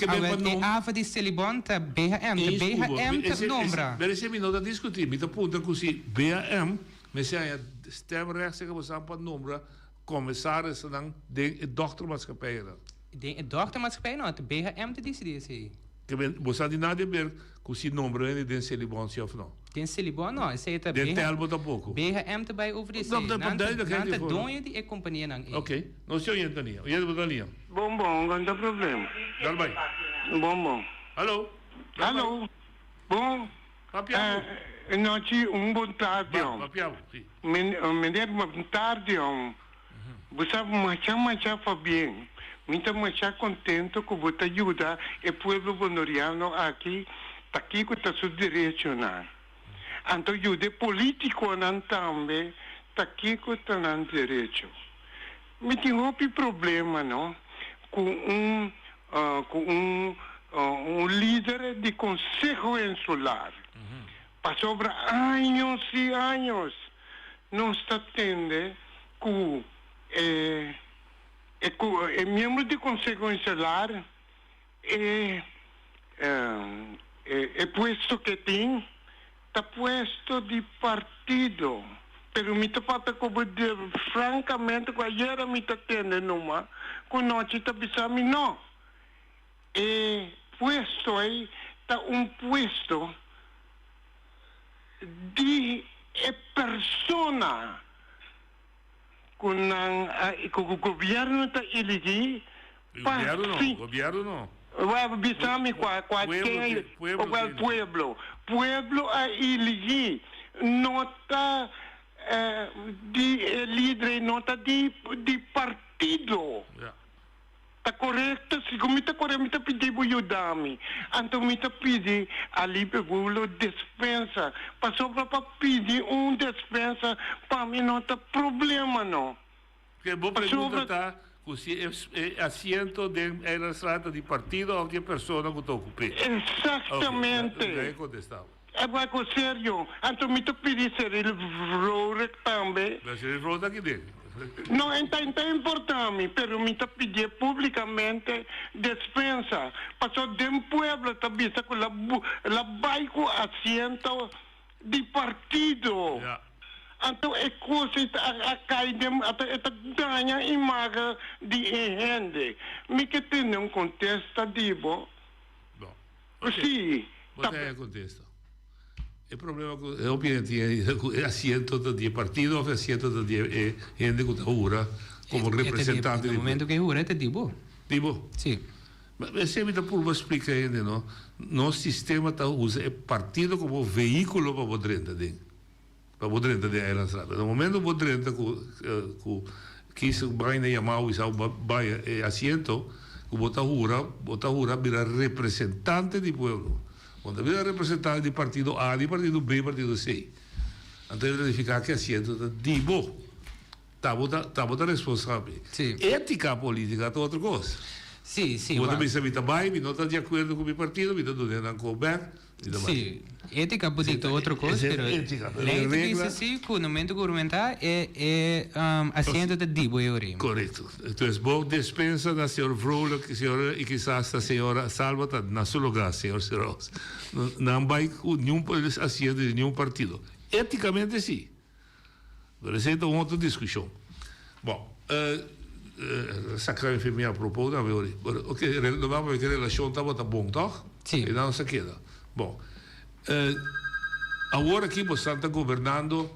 Awel, e AVA di Selibon ta BHM, ta BHM ta nombra. Pero esei mi no ta diskutí, mi ta puntra ku si BHM mester haña stemrecht serka bosan pa nombra komisarisnan den e dochtermaatschappijennan. Den e dochtermaatschappij no, ta BHM ta disidí esei. Bosan di nada ber ku si nombra hende den Selibon si òf no? Den Selibon no, esei ta Den Telbo tampoko. BHM ta bai over di esei. Nan ta doño di e kompanianan ei. Ok, nos tin oyente na liña. Oyente bo ta na liña. Bon bon, no ta problema. Dal bai. Bon bon. Hallo. Hallo. Bon. Papia bo. Nochi un bon tardi. Ba, papia bo, si. Meneer bon tardi. Bo sa masha masha pabien. Mi ta masha contento cu bo ta yuda e pueblo Bonoriano aki ta kico ta su derechonan. Anto yuda e politiconan tambe ta kico ta nan derecho. Mi tin hopi problema no cu un cu un un lider di Conseho Insular. Pasobra años y años nos ta tende cu e e cu e miembro di Conseho Insular e e puesto ke tin ta puesto di partido. Pero mi ta papia cu bo francamente cu ayera mi ta tende numa cu nochi ta bisa mi no. E puesto ei ta un puesto di e persona ku nan a ku gobierno ta eligi pa Gobierno no, si. gobierno no. Wèl bisa mi kua kua Pueblo ken tin, pueblo wèl tin. pueblo. Pueblo a eligi no ta di e lider ei no ta di di partido. Ja. Ta korekto? Si ku mi ta kore mi ta pidi bo yuda mi. Anto mi ta pidi Alipe Bulo despensa, pasobra pa pidi un despensa pa mi no ta problema no. Ke bo pregunta ta ku si e asiento den Eilandsraad ta di partido of di e persona ku ta okup'é? Exactamente. Oke, ya e kontesta bo. E bai ku serio. Anto mi ta pidi Cyril Vrolijk tambe. Pero Cyril Vrolijk ta aki den. No, e ta ta importa mi, pero mi ta pidié publicamente despensa. Paso den pueblo ta bisa ku la la bai ku asiento di partido. Ja. Anto e kos ei ta a kai den a ta e ta daña imagen di e hende. Mi ke tende un kontesta di bo. Bon. Ok. Sí. Bo ta haña kontesta. E problema ku e hopi hende tin e ku e asiento ta di e partido of e asiento ta di e hende ku ta hura komo representante Na di momento ku e hura e ta di bo. Di bo? Sí. Esei mi ta purba splika hende no. Nos sistema ta usa e partido komo vehíkulo pa bo drenta den. Pa bo drenta den Eilandsraad. Na momento bo drenta ku ku kis baina yama bo bisa bo bai e asiento ku bo ta hura bo ta hura bira representante di pueblo. Bo ta bira representante di partido A, di partido B, partido C. Anto e ta nifiká ku e asiento ta di bo. Ta bo ta ta bo ta responsabel. Sí. Étika polítika ta otro kos. Si, si. Bo ta bisa mi ta bai, mi no ta di akuerdo ku mi partido, mi ta duna nan ko bèk, mi ta bai. Si, étika por dikta otro kos, pero lei ta bisa si ku na momento ku hurmentá e e asiento ta di bo e ori. Korekto. Entonces bo despensa na señor Vrolijk, señor i kisas na señora Salva ta na su lugá, señor Seraus. Nan bai ku niun asiento di niun partido. Étikamente si. Pero esei ta un otro diskushon. Bon, saka mi fin mi apropo tambe ori. Pero oke, lo bam a wek e relashon tabata bon, tòg? Sí. Einan nos a keda. Bon, awor aki bosan ta gobernando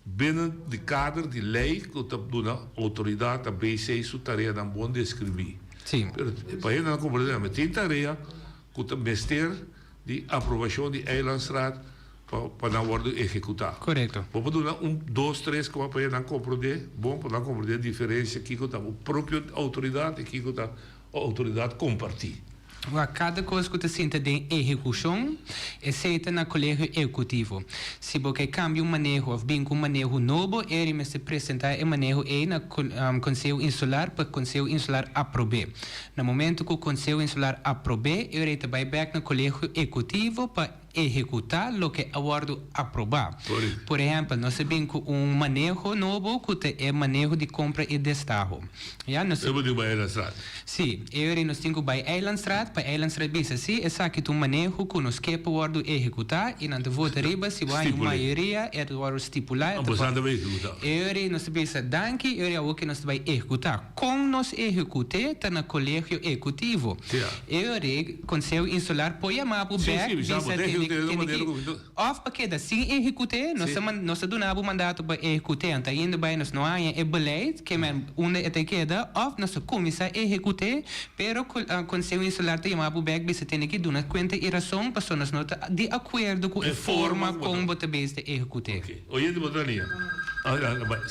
binnen di kader di lei ku ta duna outoridat na BC su tareanan bon deskribí. Sí. Pero pa hendenan komprendé tambe, tin tarea ku ta mester di aprobashon di Eilandsraad pa pa nan wòrdu ehekutá. Korekto. Bo por duna un, dos, tres kua pa nan komprondé bon, pa nan komprondé e diferensia kiko ta bo propio outoridat i kiko ta outoridat kompartí. Wak, kada kos ku ta sinta den ehekushon, esei ta na Kolegio Ehekutivo. Si bo ke kambia un maneho òf bin ku un maneho nobo, eri mester presentá e maneho ei na Konseho Insular pa Konseho Insular aprob'é. Na momento ku Konseho Insular aprob'é, e ora ta bai bèk na Kolegio Ehekutivo pa ehekutá loke a wòrdu aprobá. Por ehèmpel, nos a bin ku un maneho nobo ku ta e maneho di kompra i destaho. Ya, nos. E bo tin ku bai Eilandstraat. Sí, e ora nos tin ku bai Eilandstraat pa Eilandstraat bisa si esaki ta un maneho ku nos ke pa wòrdu ehekutá i nan ta vota riba si bo haña un mayoria e ta wòrdu stipulá e ta Boso ta bai ehekutá. E ora nos ta bisa danki e ora awor ke nos ta bai ehekutá. Kon nos ehekut'é ta na Kolegio Ehekutivo. E ora Konseho Insular por yama bo bèk bisa tene ki òf pa keda sin ehekut'é, nos ta nos ta duna bo mandato pa ehekut'é anto ainda bai nos no haña e beleid ke men unda e ta keda òf nos ta kuminsá ehekut'é pero Konseho Insular ta yama bo bèk bisa tene ki duna kuenta i rason pasobra nos no ta di akuerdo ku e forma kon bo ta bes ta ehekut'é. Oyente bo ta nia.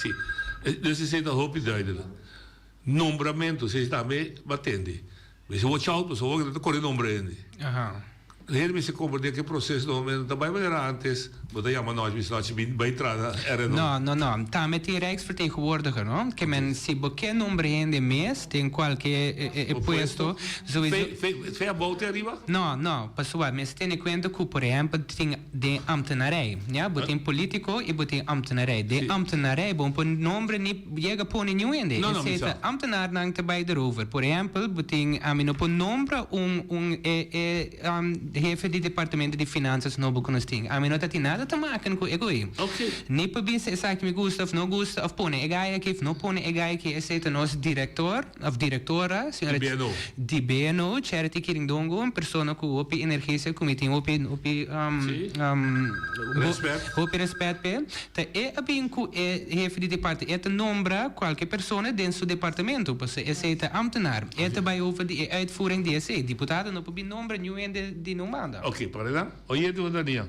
Si. Dus esei ta hopi duidelijk. Nombramentu, esei tambe bo a tende. Mester watch out pasobra bo ta kore nombra hende. Hende mester komprende ku e proseso normalmente no ta bai manera antes, bo ta yama nochi bisa nochi bin bai tra na RNO. No, no, no. Tambe tin Rijksvertegenwoordiger, no? Ke men si bo ke nombra hende mes den kualke e puesto, sowieso. Fe abou te ariba? No, no. Pasobra mester tene kuenta ku por ehèmpel tin Den ambtenarij, ya, bo tin politico y bo tin ambtenarij. Den ambtenarij bo no por nombre ni yega pone niun hende. No, no, mi Esey sa. ta ambtenaarnan ta bay erover. Por ehempel, bo tin, ami no por nombra un, un, e, e, hefe di departamento di finanzas nobo cu nos tin. Ami no ta tin nada te maken cu e goey. Ok. Ni por bisa esaki mi gusta of no gusta of pone e guy aki of no pone e guy aki. Esey ta nos director. Of directora, señora Di BNO. Di BNO, Charity Kirindongo, un persona cu hopi energia cu mi tin hopi, hopi, Sí. Respet. hopi respet p'e. Ta e a bin cu e hefe di departe, e ta nombra cualke persona den su departamento, pasobra esey ta ambtenaar. E ta bay over di e uitvoering di esey. Diputado no por bin nombra niun hende di nun banda. Ok, para nan. Oyente bo ta nia.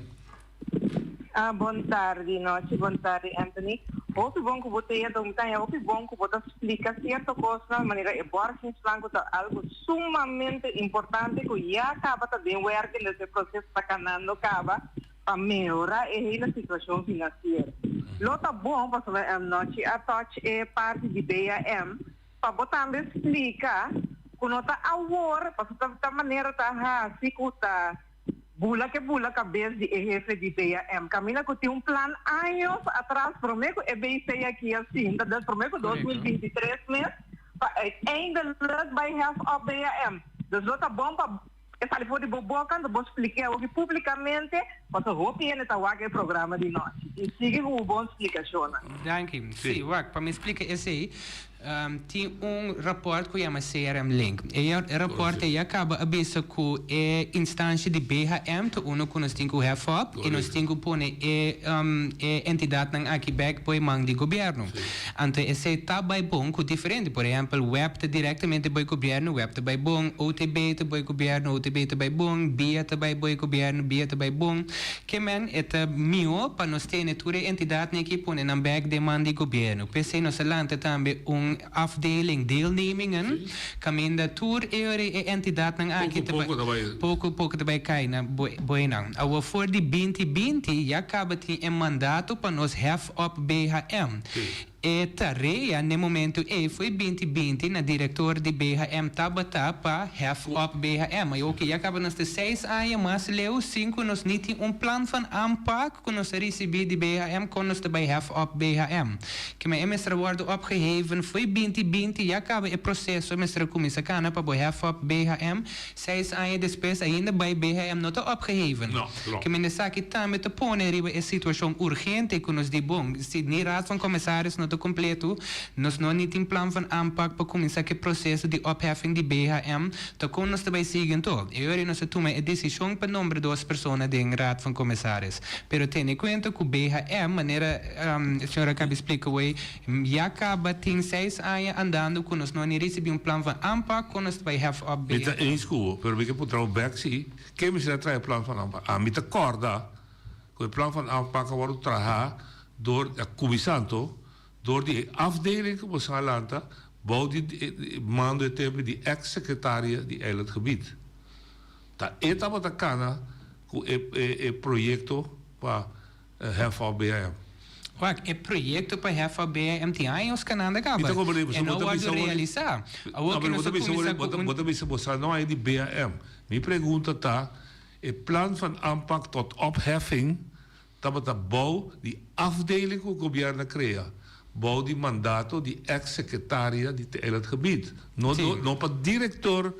Ah, bon tardi, nochi, bon tardi, Anthony. Hopi bon ku bo ta yendo, mi ta haña hopi bon ku bo ta splika sierto kosnan, manera e borgingsplan ku ta algu sumamente importante ku ya kaba ta den werking, dus e proseso ta kanando kaba pa mehorá e hele situashon finansiero. Lo ta bon, pasobra nochi a touch e parti di BAM, pa bo tambe splika ku no ta awor, pasobra ta manera ta hasi ku ta. Bula ke bula kabes di e hefe di BAM. Kaminda ku tin un plan años atras promé ku e BC aki a sinta, dus promé ku 2023 mes, pa uiteindelijk bai hef op BAM. Dus lo ta bon pa e sali for di bo boka, anto bo splik'é awoki públikamente, pasobra hopi hende ta wak e programa di nochi. I sigui ku bo bon splikashonnan. Danki. Sí, wak, pa mi splika esei, Tin un raport ku yama CRM Link. E raport ei a kaba a bisa ku e instansha di BHM ta unu ku nos tin ku hef op i nos tin ku pone e e entidatnan aki bèk bo e man di gobièrnu. Anto esei ta bai bon ku diferente. Por ehèmpel web ta direktamente bo e gobièrnu, web ta bai bon, OTB ta bo e gobièrnu, OTB ta bai bon, bia ta bai bo e gobièrnu, bia ta bai bon. Ke men e ta mihó pa nos tene tur e entidatnan aki pone nan bèk den man di gobièrnu. P'esei nos a lanta tambe un afdeling deelnemingen kaminda tur e ora e entidatnan aki ta bai poko poko ta bai kai na boinan. Awor for di 2020 ya kaba tin e mandato pa nos hef op BHM. E tarea n'e momento ei foi binti binti na director di BHM tabata pa hef op BHM. Ay oke ya caba nos ta seis aña mas leu sin cu nos ni tin un plan van aanpak cu nos a ricibi di BHM con nos ta bay hef op BHM. Kimen e mester a wordo opgeheven foi binti binti ya caba e proceso mester a cuminsa cana pa bo hef op BHM. Seis aña despues ainda bay BHM no ta opgeheven. No, klopt. Kimen esaki tambe ta pone riba e situacion urgente cu nos di bon, si ni Raad van Commissaris no ta completo, nos no ni tin plan van aanpak pa cuminsa cu e proceso di opheffing di BHM, ta con nos ta bay sigui anto? E ora nos a tuma e decision pa nombra dos persona den Raad van Commissaris. Pero tene cuenta cu BHM, manera señor a caba di splica hoy, Ya caba tin seis aña andando cu nos no a ni ricibi un plan van aanpak con nos ta bay hef op Mi ta eens cu bo, pero mi ke puntra bo bek si ken mester a traha e plan van aanpak. Ami ta corda cu e plan van aanpak a wordo traha door, a cuminsa anto, door di e afdeling cu bo sa lanta bou di mando e tempo di ex secretaria di Eilandgebied. Ta e tabata cana cu e proyecto pa Hef op BAM. Wak, e proyecto pa hef op BAM tin años canando caba. Mi ta comprende, E pasobra no bo ta wordo bisa wor- realisa. Awor No, cu pero bo nos ta a bisa cuminsa wor- bo cu ta un bo ta bisa bo sa no hay di BAM. Mi pregunta ta, e plan van aanpak tot opheffing tabata bou di afdeling cu gobierno a crea, bou di mandato di ex secretaria di te Eilandgebied. No Sí. do no pa director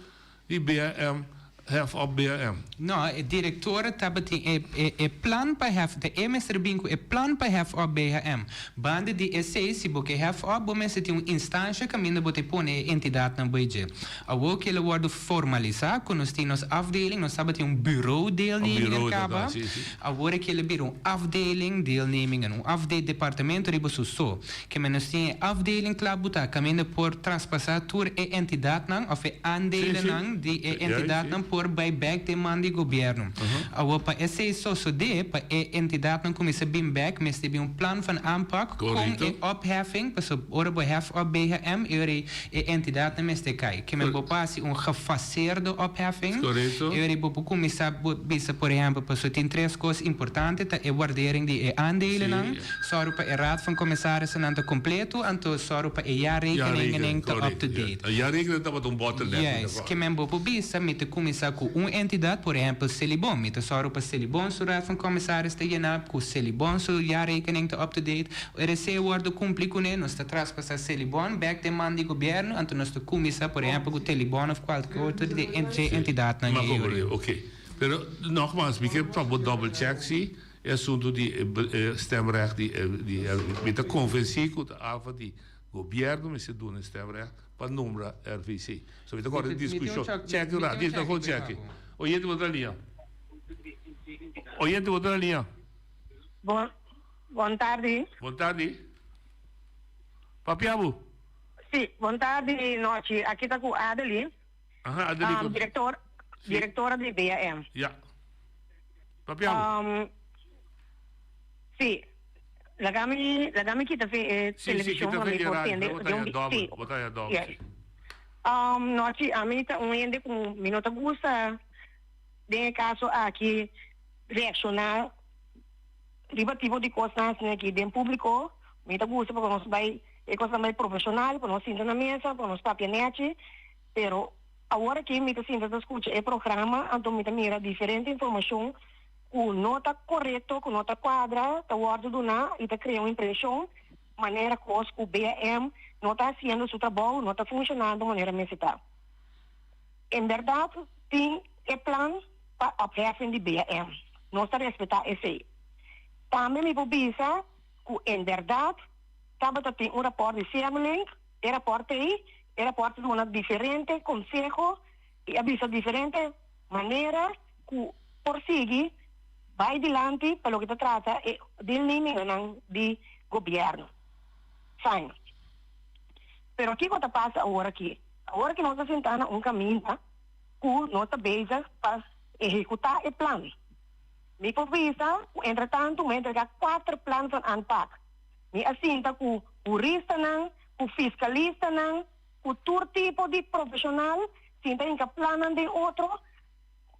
Di BAM, hef op BAM. No, e directora tabatin e e e plan pa hef, ta e mester bin cu e plan pa hef op BHM. Banda di esey, si bo ke hef op, bo mester tin un instancia caminda bo ta pone e entidadnan bay dje. Awor cu el a wordo formalisa, cu nos tin nos afdeling, nos tabatin un bureau deelnemingen Un bureau, caba, inderdaad, si, si. awor e kier a bira un afdeling deelnemingen, un afde departamento riba su so. Ke men nos tin e afdeling kla buta kaminda por traspasá tur e entidatnan òf e aandelennan di e entidatnan por bai bèk den man di gobièrnu. Awor pa esei sosodé, pa e entidatnan kuminsá bin bèk mester bin un plan van aanpak kon e opheffing, pasobra ora bo hef op BHM e ora e entidatnan mester kai. Ke men bo por hasi un gefaseerde opheffing, e ora bo por kuminsá bisa por ehèmpel pasobra tin tres kos importante ta e wardering di e aandelennan, Sòru pa e Raad van Commissarissen ta kompleto, anto sòru pa e jaarrekeningen ta up to date. E jaarrekening tabata un bottleneck. Juist. Ke men bo por bisa, mi ta kuminsá ku un entidat, por ehèmpel Selibon. Mi ta sòru pa Selibon su Raad van Commissaris ta yená, ku Selibon su jaarrekening ta up to date. Ora esei wòrdu kumpli kuné, nos ta traspasá Selibon bèk den man di gobièrnu, anto nos ta kuminsá, por ehèmpel, ku Telibon òf kualke otro di e dje entidatnan Mi a ei. komprendé, oké. Pero nògmals, mi ke pa bo double check si. E asuntu di e stemrecht di di mi ta konvensí ku ta alfa di gobièrnu mester duna e stemrecht pa nombra RVC. So mi ta kòrda e diskushon. Chèki un rato, ta kon chèki. Oyente bo ta na liña. Oyente bo ta na liña. Bon bon tardi. Bon tardi. Papia bo. Si, bon tardi nochi. Aki ta ku Adelie. Aha, Adelie. Um, director, directora di BAM. Ja. Papia bo. Um, si. Laga mi, laga mi kita fe e Si, si, televishon kita pa fe mi di por radio. tende. Bo ta de un ya bi- dobbel, si. bo ta ya dobbel, Yes. si. Um, nochi, ami ta un hende ku mi no ta gusta den e kaso aki reakshoná riba tipo di kosnan asina aki den públiko. Mi ta gusta pa nos bai e kosnan bai profeshonal, pa nos sinta na mesa, pa nos papia nechi. Pero awor aki mi ta sinta ta skucha e programa, anto mi ta mira diferente informashon ku no ta korekto, ku no ta kuadra, ta wòrdu duná i ta krea un impreshon manera kos ku BAM no ta hasiendo su trabou, no ta funshonando manera mester ta. En bèrdat tin e plan pa opheffing di BAM. Nos ta respetá esei. Tambe mi por bisa ku en bèrdat tabata tin un rapòrt di Siemelink. E rapòrt ei, e rapòrt ta duna diferente konseho i a bisa diferente manera ku por sigui bai dilanti pa loke ta trata e deelnemingennan di gobièrnu. Fijn. Pero kiko ta pasa awor aki? Awor aki nos ta sintá na un kaminda ku nos ta bezig pa ehekutá e plan. Mi por bisa ku entretantu mi a entregá kuater plan van aanpak. Mi a sinta ku huristanan, ku fiskalistanan, ku tur tipo di profeshonal, sinta hinka plannan den otro,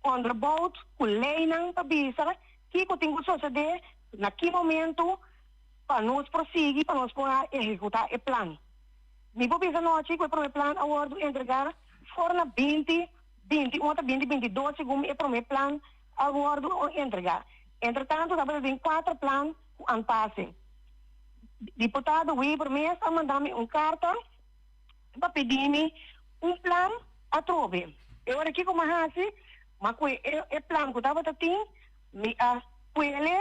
onderbouwd ku leinan pa bisa kiko tin ku sosodé, na ki momentu. pa nos por sigui pa nos por a ehekutá e plan. Mi por bisa nochi ku e promé plan a wòrdu entregá for na binti binti un ata binti binti dos segun mi e promé plan a wòrdu entregá. Entretantu tabata tin kuater plan ku an pase. Diputado Wever mes a manda mi un karta pa pidi mi un plan atrobe. E ora kiko mi a hasi? Mi a kue e plan ku tabata tin, mi a kuele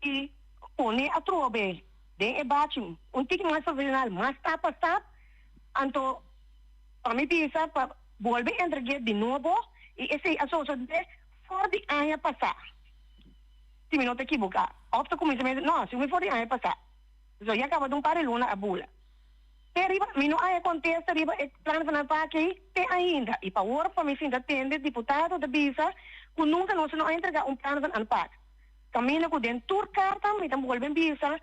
i pone atrobe den e bachi un tiki mas profesional, mas stap pa stap. Anto pa mi bisa pa bolbe entreg'é di nobo i esei a sosodé for di aña pasá, si mi no ta ekiboká. Òf ta kuminsamentu, no, si mi for di aña pasá. So ya kaba ta un par di luna a bula. Te riba, mi no haya kontesta riba e plan van aanpak ei te ainda. I pa awor pa mi sinta tende diputado ta bisa ku nunka nos no a entregá un plan van aanpak. Kaminda ku den tur karta mi ta bolbe bisa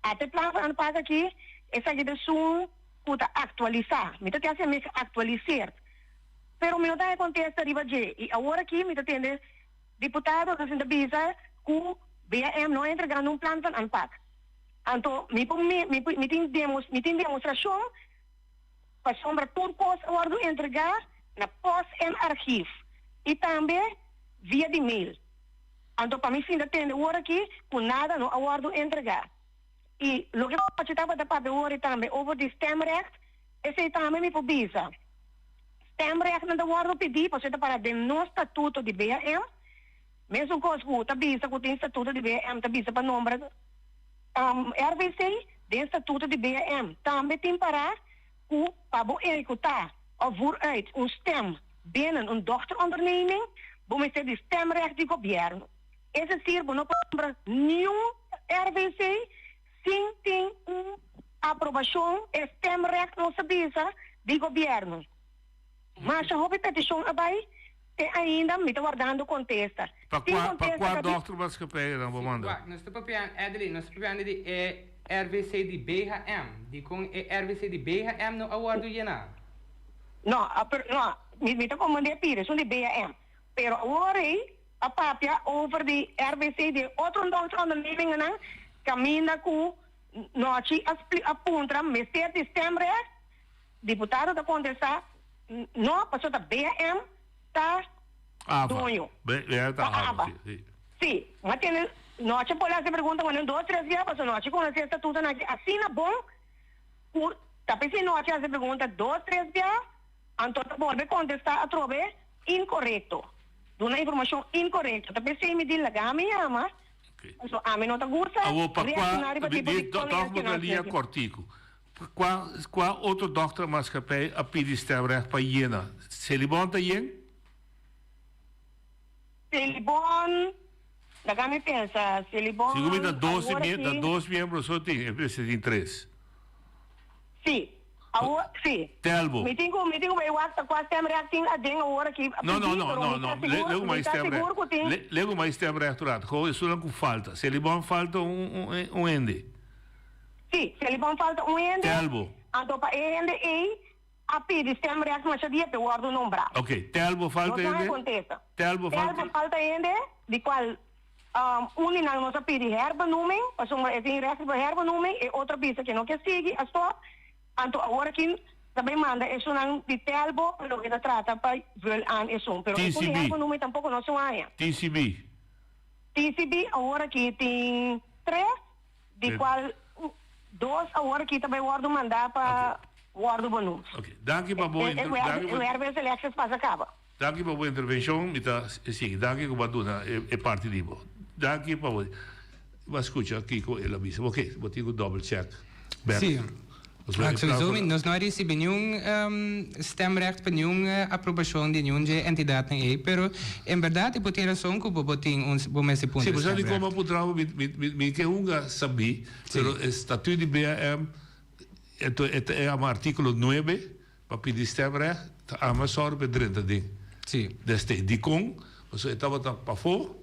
ata e plan van aanpak aki esaki ta esun ku ta aktualisá. Mi ta tin hasi mes geactualiseerd. Pero mi no ta haya kontesta riba dje. I awor aki mi ta tende diputado ta sinta bisa ku BAM no a entregá nun plan van aanpak. Anto mi por mi mi mi tin demos mi tin demostrashon pasobra tur kos a wòrdu entregá na pòst en archief i tambe via di mail. Anto pa mi sinta tende wor aki ku nada no a wòrdu entregá. I loke Pachi tabata papia wor i tambe over di stemrecht, esei tambe mi por bisa. Stemrechtnan ta wòrdu pidí pasobra ta para den nos statuto di BAM. Mesun kos ku ta bisa ku tin statuto di BAM ta bisa pa nombra RVC, den statuto di BAM tambe tin pará ku pa bo ehekutá òf voer uit un stem binnen un dochteronderneming bo mester di stemrecht di gobièrnu. Es desir bo no por nombra niun RVC sin tin un aprobashon, e stemrecht nos ta bisa, di gobièrnu. Masha hopi petishon a bai. Te ainda mi ta wardando kontesta. Pa Tin kua, pa kontesta kua ta di. dòkter maatschappij nan bo manda? Wak, nos ta papiando, Adeline, nos ta papiando di e RVC di BHM. Dikon e RVC di BHM no a wòrdu yená? No, a per, no, mi, mi ta komprendé pidi esun di BHM. Pero awor ei a papia over di RVC di e otro dòkter ondernemingennan kaminda ku nochi a spli, a puntra mester di stemrecht. Diputado ta kontestá, No, pasobra ta BM ta Ava. doño. BM ta Ta ava, ava. si, si. Si. Ma tene nochi por hasi pregunta ku nan dos, tres bia, pasobra nochi konosé e statutonan aki asina bon ku ta p'esei nochi hasi pregunta dos, tres bia, anto ta bolbe kontestá atrobe inkorekto. Duna informashon inkorekto. Ta p'esei mi di laga mi yama, pasobra ami no ta gusta Awor, pa kua, reakshoná riba tipo di tòg bo ta lia kòrtiku. Kua kua otro dòkter maatschappij a pidi stemrecht pa yena? Selibon ta yen? Selibon, laga mi pensa, Selibon Sigur mi ta dos awor mie ta aki. dos miembro so tin, e mester tin tres. Si, awor, si. Telbo. Mi tin ku mi tin ku bai wak ta kua stemrecht tin aden awor aki a No, no, pidi, no, pero no, mi no. ta Le sigur, legu mi mai ta stemrecht. sigur ku tin. Le legu mai stemrecht un rato. Gou esunnan ku falta. Selibon falta un un un hende. Sí, Selibon falta un hende, Telbo. anto pa e hende ei a pidi stemrecht masha dia p'e wordo nombrá. Ok, Telbo falta Nos no hende? hay contesta. Telbo falta. Telbo falta hende, di cual un di nan nos a pidi herbenoeming, pasobra e tin recht riba herbenoeming, e otro a bisa ke no ke sigui, a stop, anto awor aki ta bay manda esunnan di Telbo pa loke ta trata pa vul aan esun, pero esun di TCB. herbenoeming tampoco no su haña. TCB. TCB awor aki tin tres. Di cual dos awor aki ta bay wordo manda pa wordo benoemd. Ok, danki pa bo E werbe electies pasa caba. Danki pa bo intervencion, mi ta sigui. Danki cu bo a duna e parti di bo. Danki pa bo. Bo a scucha kico el a bisa. Ok, bo tin cu double check. Bert. Sí. Sowieso nos no a ricibi niun stemrecht pa niun aprobacion di niun dje entidadnan ey, pero en berdad e por tin razon cu bo bo tin un bo mester puntra Sí, bo sa di stemrecht. como a puntra bo, mi mi mi ke hunga sabí, pero e statuut di BAM e ta e ta ama articulo nuebe pa pidi stemrecht ta ama sòru pa e drenta den. Sí. Destey. Dikon? Pasobra e tabata pafó.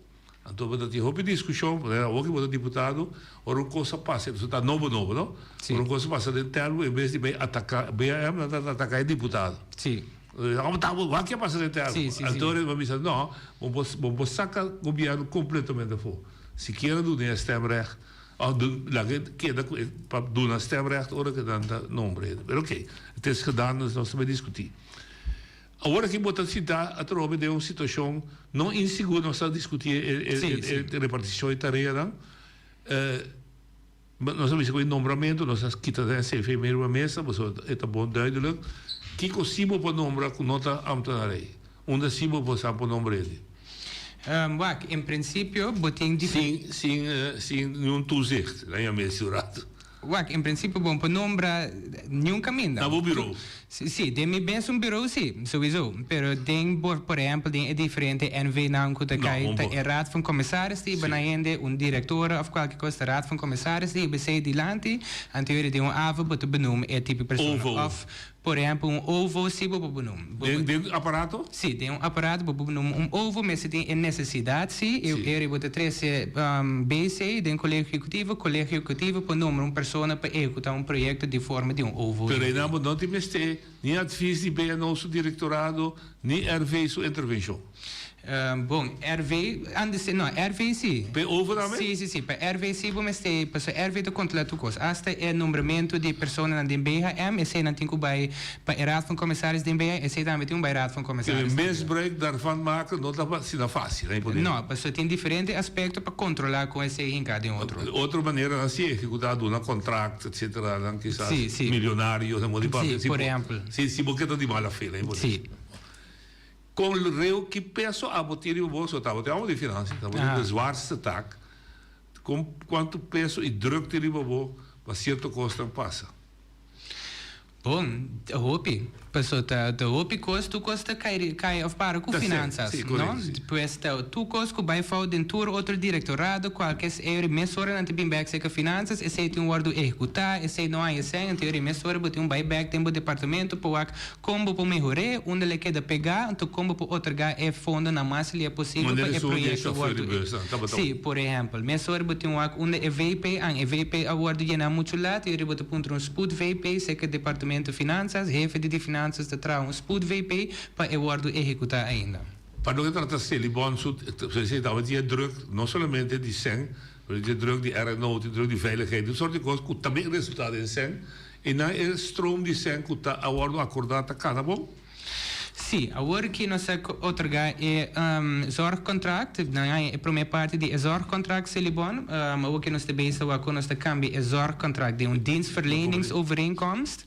Anto bo ta tin hopi diskushon, pasobra awor ki bo ta diputado, ora un kos a pasa, pasobra ta nobo nobo, no? Ora un kos a pasa den Telbo, en bes di bay ataka BAM, nan ta ataka e diputado. Sí. Abo ta abo, wak ke a pasa den Telbo? Sí, sí, sí. Anto bo bisa, no, bo bo bo saka gobièrnu kompletamente afó. Sikiera duna e stemrecht. Of laga e keda ku e pa duna stemrecht ora ku nan ta nombra hende. Pero oké, het is gedaan dus nos ta bai diskutí. Awor aki bo ta sinta atrobe den un situashon no insigur, nos ta diskutí e repartishon di tareanan. Nos a bisa ku e nombramentu nos a kita den CV mei riba mesa pasobra e ta bon duidelijk. Kiko si bo por nombra ku no ta ambtenarij? Unda si bo por sa por nombra hende? Wak, en prinsipio bo tin Sin sin sin niun toezicht, nan yama esi un rato. Wak, en prinsipio bo no por nombra niun kaminda. Na bo bureau? Si, den mi mesun bureau si, souiso. Pero den por por ehempel den e diferente NV-nan ku ta kai, ta e Raad van Commissaris ta hiba nan hende, un director of kualke kos, ta Raad van Commissaris ta hiba esei dilanti, anto yori den un avond bo ta benoem e tipo persona. Of por ehempel un OVO si bo por benoem. Den den aparato? Si, den un aparato bo por benoem un OVO mester tin e nesesidat si, e yori bo ta trese BC den Kolegio Ehekutivo, Kolegio Ehekutivo por nombra un persona pa ehekutá un proyekto di forma di un OVO. Pero einan bo no tin mester ni advies di BNO su direktorado ni RV su intervenshon. Bon, RV, antes, no, RV si. Pa e OVO tambe? Si, si, si, pa RV si bo mester, pasobra RV ta kontrolá tur kos. Asta e nombramentu di personanan den BHM, eseinan tin ku bai pa e Raad van Commissaris den BHM, esei tambe tin un bai Raad van Commissaris tambe. Misbruik daarvan maken no ta asina fácil, hè, por No, pasobra tin diferente aspekto pa kontrolá kon esei hinká den otro. Otro maneranan si ehekutá, duna kontrakt, etcetera, nan kisas milionario, nan por di papia. Si, por ehèmpel. Si, si bo ke ta di mala fe, nan por. Si. Kon reu ki peso abo tin riba bo? So tabata tin amo di finansia, tabata tin de zwaarste taak. Kon kuantu peso i druk tin riba bo pa sierto kosnan pasa? Bon, hopi. Paso ta ta hopi kos, tur kos ta kai kai of para ku finansas, no? Pues ta tur kos ku bai fout den tur otro direktorado, kualke esei mesora nan ta bin bek serka finansas, esei tin wòrdu ehekutá, esei no haña sèn, anto yori mesora bo tin un bai bek den bo departamento pa wak Kon bo por mehor'é? Unda l'e keda pegá? Anto kon bo por otorgá e fondonan mas lia posibel pa e proyekto wòrdu Sí, por ehèmpel, mesora bo tin wak unda e VP an e VP a wòrdu yená muchu lat i ora bo ta puntra un spoed VP serka Departamento Finansas, hefe di di Finansas ta traha un spoed VP pa e wòrdu ehekutá ainda. Pa loke trata Selibon su esei tabatin e druk no solamente di sèn, pero tin e druk di RNO, tin druk di veiligheid, tur sort di kos ku tambe resultá den sèn. I nan e stroom di sèn ku ta a wòrdu akordá ta kana bon? Sí, awor ki nos a otorgá e zorgcontract, nan haña e promé parti di e zorgcontract Selibon, awor ki nos ta bezig wak kon nos ta kambia e zorgcontract den un dienstverleningsovereenkomst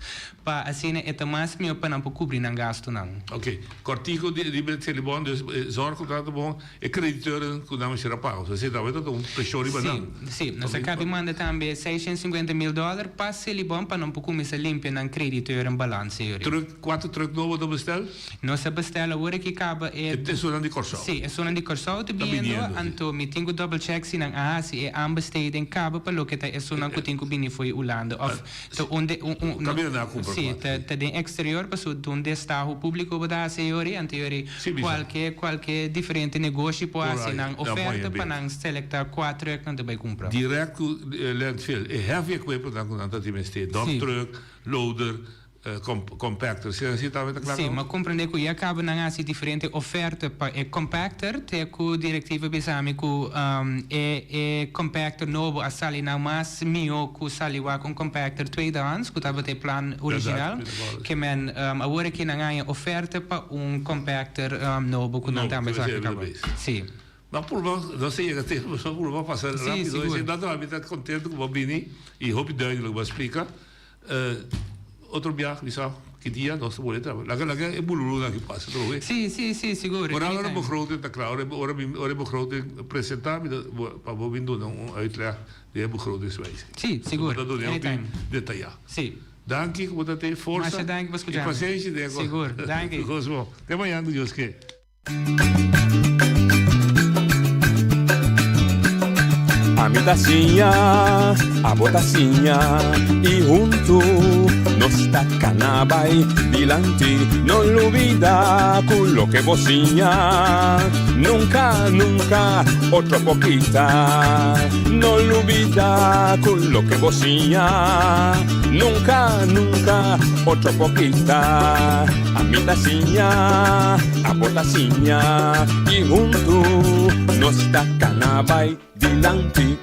pa asina e ta mas mihó pa nan por kubri nan gastunan. Oké, kòrtiku di riba Selibon, dus e zorgcontract ta bon. E crediteuren cu nan mester a paga. Osea, esei tambe ta un presion riba nan. Sí, sí. Nos a cabi manda tambe 650 mil dollar pa Selibon pa nan por cuminsa limpia nan crediteuren balans, señoria. Truck, cuanto truck nobo ta bestel? Nos a bestel awor aki caba e. Esunnan di Corsou. Sí, esunnan di Corsou ta biniendo, anto mi tin cu double check si nan a haci e aanbesteding caba pa loke ta esunnan cu tin cu bini fo'i Hulanda of Ta un de un un Kabia na kumpra Sí, kuater. ta ta den exterior paso un destaho publico bo ta hasi ayori, anto yori Sí, bisa. kualke kualke diferente negoshi por Por hasi ahí, nan nan por oferta haña pa bid. nan selecta kua truck nan ta bai kumpra. Direct ku landfill, e heavy equipment nan ku nan ta tin mester, dump Sí. truck, loader, Compactor, si así tambe ta kla Sí, kaba? m'a komprendé ku ya kaba nan hasi diferente oferta pa e compactor, te ku direktiva bisa mi ku e e compactor nobo a sali nan mas mihó ku sali wak un compactor tweedehands, ku tabata e plan original. Ke men awor aki nan haña oferta pa un compactor nobo ku nan tambe sa kaba. Sí. M'a purba, no se yega tempo, m'a purba pasa rápido. Sí, sigur. Mi ta kontento ku bo a bini i hopi duidelijk bo a splika. Otro biaha bisa ki dia nos ta bolbe traha. Laga laga e bululunan aki pasa trobe. Sí, sí, sí, sigur. Por ora Anytime. begroting ta kla, ora ora mi ora e begroting presenta mi ta pa bo bin duna un uitleg di e begrotingswijziging. Sí, sigur. Bo ta duna hopi Anytime. detaya. Sí. Danki ku bo ta tei forsa Masha danki pa i skucha mi. pasenshi den e kos. Sigur, danki. Kos bon. Te mañan ku Dios ke. Ami ta siña, abo ta siña y huntu nos ta cana bay dilanti. No lubida cu loke bo siña nunca, nunca otro por kita. No lubida cu loke bo siña nunca, nunca otro por kita. Ami ta siña, abo ta siña y huntu nos ta cana bay dilanti.